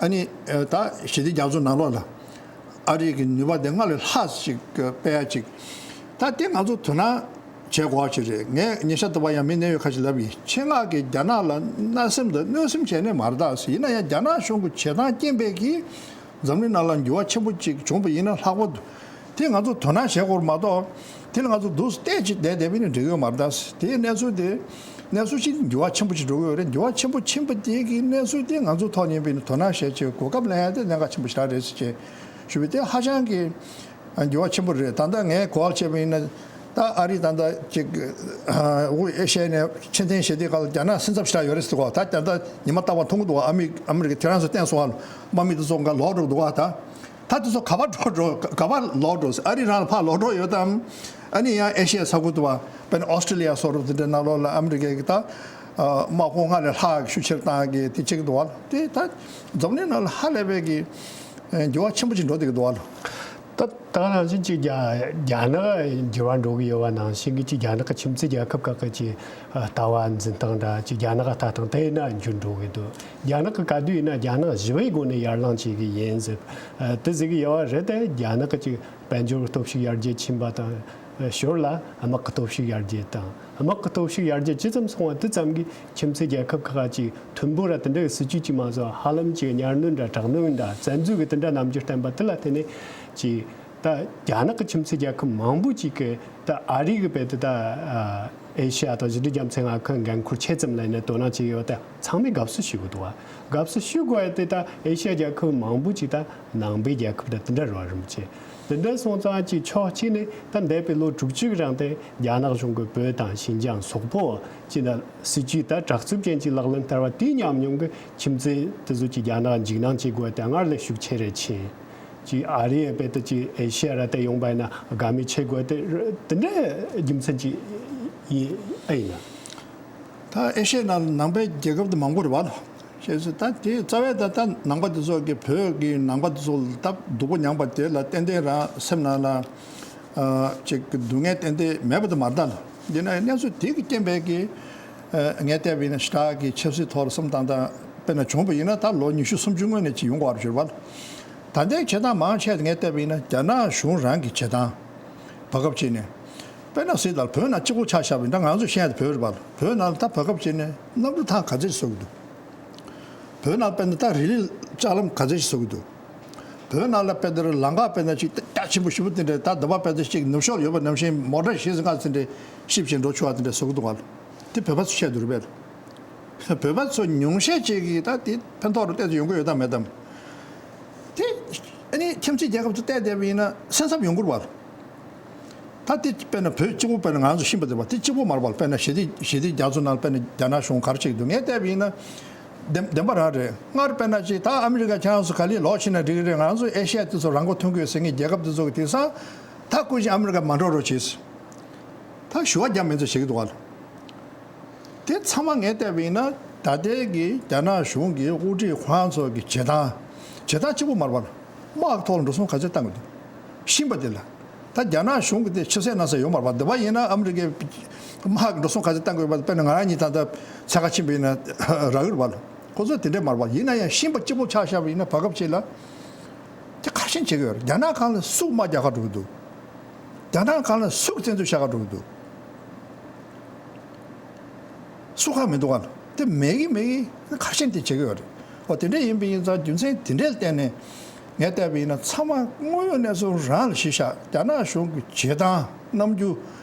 ཨ་ནི་ད་ཞི་བདེ་རྒྱ་མཚོ་ནང་ལོགས་ལ་ཨ་རི་གི་ནུས་པ་དེ་སྔར་ལས་ལྷག་ཅིག་སྤེལ་ཡ་ཅིག་ད་དེ་ང་ཚོ་དོ་སྣང་བྱེད་དགོས་པ་ཅིག་རེད། ངས་ཉེ་ཆར་དུ་བ་ཡང་མི་སྣ་ཡོད་ཁ་ཅིག་ལབ་ཡིན། ཆེད་མངགས་ཀྱིས་རྒྱ་ནག་ལ་བརྣབ་སེམས་དང་གནོད་སེམས་བྱས་ནས་མ་རེད་ད་ཟེར། ཡིན་ན་ཡང་རྒྱ་ནག་གཞུང་གི་བྱེད་སྟངས་རྐྱེན་པས་ཀྱིས་འཛམ་གླིང་ནང་ལ་འགྱུར་བ་ཆེན་པོ་ཅིག་བྱུང་བ་ཡིན་ན་ལྷག་པར་དུ་དེ་ང་ཚོ་དོ་སྣང་བྱེད་དགོས་རེད་མ་གཏོགས་དེ་ལ་ང་ཚོ་འདུག་སེ་བལྟས་ཅིག་བསྡད་བསྡད་པ་ཡིན་ན་འགྲིག་གི་ཡོད་མ་རེད་ད་ཟེར། དེའི་གནས་ཚུལ་དེ་གནས་ཚུལ་ཅིག་འགྱུར་བ་ཆེན་པོ་ཅིག་འགྲོ་གི་ཡོད་རེད། འགྱུར་བ་ཆེན་པོ་ཕྱིན་པ་དེ་གི་གནས་ཚུལ་དེ་ང་ཚོ་ཐོག་ནས་ཡིན་པ་ཡིན་ན་དོ་སྣང་བྱེད་ཆེད་གོ་སྐབས་ལེན་ཡ་དེ་གནད་འགག་ཆེན་པོ་ཞེ་དྲག་རེད་ཟེར་བྱས་ཞུ་བའི་དེ་ཧ་ཅང་གི་འགྱུར་བ་ཆེན་པོ་རེད། ད་ལྟ་ངས་གོ་བ་བྱས་པ་ཡིན་ན་ད་ཨ་རི་ད་ལྟ་ཅིག་དབུས་ཨེ་ཤི་ཡ་ནས་ཕྱིར་འཐེན་བྱེད་དུས་སྐབས་ལ་རྒྱ་ནག་སེམས་འཚབ་ཞེ་དྲག་ཡོད་རེད་ཟེར་གོ། ད་ད་ལྟ་ཉི་མ་རྟག་པར་མཐོང་གི་འདུག་ཨ་མི་ཨ་མི་རི་ཀའི་དེ་རང་ཚོ་བསྟན་སོང་བ་དམག་མི་དེ་ཚོ་འགའ་ལོག་འགྲོ་གི་འདུག་ད་ད་དེ་ཚོ་ག་པར་འགྲོ་འགྲོ་ག་པར་ལོག་འགྲོ། ཨ་རི་རང་ལ་ཕར་ལོག་འགྲོ་ཡོད་དམ། ཨ་ནི་ཡང་ཨེ་ཤི་ཡ་ས་ཁུལ་དུ་བ་དཔེར་ན་ཨོ་སི་ཀྲི་ལི་ཡ་སོགས་རུ་དེ་འདྲའི་ནང་ལོགས་ལ་ཨ་མི་རི་ཀའི་གི་ད་དམག་དཔུང་སྔར་ལས་ལྷག་ཤུགས་ཆེར་བཏང་གི་དེ་བྱེད་ཀྱི་འདུག་བ། དེ་ད་འཛམ་གླིང་ནང་ལ་ཧ་ལས་པའི་གི་འགྱུར་བ་ཆེན་པོ་ཅིག་འགྲོ་བསྡད་ཀྱི་འདུག་བ། ད་ད་ག་ནང་བཞིན་གྱི་རྒྱ་རྒྱ་ནག་འགྱུར་བ་འགྲོ་གི་ཡོད་པ་ནང་བཞིན་གྱི་ཅིག་རྒྱ་ནག་གི་ཁྱིམ་མཚེས་རྒྱལ་ཁབ་ཁག་གི་ཅིག་ལྟ་བ་འཛིན་སྟངས་འདྲ་ཅིག་རྒྱ་ནག་ལྟ་སྟངས་དེ་ཡིན་ན་འགྱུར་འགྲོ་གི་འདུག་རྒྱ་ནག་གི་ག་དུས་ཡིན་ན་རྒྱ་ནག་ཞི་བའི་སྒོ་ནས་ཡར་ལངས་བྱེད་ཀྱི་ཡིན་ཟེར་དེ་ཟེར་གི་ཡོད་པ་རེད། དེ་རྒྱ་ནག་གི་ཅིག་དཔལ་འབྱོར་སྟོབས་ཤུགས་ཡར་རྒྱས་ཕྱིན་པ་དང་ཞོར་ལ་དམག་གི་སྟོབས་ཤུགས་ཡར་རྒྱས་དང་། དམག་གི་སྟོབས་ཤུགས་ཡར་རྒྱས་ཇི་ཙམ་སོང་བ་དེ་ཙམ་གྱིས་ཁྱིམ་མཚེས་རྒྱལ་ཁབ་ཁག་ཅིག་མཐུན་པོ་ར་དེ་འདྲ་གི་སྲིད་ཇུས་ཅིག་མ་བཟོ་ཧ་ལམ་ཅིག་གཉའ་གནོན་འདྲ་དྲག་གནོན་འདྲ་བཙན་འཛུལ་གྱི་དེ་འདྲ་རྣམ་འགྱུར་བསྟན་པ་དེ་ལ་བརྟེན་ནས་ཅིག་ད་རྒྱ་ནག་གི་ཁྱིམ་མཚེས་རྒྱལ་ཁབ་མང་པོ་ཅིག་གིས་ད་ཨ་རི་གི་བལ་དུ་ད་ཨེ་ཤི་ཡ་དང་ཞི་འབྲུག་རྒྱལ་མཚན་མངའ་ཁུལ་འགན་འཁུར་ཆེ་ཙམ་ལ་ཡིན་ན་དོ་སྣང་བྱེད་ཡོད་དེ། ཚང་མས་དགའ་བསུ་ཞུ་གི་འདུག་བ། དགའ་བསུ་ཞུ་དགོས་ཡ་དེ་ད་ཨེ་ཤ་ཡ་རྒྱལ་ཁབ་མང་པོ་ཅིག་ད་ནང་པའི་རྒྱལ་ཁབ་ད་དེ་འདྲ་རེད་བ་རིན་པོ་ཆེ། དེ་འདྲ་སོང་ཙང་ཅིག་ཕྱོགས་གཅིག་ནས་ད་འདས་པའི་ལོ་དྲུག་ཅུ་གི་རིང་དེ་རྒྱ་ནག་གཞུང་གིས་བོད་དང་ཤིན་ཅང་སོག་པོ་ཅིག་ད་སྲིད་ཇུས་ད་དྲག་རྩུབ་ཅན་ཅིག་ལག་ལེན་བསྟར་བ་དེའི་ཉམས་མྱོང་གིས་ཁྱིམ་མཚེས་དེ་ཚོ་ཅིག་རྒྱ་ནག་འཇིགས་སྣང་བྱེད་དགོས་ཡ་དེ་སྔར་ལས་ཤུགས་ཆེ་རེ་ཕྱིན། ཅིག་ཨ་རི་ཡ་བལ་དུ་ཅིག་ཨེ་ཤ་ཡ་ར་དེ་ཡོང་པ་ཡིན་ན་དགའ་མོས་བྱེད་དགོས་དེ་དེ་འདྲའི་རྒྱུ་མཚན་ཅིག་ཡིན་ཨེ་ཡིན་ན། ད་ཨེ་ཤ་ཡའི་ནང་ལ་ནང་པའི་རྒྱལ་ཁབ་དེ་མང་པོ་རེད་བ། ཞེས་སོ། ད་དེ་རྩ་བའི་ད་ད་ནང་པ་དེ་ཚོ་གི་བོད་ཀྱི་ནང་པ་དེ་ཚོ་ལ་སྟབས་སྡུག་པོ་མྱངས་པ་དེ་ལ་ཏན་ཏན་རང་སེམས་ནང་ལ་ཨ་ཅིག་སྡུག་བསྔལ་ཏན་ཏན་མེད་པ་དེ་མ་རེད་ད་ལ། འདི་ནས་གནས་ཚུལ་དེ་གི་རྐྱེན་པས་ཀྱི་ཨ་ངས་བལྟས་པ་ཡིན་ན་ཞེ་དྲག་གི་ཆབ་སྲིད་ཐོག་ལ་བསམ་བཏང་སྟངས་དཔེར་ན་བྱུང་བ་ཡིན་ན་ད་ལོ་ཉི་ཤུ་སུམ་ཅུ་སྔོན་ནས་ཅིག་ཡོང་གི་ཡོད་རེད་བ། ད་ལྟའི་བྱེད་སྟངས་མང་ཆེ་ངས་བལྟས་པ་ཡིན་ན་རྒྱ་ནག་གཞུང་རང་གི་བྱེད་སྟངས་བར་སྐབས་ཅིག་ནས་དཔེར་ན་སྲིད་དང་བོད་ནང་གཅིག་པོ་ཆ་བཞག་པ་ཡིན་ན་ང་ཚོ་ཤེས་ཡ་དེ་བོད་རེད་བ། བོད་ནང་ལ་ད་བར་སྐབས་ཅིག་ནས་གནམ་གྲུ་ཐང་ག་ཚོད་ཅིག་བཟོ་གི་འདུག་བོད་ནང་དཔེར་ན་ད་རི་ལི་ལྕགས་ལམ་ག་ཚོད་ཅིག་བཟོ་གི་འདུག་བོད་ནང་ལ་དཔེར་ན་ལམ་ཁ་དཔེར་ན་ཅིག་རྒྱ་ཆེན་པོ་ཞེ་པོ་དེ་འདྲ་ད་འདི་པ་དཔེར་ན་ཅིག་ནུབ་ཕྱོགས་ལ་ཡོད་པ་ནང་བཞིན་མོ་ཊ་བཞི་ཙམ་ལྔ་ཙམ་དེ་འདྲ་ཤིབ་བྱས་འགྲོ་ཆོག་པ་དེ་འདྲ་བཟོ་གི་འདུག་ག་དེ་བོད་པ་ཚོ་ཆེད་དུ་རེད་པས། བོད་པ་ཚོ་ཉུང་ཤས་ཅིག་གིས་ད་དེ་ཕན་ཐོགས་རུ་བལྟས་ཚོད་ཡོང་གི་ཡོད་དམ་མེད་དམ། དེ་ཨ་ནི་ཁྱིམ་མཚེས་རྒྱལ་ཁབ་ཚོ་བལྟས་བསྡད་པ་ཡིན་ན་སེམས་འཚབ་ཡོང་གི་རེད་བ། ད་དེ་དཔེར་ན་བོད་གཅིག་པུ་དཔེར་ན་ང་ཚོ་ཤེས་པ་དེ་བ་དེ་གཅིག་པུ་མ་རེད་བ། དཔེར་ན་ཞི་བདེ་ཞི་བདེ་རྒྱ་མཚོ་ནང་དཔེར་ན་རྒྱ་ནག་གཞུང་ག་རེ་བྱེད་ཀྱི་འདུག་ངས་བལྟས་པ་ཡིན་ན་བདེན་བདེན་པ་རང་རེད། སྔར་དཔེར་ན་ཅིག་ད་ཨ་མི་རི་ཀ་ཁྱེད་རང་ཚོ་ག་ལེར་ལོག་ཕྱིན་ན་འགྲིག་གི་རེད། ང་ཚོ་ཨེ་ཤ་ཡ་དེ་ཚོ་རང་མགོ་ཐོན་གི་ཡོད་ཟེར་མཁན་རྒྱལ་ཁབ་དེ་ཚོ་གི་དེང་སང་ད་སྐུ་མཁྱེན་ཨ་མི་རི་ཀ་མ་འགྲོ་རོགས་བྱེད། ད་ཞུ་བ་རྒྱ་མི་ཚོ་བྱེད་ཀྱི་འདུག་བ། དེ་ཚང་མ་ངས་བལྟས་པ་ཡིན་ན་ད་ལྟའི་གི་རྒྱ་ནག་གཞུང་གི་དབུ་ཁྲིད་ཁོ་རང་ཚོ་གི་བྱེད་སྟངས་བྱེད་སྟངས་གཅིག་པུ་མ་རེད་པ། དམག་གི་ཐོག་ལ་འགྲོ་སོང་ག་ཚོད་བཏང་དགོས་འདུག་ཤེས་པ་དེ་ལ། ད་རྒྱ་ནག་གཞུང་གི་དེ་ཕྱི་གསལ་ནང་གསལ་ཡོད་མ་རེད་པ། འདི་པ་ཡིན་ན་ཨ་མི་རི་ཀའི་དམག་གི་འགྲོ་སོང་ག་ཚོད་བཏང་དགོས་པ། དཔེར་ན་ང་རང་གཉིས་ད་ལྟ་ཚད་ཁ་ཕྱིན་པ་ཡིན་ན་རག་གི་རེད་པ། ཁོ་ཚོ་དེ་འདྲས་མ་རེད་པ། ཡིན་ན་ཡང་ཤེས་པ་གཅིག་པོ་ཆ་བཞག་པ་ཡིན་ན་བར་སྐབས་ཅིག་ལ་དེ་ཁ་ཞེན་བྱེད་ཀྱི་ཡོད་རེད། རྒྱ་ནག་སྒང་ལ་སུ་དམག་རྒྱག་ག་འགྲོ་གི་འདུག་རྒྱ་ནག་སྒང་ལ་སུ་བཙན་འཛུལ་བྱ་ག་འགྲོ་གི་འདུག་སུ་ཁག་མི་འདུག་ག་ལ། དེ་མེད་ཀྱི་མེད་ཀྱི་ཁ་ཞེན་དེ་བྱེད་ཀྱི་ཡོད་རེད། འོ་དེ་འདྲ་ཡིན་པ་ཡིན་ཙང་རྒྱུ་མཚན་དེ་འདྲའི་བརྟེན་ནས་ངས་བལྟས་པ་ཡིན་ན་ཚང་མ་དངོས་ཡོད་གནས་ཚུལ་རང་ལ་གཞི་བཞག་རྒྱ་ནག་གཞུང་གི་བྱེད་སྟངས་རྣམ་འགྱུར་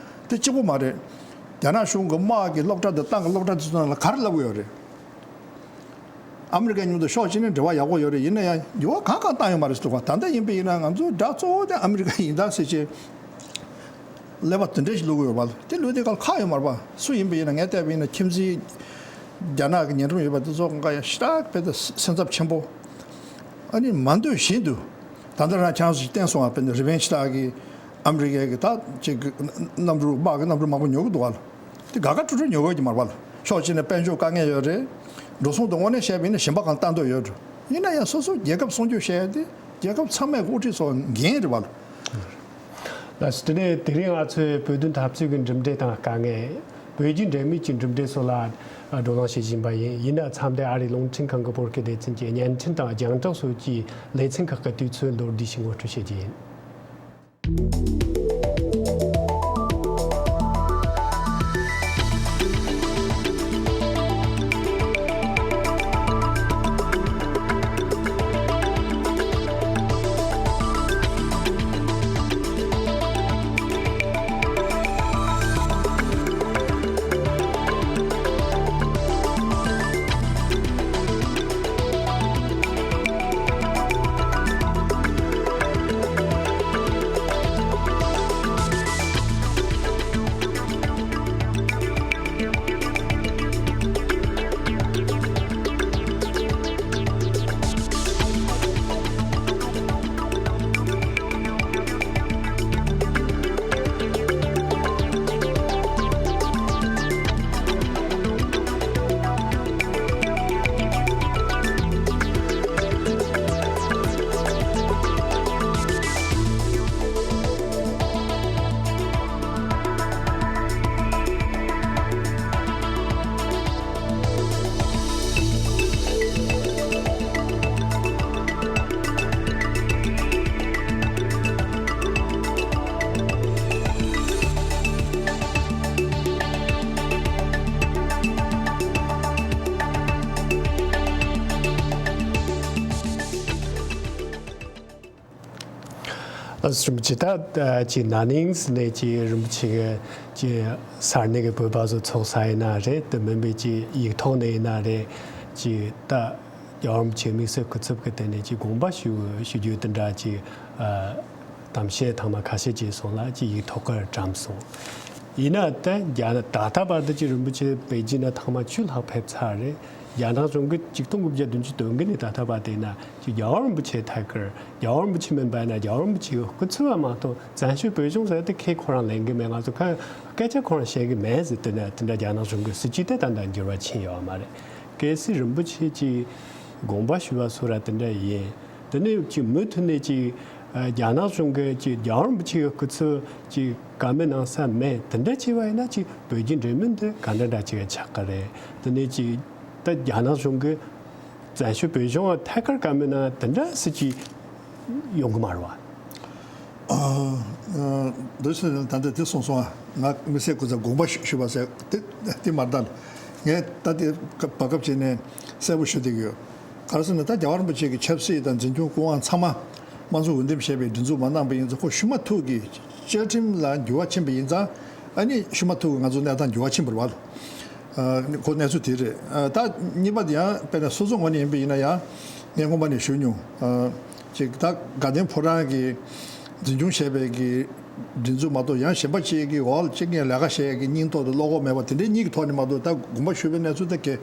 དེ་གཅིག་པོ་མ་རེད། རྒྱ་ནག་གཞུང་གི་དམག་གི་སློབ་གྲྭ་དང་ཏང་གི་སློབ་གྲྭ་དེ་ཚོ་ནང་ལ་ག་རེ་ལབ་ཀྱི་ཡོད་རེད། ཨ་མི་རི་ཀའི་མཉམ་དུ་ཕྱོགས་གཅིག་ནས་འབྲེལ་བ་ཡག་པོ་ཡོད་རེད། ཡིན་ན་ཡང་འགྱུར་བ་གང་གང་བཏང་ཡོད་མ་རེད་ཟེར་འདུག་ག་ད་ལྟ་ཡིན་པ་ཡིན་ན་ང་ཚོའི་དགྲ་གཙོ་བོ་དེ་ཨ་མི་རི་ཀ་ཡིན་ད་ཟེར་བྱས་ཀླད་པ་དེ་འདྲ་ཞིག་བླུག་གི་ཡོད་པ། དེ་བླུག་དུས་སྐབས་ཁག་ཡོད་མ་རེད་པ། སུ་ཡིན་པ་ཡིན་ན་ངས་བལྟས་པ་ཡིན་ན་ཁྱིམ་མཚེས་རྒྱ་ནག་གི་ཉེ་འགྲམ་ཡོད་པ་དེ་ཚོ་གང་ག་ཡང་ཞེ་དྲག་དཔེ་དེ་སེམས་འཚབ་ཆེན་པོ། ཨ་ནི་མ་འདོད་བཞིན་དུ་ད་ལྟ་རང་ཆང་སུ་ཞིག་བསྟན་སོང་བ། དཔེར་ན་རི་བེན་ཇི་ལྟ་གི་ཨ་མི་རི་ཀའི་གི་ད་ཅིག་གནམ་གྲུ་དམག་གི་གནམ་གྲུ་མང་པོ་ཉོ་གི་འདུག་ག་དེ་དགའ་དགའ་སྤྲོ་སྤྲོ་ཉོ་དགོས་ཀྱི་མ་རེད་པ། ཕྱོགས་གཅིག་ནས་དཔལ་འབྱོར་དཀའ་ངལ་ཡོད་རེད། འགྲོ་སོང་དེ་དངོས་གནས་བཤད་པ་ཡིན་ན་གཞན་པ་གང་ལྟ་འདོད་ཡོད་རེད། ཡིན་ན་ཡང་སོ་སོ་རྒྱལ་ཁབ་སྲུང་སྐྱོབ་བྱེད་ཡ་དེ་རྒྱལ་ཁབ་ཚང་མའི་དབུ་ཁྲིད་ཚོ་འགན་རེད་པ། ལགས་སོ། དེ་ནས་དེ་རིང་ང་ཚོའི་བོད་དོན་འཐབ་རྩོད་ཀྱི་གྲུབ་འབྲས་དང་དཀའ་ངལ། བོད་རྒྱའི་འབྲེལ་མོལ་གྱི་གྲུབ་འབྲས་སོགས་ལ་བགྲོ་གླེང་བྱེད་བཞིན་པ་ཡིན། ཡིན་ན་མཚམས་འདིར་ཨ་རིའི་རླུང་འཕྲིན་ཁང་གི་བོད་སྐད་སྡེ་ཚན་གྱི་བརྙན་འཕྲིན་དང་རྒྱང་བསྒྲགས་སོགས་ཀྱི་ལེ་ཚན་ཁག་གི་དུས་ཚོད་མདོར་བསྡུས་ཤིག་ངོ་སྤྲོད་བྱེད་རྒྱུ་ཡིན། རིན་པོ་ཆེ། ད་ཅིག་ན་ནིང་ནས་ཅིག་རིན་པོ་ཆེ་གི་ཅིག་ས་གནས་ཀྱི་བོད་པ་ཚོ་ཚོགས་ས་ཡིན་ན་རེད། དེ་མིན་པའི་ཅིག་ཡིག་ཐོག་ནས་ཡིན་ན་རེད། ཅིག་ད་རྒྱལ་བ་རིན་པོ་ཆེའི་དམིགས་བསལ་སྐུ་ཚབ་ཀྱི་སྟེང་ནས་ཅིག་དགོངས་པ་ཞུ་ཞུ་རྒྱུ་དེ་འདྲ་ཅིག་གཏམ་བཤད་ཐེངས་མ་ཁ་ཤས་བྱས་སོང་ལ་ཅིག་ཡིག་ཐོག་གི་བཀྲམ་སོང་། ཡིན་ན་ད་རྒྱ་ད་ལྟ་བར་དུ་ཅིག་རིན་པོ་ཆེ་པེ་ཅིན་ན་ཐེངས་མ་བཅུ་ལྷག་ཕེབས་ཚར་རེད། རྒྱ་ནག་གཞུང་གིས་ཆིག་སྟོང་དགུ་བརྒྱ་བདུན་ཅུ་དོན་དགུ་ནས་ད་ལྟ་བར་དེ་ན་ཅིག་རྒྱལ་བ་རིན་པོ་ཆེ་ཐད་ཀར་རྒྱལ་བ་རིན་པོ་ཆེ་མིན་པ་ན་རྒྱལ་བ་རིན་པོ་ཆེའི་སྐུ་ཚབ་པ་མ་གཏོགས་བཙན་བྱོལ་བོད་གཞུང་ཟེར་དེ་ཁས་ཁོ་རང་ལེན་གི་མེད། ང་ཚོ་ཁ་སྐད་ཆ་ཁོ་རང་བཤད་གི་མེད་ཟེར། དེ་ན་དེ་འདྲ་རྒྱ་ནག་གཞུང་གི་སྲིད་ཇུས་དེ་ད་ལྟ་འགྱུར་བ་ཕྱིན་ཡོད་མ་རེད། གལ་སྲིད་རིན་པོ་ཆེ་ཅིག་དགོངས་པ་ཞུ་བ་སོགས་ར་དེ་འདྲ་ཡིན། དེ་ནས་ཅིག་མུ་མཐུད་ནས་ཅིག་རྒྱ་ནག་གཞུང་གི་ཅིག་རྒྱལ་བ་རིན་པོ་ཆེའི་སྐུ་ཚབ་ཅིག་བཀའ་མོལ་གནང་ས་མེད། དེ་འདྲ་བྱས་པ་ཡིན་ན་ཅིག་བོད་རྒྱའི་འབྲེལ་མོལ་འདི་ག་འདྲ་འདྲ་ཅིག་ཆགས་ཀྱི་རེད། དེ་ནས་ཅིག་ད་རྒྱ་ནག་གཞུང་གིས་བཙན་བྱོལ་བོད་གཞུང་ཐད་ཀར་བཀའ་མོལ་གནང་དེ་འདྲ་སྲིད་ཇུས་ཡོང་གི་མ་རེད་བ། ཨ། ཨ། འདི་ཚོ་ད་ལྟ་དེ་གསུངས་སོང་ཨ། ང་དམིགས་བསལ་སྐུ་ཚབ་དགོངས་པ་ཞུ་ཞུ་བ་ཟེར་དེ་དེ་མ་རེད་ད། ངས་ད་དེ་བར་སྐབས་བྱས་ནས་གསལ་པོ་ཞུ་བསྡད་ཀྱི་ཡོད། ག་རེ་ཟེར་ན་ད་རྒྱལ་བ་རིན་པོ་ཆེ་གི་ཆབ་སྲིད་དང་འཛིན་སྐྱོང་སྐུ་དབང་ཚང་མ་དམངས་གཙོ་འོས་འདེམས་བྱས་པའི་སྒྲིག་འཛུགས་མ་གནང་པ་ཡིན་ཙང་ཁོ་ཤུལ་མ་ཐུག་གི་བཅའ་ཁྲིམས་ལ་འགྱུར་བ་ཕྱིན་པ་ཡིན་ཙང་ཨ་ནི་ཤུལ་མ་ཐུག་གི་ང་ཚོ་གནས་སྟངས་འགྱུར་བ་ཕྱིན་པ་རེད་བ། ཨ། ཁོ་གནས་ཚུལ་དེ་རེད། ཨ། ད་གཉིས་པ་དེ་ཡང་དཔེར་ན་སོ་སོ་ངོས་ནས་ཡིན་པ་ཡིན་ན་ཡང་ངས་སྔོན་མ་ནས་ཞུ་མྱོང་། ཨ། ཅིག་ད་དགའ་ལྡན་ཕོ་བྲང་གི་འཛིན་སྐྱོང་བྱས་པའི་གི་སྒྲིག་འཛུགས་མ་གཏོགས་ཡང་གཞན་པ་ཅིག་གི་འོག་ལ་ཅིག་ངས་ལས་ཀ་བྱས་ཀྱི་སྙིང་སྟོབས་དང་བློ་ཁོག་མེད་པ་དེ་འདྲའི་གཉིས་ཀྱི་ཐོག་ནས་མ་གཏོགས་ད་དགོངས་པ་ཞུས་པའི་གནས་ཚུལ་དེ་གས་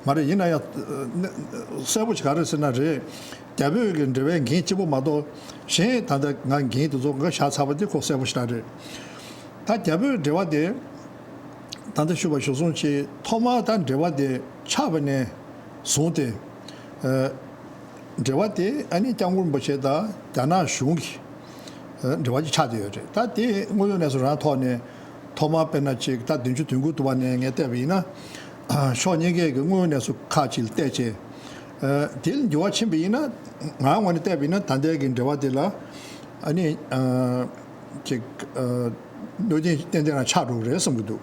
མ་རེད། ཡིན་ན་ཡང་གསལ་པོ་ཞིག་ག་རེ་ཟེར་ན་རེད། རྒྱ་བོད་ཀྱི་འབྲེལ་བའི་འགན་གཅིག་པོ་མ་གཏོགས་གཞན་ད་ལྟ་ང་འགན་དེ་ཚོ་ང་བཞག་ཚར་བ་དེ་ཁོ་གསལ་པོ་ཞིག་རེད། ད་རྒྱ་བོད་འབྲེལ་བ་དེ་ད་ལྟ་ཞུས་པ་ཞུ་སོང་ཅིག་ཐོག་མར་ད་འབྲེལ་བ་དེ་ཆགས་པ་ནས་བཟུང་སྟེ། ཨ། འབྲེལ་བ་དེ་ཨ་ནི་སྐྱབས་མགོན་རིན་པོ་ཆེ་དང་རྒྱ་ནག་གཞུང་གི་འབྲེལ་བ་ཅིག་ཆགས་བསྡད་ཡོད་རེད། ད་དེ་དངོས་ཡོད་གནས་ཚུལ་རང་ཐོག་ནས་ཐོག་མར་དཔེར་ན་ཅིག་ད་བདུན་ཅུ་དོན་དགུ་དུ་བ་ནས་ངས་བལྟས་པ་ཡིན་ན་ཕྱོགས་གཉིས་ཀའི་གི་དངོས་ཡོད་གནས་ཚུལ་ཁག་ཅིག་ལ་བལྟས་བྱས། དེ་ལ་འགྱུར་བ་ཕྱིན་པ་ཡིན་ན་ང་ངོས་ནས་བལྟས་པ་ཡིན་ན་ད་ལྟའི་གི་འབྲེལ་བ་དེ་ལ་ཨ་ནི་ཅིག་གནོད་སྐྱོན་ཏན་ཏན་རང་ཆགས་འགྲོ་གི་རེད་བསམ་གྱི་འདུག་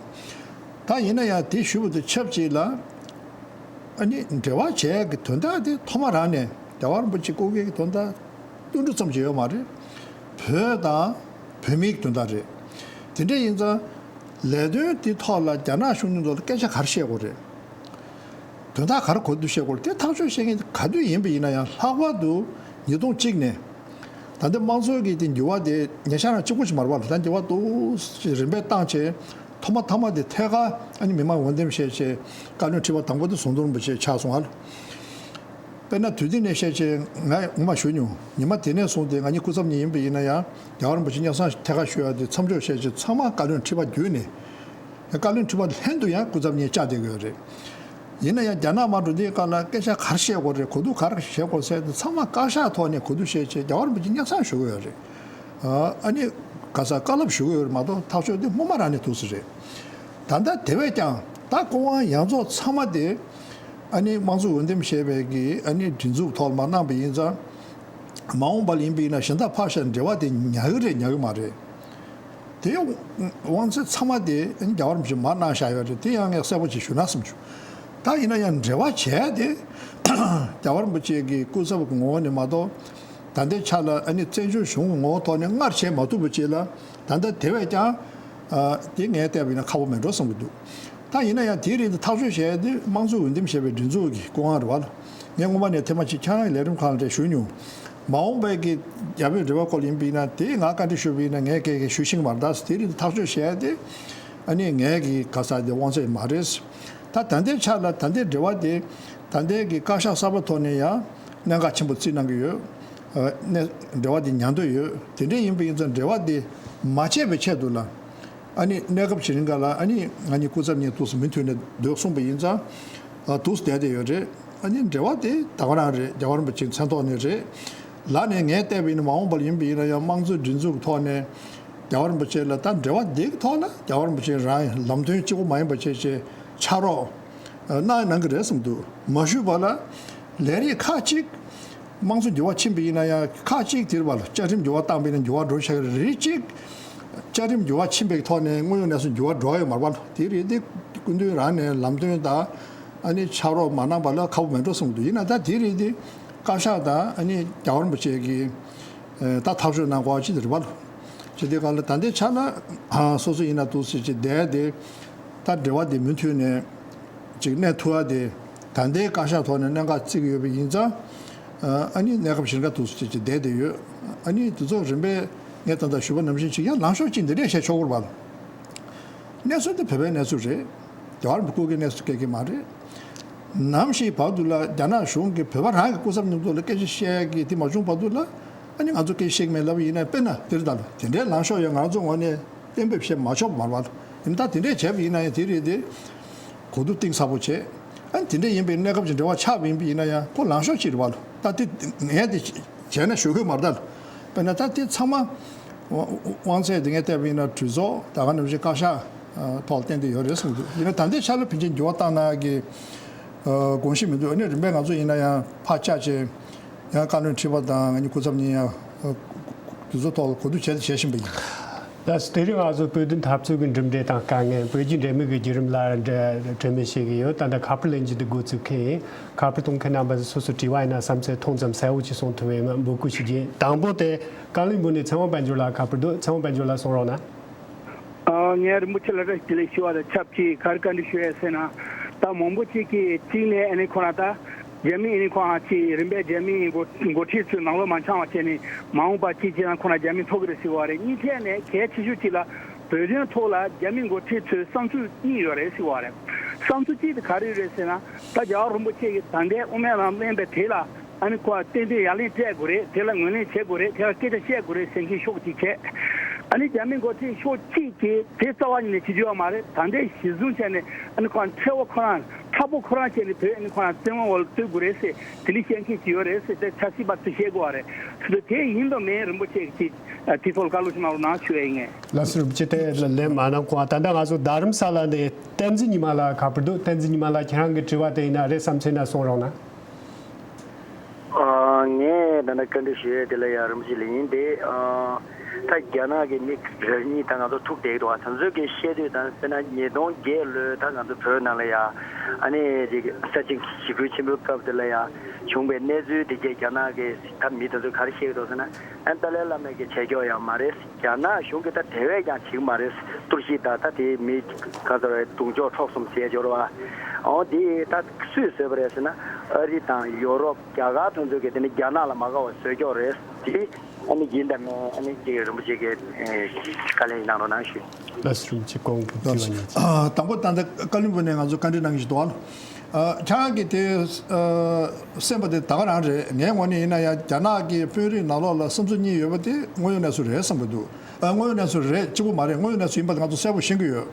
ད་ཡིན་ན་ཡང་དེ་ཞུས་པ་དང་ཆབས་ཅིག་ལ། ཨ་ནི་འབྲེལ་བ་བྱས་ཀྱི་དོན་དག་དེ་ཐོག་མ་རང་ནས་རྒྱལ་བ་རིན་པོ་ཆེ་སྐུ་སྒེར་གྱི་དོན་དག་ཏུ་འབྲུ་ཙམ་ཞིག་ཡོད་མ་རེད། བོད་དང་བོད་མིའི་དོན་དག་རེད། དེ་འདྲ་ཡིན་ཙང་ལས་དོན་དེ་ཐོག་ལ་རྒྱ་ནག་གཞུང་གི་ཐོག་ལ་སྐད་ཆ་ག་རེ་བཤད་དགོས་རེད། དོན་དག་ག་རེ་གོ་བསྡུར་བཤད་དགོས་རེད། དེ་ཐག་གཅོད་བྱེད་མཁན་ག་དུས་ཡིན་པ་ཡིན་ན་ཡང་ལྷག་པར་དུ་ཉིས་སྟོང་གཅིག་ནས། ད་ལྟ་དམངས་གཙོ་གི་དེ་འགྱུར་བ་དེ་ཉེ་ཆར་རང་གཅིག་པོ་ཞིག་མ་རེད་པ་ལ། ད་འགྱུར་བ་འདུག་སེ་རིམ་པས་བཏང་བྱས་ཐོག་མ་ཐོག་མ་དེ་ཐད་ཀར་ཨ་ནི་མི་མང་འོས་འདེམས་བྱས་བྱས་བཀའ་བློན་ཁྲི་པ་དང་པོ་དེ་ཟམ་གདོང་རིན་པོ་ཆེ་ཆགས་སོང་ཨ་ལ། དཔེར་ན་དུས་དེ་ནས་བཤད་བྱས་ང་ངོ་མ་ཞུ་མྱོང་། ཉི་མ་དེ་ནས་བཟུང་སྟེ་ང་གཉིས་སྐུ་ཚབ་གཉིས་ཡིན་པ་ཡིན་ན་ཡང་རྒྱལ་བ་རིན་པོ་ཆེ་སྙན་སེང་ཐད་ཀར་ཞུ་ཡ་དེ་མཚམས་འཇོག་བྱས་བྱས་ཚང་མ་བཀའ་བློན་ཁྲི་པ་བརྒྱུད་ནས། བཀའ་བློན་ཁྲི་པ་ལྷན་དུ་ཡང་སྐུ་ཚབ་གཉིས་བཅར་བསྡད་ཀྱི་ཡོད་རེད། ཡིན་ན་ཡང་རྒྱ་ནག་མར་འགྲོ་དུས་སྐབས་ལ་སྐད་ཆ་ག་རེ་བཤད་དགོས་རེད། གོ་བསྡུར་ག་རེ་བྱེད་དགོས་ཟེར་དུས་ཚང་མ་བཀའ་ཤག་ཐོག་ནས་གོ་བསྡུར་བྱས་བྱས་རྒྱལ་བ་རིན་པོ་ཆེ་སྙན་སེང་ཞུ་གི་ཡོད་རེད། ཨ་ནི་ག་ས་བཀའ་སློབ་ཞུ་གི་ཡོད་རེད་མ་གཏོགས་ཐག་གཅོད་དེ་སྔོན་མ་རང་ནས་ཐུག་ས་རེད། ད་ལྟ་དེ་བས་ཀྱང་ད་སྐུ་དབང་ཡང་རྫོགས་ཚང་མ་དེ་ཨ་ནི་དམངས་གཙོ་འོས་འདེམས་བྱས་པའི་གི་ཨ་ནི་སྒྲིག་འཛུགས་ཐོག་ལ་མར་གནང་པ་ཡིན་ཙང་། མ་འོངས་པ་ལ་ཡིན་པ་ཡིན་ན་གཞན་དག་ཕར་བཞག་འབྲེལ་བ་དེ་ཉར་གི་རེད་ཉར་གི་མ་རེད། དེ་དབང་ཚད་ཚང་མ་དེ་རྒྱལ་བ་རིན་པོ་ཆེས་མར་གནང་བཞག་ཡོད་རེད། དེ་ཡང་ངས་གསལ་པོ་ཅིག་ཞུ་ན་བསམ་བྱུང་། ད་ཡིན་ན་ཡང་འབྲེལ་བ་བྱས་ཏེ་རྒྱལ་བ་རིན་པོ་ཆེ་གི་སྐུ་ཚབ་ཀྱི་ངོ་བོ་ནས་མ་གཏོགས་ད་ལྟའི་ཆ་ལ་ཨ་ནི་བཙན་བྱོལ་གཞུང་གི་ངོ་བོ་ཐོག་ནས་སྔར་བྱས་མ་ཐུབ་པ་ཅིག་ལ་ད་ལྟ་དེ་བས་ཀྱང་དེ་ངས་བལྟས་པ་ཡིན་ན་ཁག་པོ་མེད་འགྲོ་བསམ་གྱི་འདུག་ད་ཡིན་ན་ཡང་དེའི་རིགས་དེ་ཐག་གཅོད་བྱས་ཏེ་དམངས་གཙོ་འོས་འདེམས་བྱས་པའི་སྒྲིག་འཛུགས་ཀྱི་སྐུ་དབང་རེད་བ་ལ། ངས་སྔོན་མ་ནས་ཐེངས་མ་གཅིག་ཁྱེད་རང་གི་ལས་རིམ་ཁག་ལ་ཞུས་མྱོང་། མ་འོངས་པའི་གི་རྒྱ་བོད་འབྲེལ་བ་སྐོར་ཡིན་པ་ཡིན་ན་དེ་ང་བཀའ་འདྲི་ཞུས་པ་ཡིན་ན་ངས་སྐད་ཀྱི་ཞུ་ཤེས་ཀྱི་མ་རེད། ད་དེ་རིགས་ཐག་གཅོད་བྱས་ཏེ་ཨ་ནི་ངས་གི་ག་ས་དེ་དབང་ཚད་མ་རེད། ད་ད་ལྟའི་ཆ་ལ་ད་ལྟའི་འབྲེལ་བ་དེ་ད་ལྟའི་གི་བཀའ་ཤག་གསར་པ་ཐོག་ནས་ཡང་གནད་འགག་ཆེན་པོ་བརྩིས་གནང་གི་ཡོད། ཨ་ནས་འབྲེལ་བ་དེ་ཉར་འདོད་ཡོད། དེ་འདྲ་ཡིན་པ་ཡིན་ཙང་འབྲེལ་བ་དེ་མ་བཅད་པའི་ཆེད་དུ་ལ། ཨ་ནི་གནས་སྐབས་ཀྱི་རིང་ག་ལ་ཨ་ནི་ང་གཉིས་སྐུ་ཚབ་གཉིས་ཐུགས་སུ་མུ་མཐུད་ནས་སྡོད་གསུངས་པ་ཡིན་ཙང་། ཨ་ཐུགས་སུ་བསྡད་བསྡད་ཡོད་རེད། ཨ་ནི་འབྲེལ་བ་དེ་ད་ག་རང་རེད། རྒྱལ་བ་རིན་པོ་ཆེའི་མཚན་ཐོག་ནས་རེད། ལར་ནས་ངས་བལྟས་པ་ཡིན་ན་མ་འོངས་པར་ཡིན་པ་ཡིན་ན་ཡང་དམངས་གཙོའི་སྒྲིག་འཛུགས་ཀྱི་ཐོག་ནས་རྒྱལ་བ་རིན་པོ་ཆེ་ལ་ད་འབྲེལ་བ་འདི་གི་ཐོག་ལ་རྒྱལ་བ་རིན་པོ་ཆེ་རང་ལམ་སྟོན་གཅིག་པོ་མ་ཡིན་པ་བྱས་བྱས་ཕྱག་རོགས་གནང་གནང་གི་རེད་བསམ་འདུག་མ་ཞུས་པ་ལ་ལས་རིགས་ཁག་ཅིག་དམངས་གཙོ་འགྱུར་བ་ཕྱིན་པ་ཡིན་ན་ཡང་ཁག་ཅིག་དེར་བ་ལ་བཅའ་ཁྲིམས་འགྱུར་བ་བཏང་པ་ཡིན་ན་འགྱུར་བ་འགྲོ་ཆགས་ཀྱི་རེད། རིགས་གཅིག་བཅའ་ཁྲིམས་འགྱུར་བ་ཕྱིན་པའི་ཐོག་ནས་དངོས་ཡོད་གནས་ཚུལ་འགྱུར་བ་འགྲོ་ཡོད་མ་རེད་པ། དེ་རེད་དེ་སྐུ་མདུན་རང་ནས་ལམ་སྟོན་དང་ཨ་ནི་ཕྱག་རོགས་མ་གནང་པ་ལ་ཁག་པོ་མེད་འགྲོ་གསུངས་འདུག་ཡིན་ན་ད་དེ་རེད་དེ་བཀའ་ཤག་དང་ཨ་ནི་རྒྱལ་བ་རིན་པོ་ཆེ་གིས་ད་ཐག་གཅོད་གནང་དགོས་ཅི་དེ་རེད་པ། ཅི་དེ་ག་ལ་ད་ལྟའི་ཆ་ལ་སོ་སོ་ཡིན་ན་འདུག་ཟེར་ཅི་བསྡད་དེ་ད་འབྲེལ་བ་དེ་མུ་མཐུད་ནས། ཅིག་གནས་ཐུབ་པ་དེ་ད་ལྟའི་བཀའ་ཤག་ཐོག་ནས་གནད་འགག་བརྩི་གི་ཡོད་པ་ཡིན་ཙང་། ཨ་ནི་གནས་སྐབས་གཞིར་འགའ་དུས་སུ་ཅིག་ཅིག་བསྡད་བསྡད་ཡོད། ཨ་ནི་དེ་ཚོ་རིམ་པས་ངས་ད་ལྟ་ཞུས་པ་ནང་བཞིན་ཅིག་ཡང་ལངས་ཕྱོགས་ཅིག་འདི་འདྲས་བྱས་ཆོག་གི་རེད་པ། གནས་ཚུལ་འདི་བོད་པའི་གནས་ཚུལ་རེད། རྒྱ་གར་མི་སྐུ་སྒེར་གནས་ཚུལ་སྐད་ཀྱི་མ་རེད། ནམ་ཞིག་བར་དུ་ལ་རྒྱ་ནག་གཞུང་གིས་བོད་པ་རང་གི་སྐུ་ཚབ་མཉམ་དུ་ལ་སྐད་ཆ་བཤད་ཀྱི་དེ་མ་བྱུང་བར་དུ་ལ་ཨ་ནི་ང་ཚོ་སྐད་ཆ་བཤད་ཀྱི་མེད་ལབ་ཡིན་ན་དཔེར་ན་དེ་རེད་ད་ལ་དེ་འདྲའི་ལངས་ཕྱོགས་ཡང་ང་ཚོ་ངོས་ནས། གཏན་འབེབས་བྱེད་མ་ཆོག་པ་མ་རེད་པ། ཡིན་ད་དེ་འདྲས་བྱས་པ་ཡིན་ན་ཡང་དེ་རེད་དེ། གོ་བསྡུར་གཏིང་ཟབ་པོ་བྱས། ཨ་ནི་དེ་འདྲས་ཡིན་པའི་གནས་སྐབས་ཀྱི་འབྲེལ་བ་ཆགས་པ་ཡིན་པ་ཡིན་ན་ཡང་ཁོ་ལངས་ཕྱོགས་གཅིག་རེད་པ་ལོ། ད་དེ་ངས་དེ་བྱས་ན་ཞུ་གི་མ་རེད་ད། དཔེར་ན་ད་དེ་ཚང་མ་དབང་ཚད་དེ་ངས་བལྟས་པ་ཡིན་ན་གྲོས་ཚོགས་ད་ག་ནང་བཞིན་བཀའ་ཤག་ཐོག་ལ་བརྟེན་ཏེ་ཡོད་རེད་གསུངས་འདུག་ཡིན་ན་ད་ལྟའི་ཆ་ལ་ཕན་ཆད་འགྱུར་བ་བཏང་གནང་གི་དགོངས་གཞི་མི་འདུག་ཨ་ནི་རིམ་པས་ང་ཚོ་ཡིན་ན་ཡང་ཕར་བཅར་བྱས། ཡང་བཀའ་བློན་ཁྲི་པ་དང་ང་གཉིས་སྐུ་ཚབ་གཉིས་ཡང་དུས་ཚོད་ཐོག་ལ་གོ་བསྡུར་བྱས་ཏེ་བྱེད་བཞིན་པ་ཡིན། ད་དེ་རིང་ང་ཚོ་བོད་དོན་འཐབ་རྩོད་ཀྱི་གྲུབ་འབྲས་དང་དཀའ་ངལ། བོད་རྒྱའི་འབྲེལ་མོལ་གྱི་བརྒྱུད་རིམ་ལ་འགྲེལ་བརྗོད་བྱེད་ཀྱི་ཡོད། ད་ལྟ་ཁ་པར་ལེན་རྒྱུ་དེ་འགོ་བཙུགས་མཁན་ཡིན། ཁ་པར་གཏོང་མཁན་རྣམ་པ་སོ་སོ་དྲི་བ་ཡིན་ན་བསམ་ཚུལ་ཐུང་ཙམ་གསལ་བོ་ཅིག་གསུང་ཐུབ་པའི་འབོད་སྐུལ་ཞུ་རྒྱུ་ཡིན། དང་པོ་དེ་བཀའ་བློན་སྦུག་ནས་ཚེ་དབང་དཔལ་འབྱོར་ལགས་ཁ་པར་འདུག་ཚེ་དབང་དཔལ་འབྱོར་ལགས་གསུང་རོགས་གནང་། ཨ། ངས་རིན་པོ་ཆེ་ལ་བཀྲ་ཤིས་བདེ་ལེགས་ཞུ་བ་དང་ཆབས་ཅིག་ག་རེ་བཀའ་འདྲི་ཞུ་ཡས་ཟེར་ན། ད་མང་པོ་ཅིག་གིས་གཅིག་ནས་ཨ་ནི་ཁོ་རང་ད་རྒྱ་མི་ཨ་ནི་ཁོ་རང་ཅིག་རིམ་པས་རྒྱ་མིའི་འགོ་འགོ་ཁྲིད་ཚོས་ནང་ལོགས་མ་འཆང་བ་བྱས་ནས་མ་འོངས་པ་ཅིག་བྱས་ན་ཁོ་རང་རྒྱ་མི་ཐོབ་ཀྱི་རེད་ཟེར་བ་རེད། གཉིས་ཐད་ནས་གལ་ཆེ་ཤོས་ཅིག་ལ་བོད་དོན་ཐོག་ལ་རྒྱ་མི་འགོ་ཁྲིད་ཚོས་བསམ་ཚུལ་གཉིས་ཡོད་རེད་ཟེར་བ་རེད། བསམ་ཚུལ་གཅིག་དེ་ག་རེ་རེད་ཟེར་ན། ད་རྒྱལ་བ་རིན་པོ་ཆེ་གིས་ད་ལྟའི་དབུ་མའི་ལམ་གླེང་པའི་དེ་ལ། ཨ་ནི་ཁོ་ཏན་ཏན་ཡ་ལན་སྤྲད་དགོས་རེད། དེ་ལ་ངོས་ལེན་བྱེད་དགོས་རེད། དེ་ལ་སྐད་ཆ་བཤད་དགོས་རེད་ཟེར་མཁན་ཤོག་ཅིག་བྱས། ཨ་ནི་རྒྱ་མི་འགོ་ཁྲིད་ཕྱོགས་གཅིག་གིས་དེ་རྩ་བ་ཉིད་ནས་བྱེད་རྒྱུ་ཡོད་མ་རེད། ད་ལྟའི་གཞི་བཟུང་བྱས་ནས་ཨ་ནི་ཁོ་རང་ཁྲེལ་བ་ཁོ་རང་ཁྲག་པོ་ཁོ་རང་བྱས་ནས་བོད་ཨ་ནི་ཁོ་རང་བཙན་དབང་འོག་ལ་བཙུགས་དགོས་རེད་ཟེར། དེ་ལས་བཤད་མཁན་ཅིག་ཡོད་རེད་ཟེར་དེ་ཆབ་སྲིད་པ་ཚོས་བཤད་དགོས་པ་རེད། དེ་དེ་ཡིན་དང་མིན་རིན་པོ་ཆེ་གིས་དེ་ཐོག་ལ་བཀའ་སློབ་ཅིག་གནང་རོགས་གནང་ཞུ་ཡ་ཡིན། ངས་ལགས་སོ། རིན་པོ་ཆེ་དེ་ལ་ལན་མ་གནང་གོང་ད་ལྟ་ང་ཚོ་རྡ་རམ་ས་ལ་ནས་བསྟན་འཛིན་ཉི་མ་ལགས་ཁ་པར་འདུག་བསྟན་འཛིན་ཉི་མ་ལགས་ཁྱེད་རང་གི་དྲི་བ་དེ་ཡིན་ན་རེད་བསམ་ཚེ་ན་གསུང་རོགས་གནང་། ཨ། ངས་ད་ལྟ་བཀའ་འདྲི་ཞུ་ཡས་དེ་ལ་ཡ་རིན་པོ་ཆེ་ལ་ཡིན་ཏེ། ཨ། ད་རྒྱ་ནག་གི་མི་རེ་གཉིས་ད་ང་ཚོ་ཐུག་བསྡད་འདུག་ཨ། ད་ཚོས་ཀྱི་བཤད་དུས་ད་དཔེར་ན་ཉིས་སྟོང་བརྒྱད་ལོའི་ད་ང་ཚོ་བོད་ནང་ལ་ཡ་ཨ་ནི་ཅིག་ས་ཆེན་ཞི་རྒོལ་ཆེན་པོའི་སྐབས་དེ་ལ་ཡ་བྱུང་བའི་གནས་ཚུལ་དེ་གས་རྒྱ་ནག་གི་ད་མི་ད་ཚོས་ག་རེ་བཤད་ཀྱི་འདུག་ཟེར་ན། ཨ། ཏཱ་ལའི་བླ་མས་ཀྱི་བྱས་ཀྱོག་ཡང་མ་རེད། རྒྱ་ནག་གཞུང་གིས་ད་དེ་བས་ཀྱང་བྱེད་ཀྱི་མ་རེད། གཏོར་བཤིག་དང་ད་དེ་མི་ག་ཚོད་རེད་རྡུང་གཅོག་འཕྲོག་གསུམ་བྱས་འབྱོར་བ། འོ་དེ་ད་སུས་བཟོས་པ་རེད་ཟེར་ན། ཨ་རི་དང་ཡོ་རོབ་རྒྱ་གར་དེ་ཚོ་གིས་དེ་ནི་རྒྱ་ནག་ལ་མ་དགའ་བ་བཟོས་ཀྱོག་རེད། དེ་ཨ་ནི་ཡིན་དང་མིན་ཨ་ནི་ཅིག་རིན་པོ་ཆེ་གིས་བཀའ་ལན་གནང་རོགས་གནང་ཞུ། ལགས་སོ། རིན་པོ་ཆེ་གོང་གི་དྲི་བ་ཉན་ཅིག་ཨ། དང་པོ་ད་ལྟ་བཀའ་བློན་སྦུག་ནས་ང་ཚོ་བཀའ་འདྲི་གནང་གི་ཞིག་འདུག་ཨ། ཨ། ཁྱེད་རང་གིས་དེ་ཨ་གསན་པ་དེ་ད་ག་རང་རེད། ངའི་ངོས་ནས་ཡིན་ན་ཡང་རྒྱ་ནག་གི་དཔོན་རིགས་ནང་ལོགས་ལ་བསམ་ཚུལ་གཉིས་ཡོད་པ་དེ་དངོས་ཡོད་གནས་ཚུལ་རེད་བསམ་གྱི་འདུག་ཨ། དངོས་ཡོད་གནས་ཚུལ་རེད་གཅིག་པོ་མ་རེད། དངོས་ཡོད་གནས་ཚུལ་ཡིན་པ་དེ་ང་ཚོ་གསལ་པོ་ཤེས་ཀྱི་ཡོད།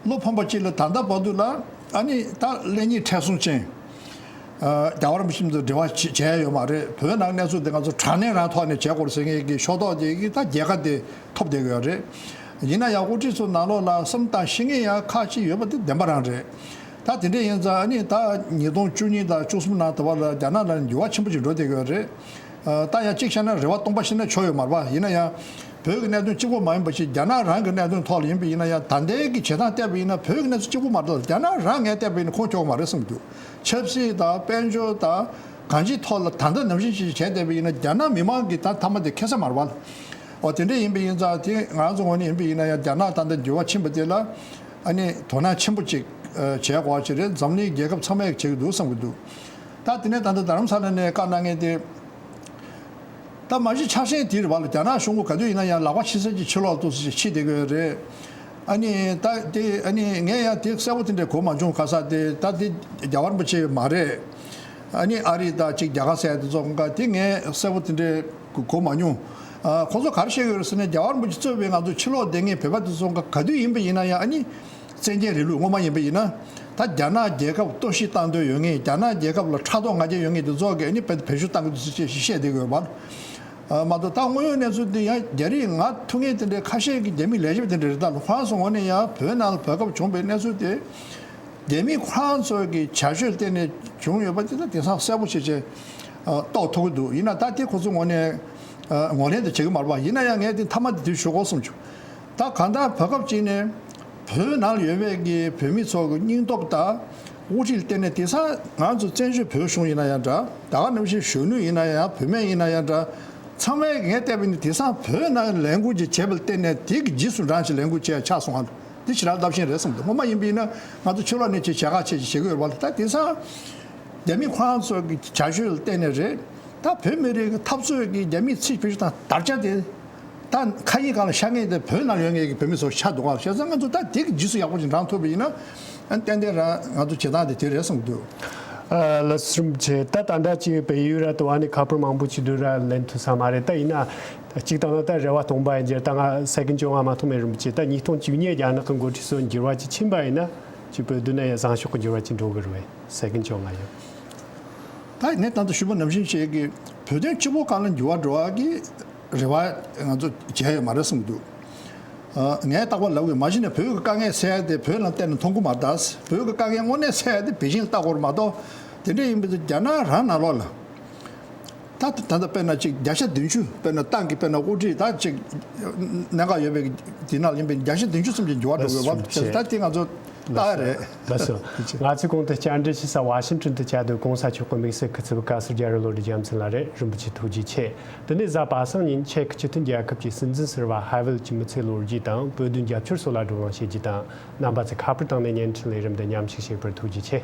བློ་ཕམ་པ་གཅིག་ལ་ད་ལྟ་བར་དུ་ལ་ཨ་ནི་ད་ལེགས་ཉེས་ཕྲད་སྲུང་ཅན། ཨ། རྒྱལ་བ་རིན་པོ་ཆེ་མཉམ་དུ་འབྲེལ་བ་བྱས་ཡོད་མ་རེད། བོད་ནང་གནས་ཚུལ་དེ་ང་ཚོ་དྲང་གནས་རང་ཐོག་ནས་བྱེད་དགོས་ཟེར་མཁན་གྱི་ཤོག་ཐོག་དེ་གི་ད་རྒྱལ་ཁ་དེ་ཐོབ་བསྡད་ཀྱི་ཡོད་རེད། ཡིན་ན་ཡང་དབུ་ཁྲིད་ཚོ་ནང་ལོགས་ལ་བསམ་བཏང་ཤེས་མཁན་ཡང་ཁག་ཅིག་ཡོད་པ་དེ་བདེན་པ་རང་རེད། ད་དེ་འདྲ་ཡིན་ཙང་ཨ་ནི་ད་ཉིས་སྟོང་བཅུ་གཉིས་དང་བཅུ་གསུམ་ནང་དུ་བ་ལ་རྒྱ་ནག་ལ་འགྱུར་བ་ཆེན་པོ་ཞིག་འགྲོ་བསྡད་ཀྱི་ཡོད་རེད། ཨ། ད་ཡང་གཅིག་བཤད་ན་རེ་བ་སྟོང་པ་བཤད་ན་ཆོ་ཡོད་མ་རེད་པ། ཡིན་ན་ཡང་བོད་ཀྱི་གནད་དོན་གཅིག་པོ་མ་ཡིན་པ་ཞིག་རྒྱ་ནག་རང་གི་གནད་དོན་ཐོག་ལ་ཡིན་པ་ཡིན་ན་ཡང་ད་ལྟའི་གི་བྱེད་སྟངས་བལྟས་པ་ཡིན་ན་བོད་ཀྱི་གནད་དོན་གཅིག་པོ་མ་རེད། རྒྱ་ནག་རང་ངས་བལྟས་པ་ཡིན་ན་ཁུངས་འཁྱོལ་མ་རེད་བསམ་གྱི་འདུག་ཆབ་སྲིད་དང་དཔལ་འབྱོར་དང་གང་ཅིའི་ཐོག་ལ་ད་ལྟ་ནང་བཞིན་ཞིག་བྱས་བསྡད་པ་ཡིན་ན་རྒྱ་ནག་མི་མང་གི་ད་མཐའ་མ་དེ་ཁེ་ས་མ་རེད་པ། འོ་དེ་འདྲ་ཡིན་པ་ཡིན་ཙང་དེ་ང་ཚོ་ངོས་ནས་ཡིན་པ་ཡིན་ན་ཡང་རྒྱ་ནག་ད་ལྟ་འགྱུར་བ་ཕྱིན་པ་དེ་ལ་ཨ་ནི་དོ་སྣང་ཆེན་པོ་ཅིག་བྱེད་དགོས་པ་ཅིག་རེད། འཛམ་གླིང་རྒྱལ་ཁབ་ཚང་མས་བྱེད་ཀྱི་འདུག་བསམ་གྱི་འདུག་ད་དེ་ནས་ད་ལྟ་རྡ་རམ་ས་ལ་ནས་བཀའ་གནང་མཁན་དེ། ད་མ་གཞི་ཆ་ཤས་དེ་རེད་པ་ལ། རྒྱ་ནག་གཞུང་གིས་ག་དུས་ཡིན་ན་ཡང་ལག་པ་ཕྱི་སེལ་གྱི་ཕྱི་ལོགས་ཏོག་ཙམ་ཞིག་ཕྱིས་བསྡད་ཀྱི་ཡོད་རེད། ཨ་ནི་ད་དེ་ཨ་ནི་ངས་ཡང་དེ་གསལ་པོ་དེ་འདྲ་གོ་མ་བྱུང་། ཁ་ས་དེ་ད་དེ་རྒྱལ་བ་རིན་པོ་ཆེ་མ་རེད། ཨ་ནི་ཨ་རི་དང་གཅིག་རྒྱ་གར་ཟེར་ཡ་དེ་ཚོ་ཁོང་ག་དེ་ངས་གསལ་པོ་དེ་འདྲ་གོ་མ་མྱོང་། ཨ། ཁོང་ཚོ་ག་རེ་བཤད་ཀྱི་ཡོད་རེད་ཟེར་ན་རྒྱལ་བ་རིན་པོ་ཆེ་གཙོས་པའི་ང་ཚོ་ཕྱི་ལོགས་བསྡད་མཁན་བོད་པ་དེ་ཚོ་ཁོང་ག་ག་དུས་ཡིན་པ་ཡིན་ན་ཡང་ཨ་ནི། བཙན་རྒྱལ་རིང་ལུགས་སྔོན་མ་ཡིན་པ་ཡིན་ན། ད་རྒྱ་ནག་རྒྱལ་ཁབ་གཏོར་བཤིག་བཏང་འདོད་ཡོད་མཁན། རྒྱ་ནག་རྒྱལ་ཁབ་ལ་ཕྲག་དོག་ང་རྒྱལ་ཡོད་མཁན་དེ་ཚོ་གིས་ཨ་ནི་བེད་བེད་སྤྱོད་བཏང་གི་འདུག་ཟེར་ཅེས་ཤིག་བཤད་བསྡད་ཀྱི་ཡོད་པ། ཨ། མ་གཏོགས་ད་དངོས་ཡོད་གནས་ཚུལ་འདི་ཡང་རྒྱ་རིགས་ང་ཐུག་མཁན་དེ་འདྲའི་ཁ་ཤས་ཀྱི་རྒྱ་མི་ལས་བྱེད་པ་དེ་འདྲ་རེད། ད་ལོ་ཁོ་རང་ཚོ་ངོས་ནས་ཡང་བོད་ནང་ལ་བོད་སྐབས་བྱུང་བའི་གནས་ཚུལ་དེ། རྒྱ་མི་ཁོ་རང་ཚོ་གི་བྱ་སྤྱོད་བརྟེན་ནས་བྱུང་ཡོད་པ་དེ་ད་དེང་སང་གསལ་པོ་བྱས་བྱས་རྟོགས་ཐུབ་ཀྱི་འདུག་ཡིན་ན་ད་དེ་ཁོ་ཚོ་ངོས་ནས་ངོས་ལེན་དེ་བྱེད་ཀྱི་མ་རེད་པ། ཡིན་ན་ཡང་ངས་དེ་མཐའ་མ་དེ་དུས་ཞུ་དགོས་བསམ་བྱུང་། ད་གང་ལྟར་བོད་སྐབས་ཅིག་ནས་བོད་ནང་ལ་ཡོད་པའི་གི་བོད་མི་ཚོ་གི་སྙིང་སྟོབས་དང་དབུ་ཁྲིད་བརྟེན་ནས་དེང་སང་ང་ཚོ་བཙན་བྱོལ་བོད་གཞུང་ཡིན་ན་ཡང་འདྲ། ད་ག་ནང་བཞིན་གཞོན་ནུ་ཡིན་ན་ཡང་བུད་མེད་ཡིན་ན་ཡང་འདྲ། ཚང་མས་ངས་བལྟས་པ་ཡིན་ན་དེང་སང་བོད་ནང་ལས་འགུལ་ཅིག་བྱས་པ་ལ་བརྟེན་ནས་དེ་གི་རྗེས་སུ་འབྲང་ཞིག་ལས་འགུལ་བྱས་ཆགས་སོང་ཨ། འདི་ཞེ་དྲག་རླབས་ཆེན་རེད་བསམ་འདུག་སྔོན་མ་ཡིན་པ་ཡིན་ན་ང་ཚོ་ཕྱི་ལོགས་ནས་ཅིག་བྱེད་ཁག་ཆེ་ཅིག་བྱེད་ཀྱི་ཡོད་པ་ལ། ད་དེང་སང་རྒྱ་མི་ཁོ་རང་ཚོ་གི་བྱ་སྤྱོད་ལ་བརྟེན་ནས་རེད། ད་བོད་མི་རིགས་ཀྱི་འཐབ་རྩོད་ཀྱི་རྒྱ་མིས་ཚིག་བེད་སྤྱོད་དང་དར་ཆ་དེ། ད་མཁའ་དབྱིངས་སྒང་ལ་ཤར་མཁན་དེ་བོད་ནང་ཡོད་མཁན་གྱི་བོད་མི་ཚོ་ཆགས་འདུག་ག་བྱས་ཙང་ང་ཚོ་ད་དེ་གི་རྗེས་སུ་ཡག་པོ་ཅིག་འབྲང་ཐུབ་པ་ཡིན་ན། ཨ། ཏན་ཏན་རང་ང་ཚོ་བྱེད་སྟངས་དེ་དེ་རེད་བསམ་གྱི་འདུག་ཨ། ལགས་སོ། རིན་པོ་ཆེ། ད་ད་ལྟ་ཅིག་བལ་ཡུལ་ར་དུ་བ་ནས་ཁ་པར་མང་པོ་ཅིག་འདུག་ར་ལེན་ཐུབ་ས་མ་རེད། ད་ཡིན་ན་གཅིག་བཏང་ན་ད་རེ་བ་སྟོང་པ་ཡིན་རྒྱུ་རེད། ད་ང་ས་ཀིན་བཅོ་ལྔ་མ་ཐོན་མེད། རིན་པོ་ཆེ། ད་ཉིས་སྟོང་བཅུ་གཉིས་རྒྱ་ནག་གི་འགོ་ཁྲིད་ཚོ་འགྱུར་བ་ཅིག་ཕྱིན་པ་ཡིན་ན་ཅིག་བོད་དོན་ན་ཡང་བཟང་ཕྱོགས་ཀྱི་འགྱུར་བ་ཅིག་འགྲོ་གི་རེད་པས། ས་ཀིན་བཅོ་ལྔ་ཡོད། ད་ངས་ད་ལྟ་ཞུས་པ་ནང་བཞིན་བྱས་ཀྱི་བོད་དོན་སྤྱི་པོ་སྒང་ལ་འགྱུར་བ་འགྲོ་བ་གི་རེ་བ་ང་ཚོ་བྱས་ཡོད་མ་རེད་བསམ་གྱི་འདུག་ཨ། ངས་རྟག་པར་ལབ་ཀྱི། མ་གཞི་ནས་བོད་ཀྱི་དཀའ་ངལ་སེལ་ཡ་དེ་བོད་ལ་བལྟས་ནས་མཐོང་གི་མ་རེད། བོད་ཀྱི་དཀའ་ངལ་དངོས་གནས་སེལ་ཡ་དེ་པེ་ཅིང་ལ་ལྟ་དགོས་རེད་མ་གཏོགས། དེ་འདྲ་ཡིན་པ་དེ་རྒྱ་ནག་རང་ནང་ལོགས་ལ། ད་ད་ལྟ་དཔེར་ན་ཅིག་བརྒྱ་ཆ་བདུན་ཅུ། དཔེར་ན་ཏང་གི་དཔེར་ན་དབུ་ཁྲིད་ད་ཅིག་གནད་འགག་ཡོད་པའི་དེ་ནང་ལ་ཡིན་པའི་བརྒྱ་ཆ་བདུན་ཅུ་ཙམ་གྱི་འགྱུར་བ་འགྲོ་དགོས་པ་བྱས་ཙང་། ད་དེ་ང་ཚོ་ལྟ་ཡ་རེད། ལགས་སོ། ང་ཚོས་གོང་དུ་བཅར་འདྲི་ཞུ་ས་ཝ་ཤིང་ཊོན་དུ་བཅའ་སྡོད་༸གོང་ས་མཆོག་གི་དམིགས་བསལ་སྐུ་ཚབ་བཀའ་ཟུར་རྒྱ་རི་བློ་གྲོས་རྒྱལ་མཚན་ལགས་རེད། རིན་པོ་ཆེ་ཐུགས་རྗེ་ཆེ། དེ་ནས་གཟའ་པ་སངས་ཉིན་ཆེ་ཁུ་སྤྱི་མཐུན་རྒྱལ་ཁབ་ཀྱི་སྲིད་འཛིན་ཟུར་པ་ཧ་ཝེལ་ཅིན་མི་ཚེ་ལོ་རྒྱུས་དང་བོད་དོན་རྒྱབ་སྐྱོར་སོགས་ལ་བགྲོ་གླེང་བྱེད་རྒྱུ་དང་། རྣམ་པ་ཚོས་ཁ་པར་བཏང་ནས་བརྙན་འཕྲིན་ལས་རིམ་འདི་མཉམ་ཞུགས་བྱས་པར་ཐུགས་རྗེ་ཆེ།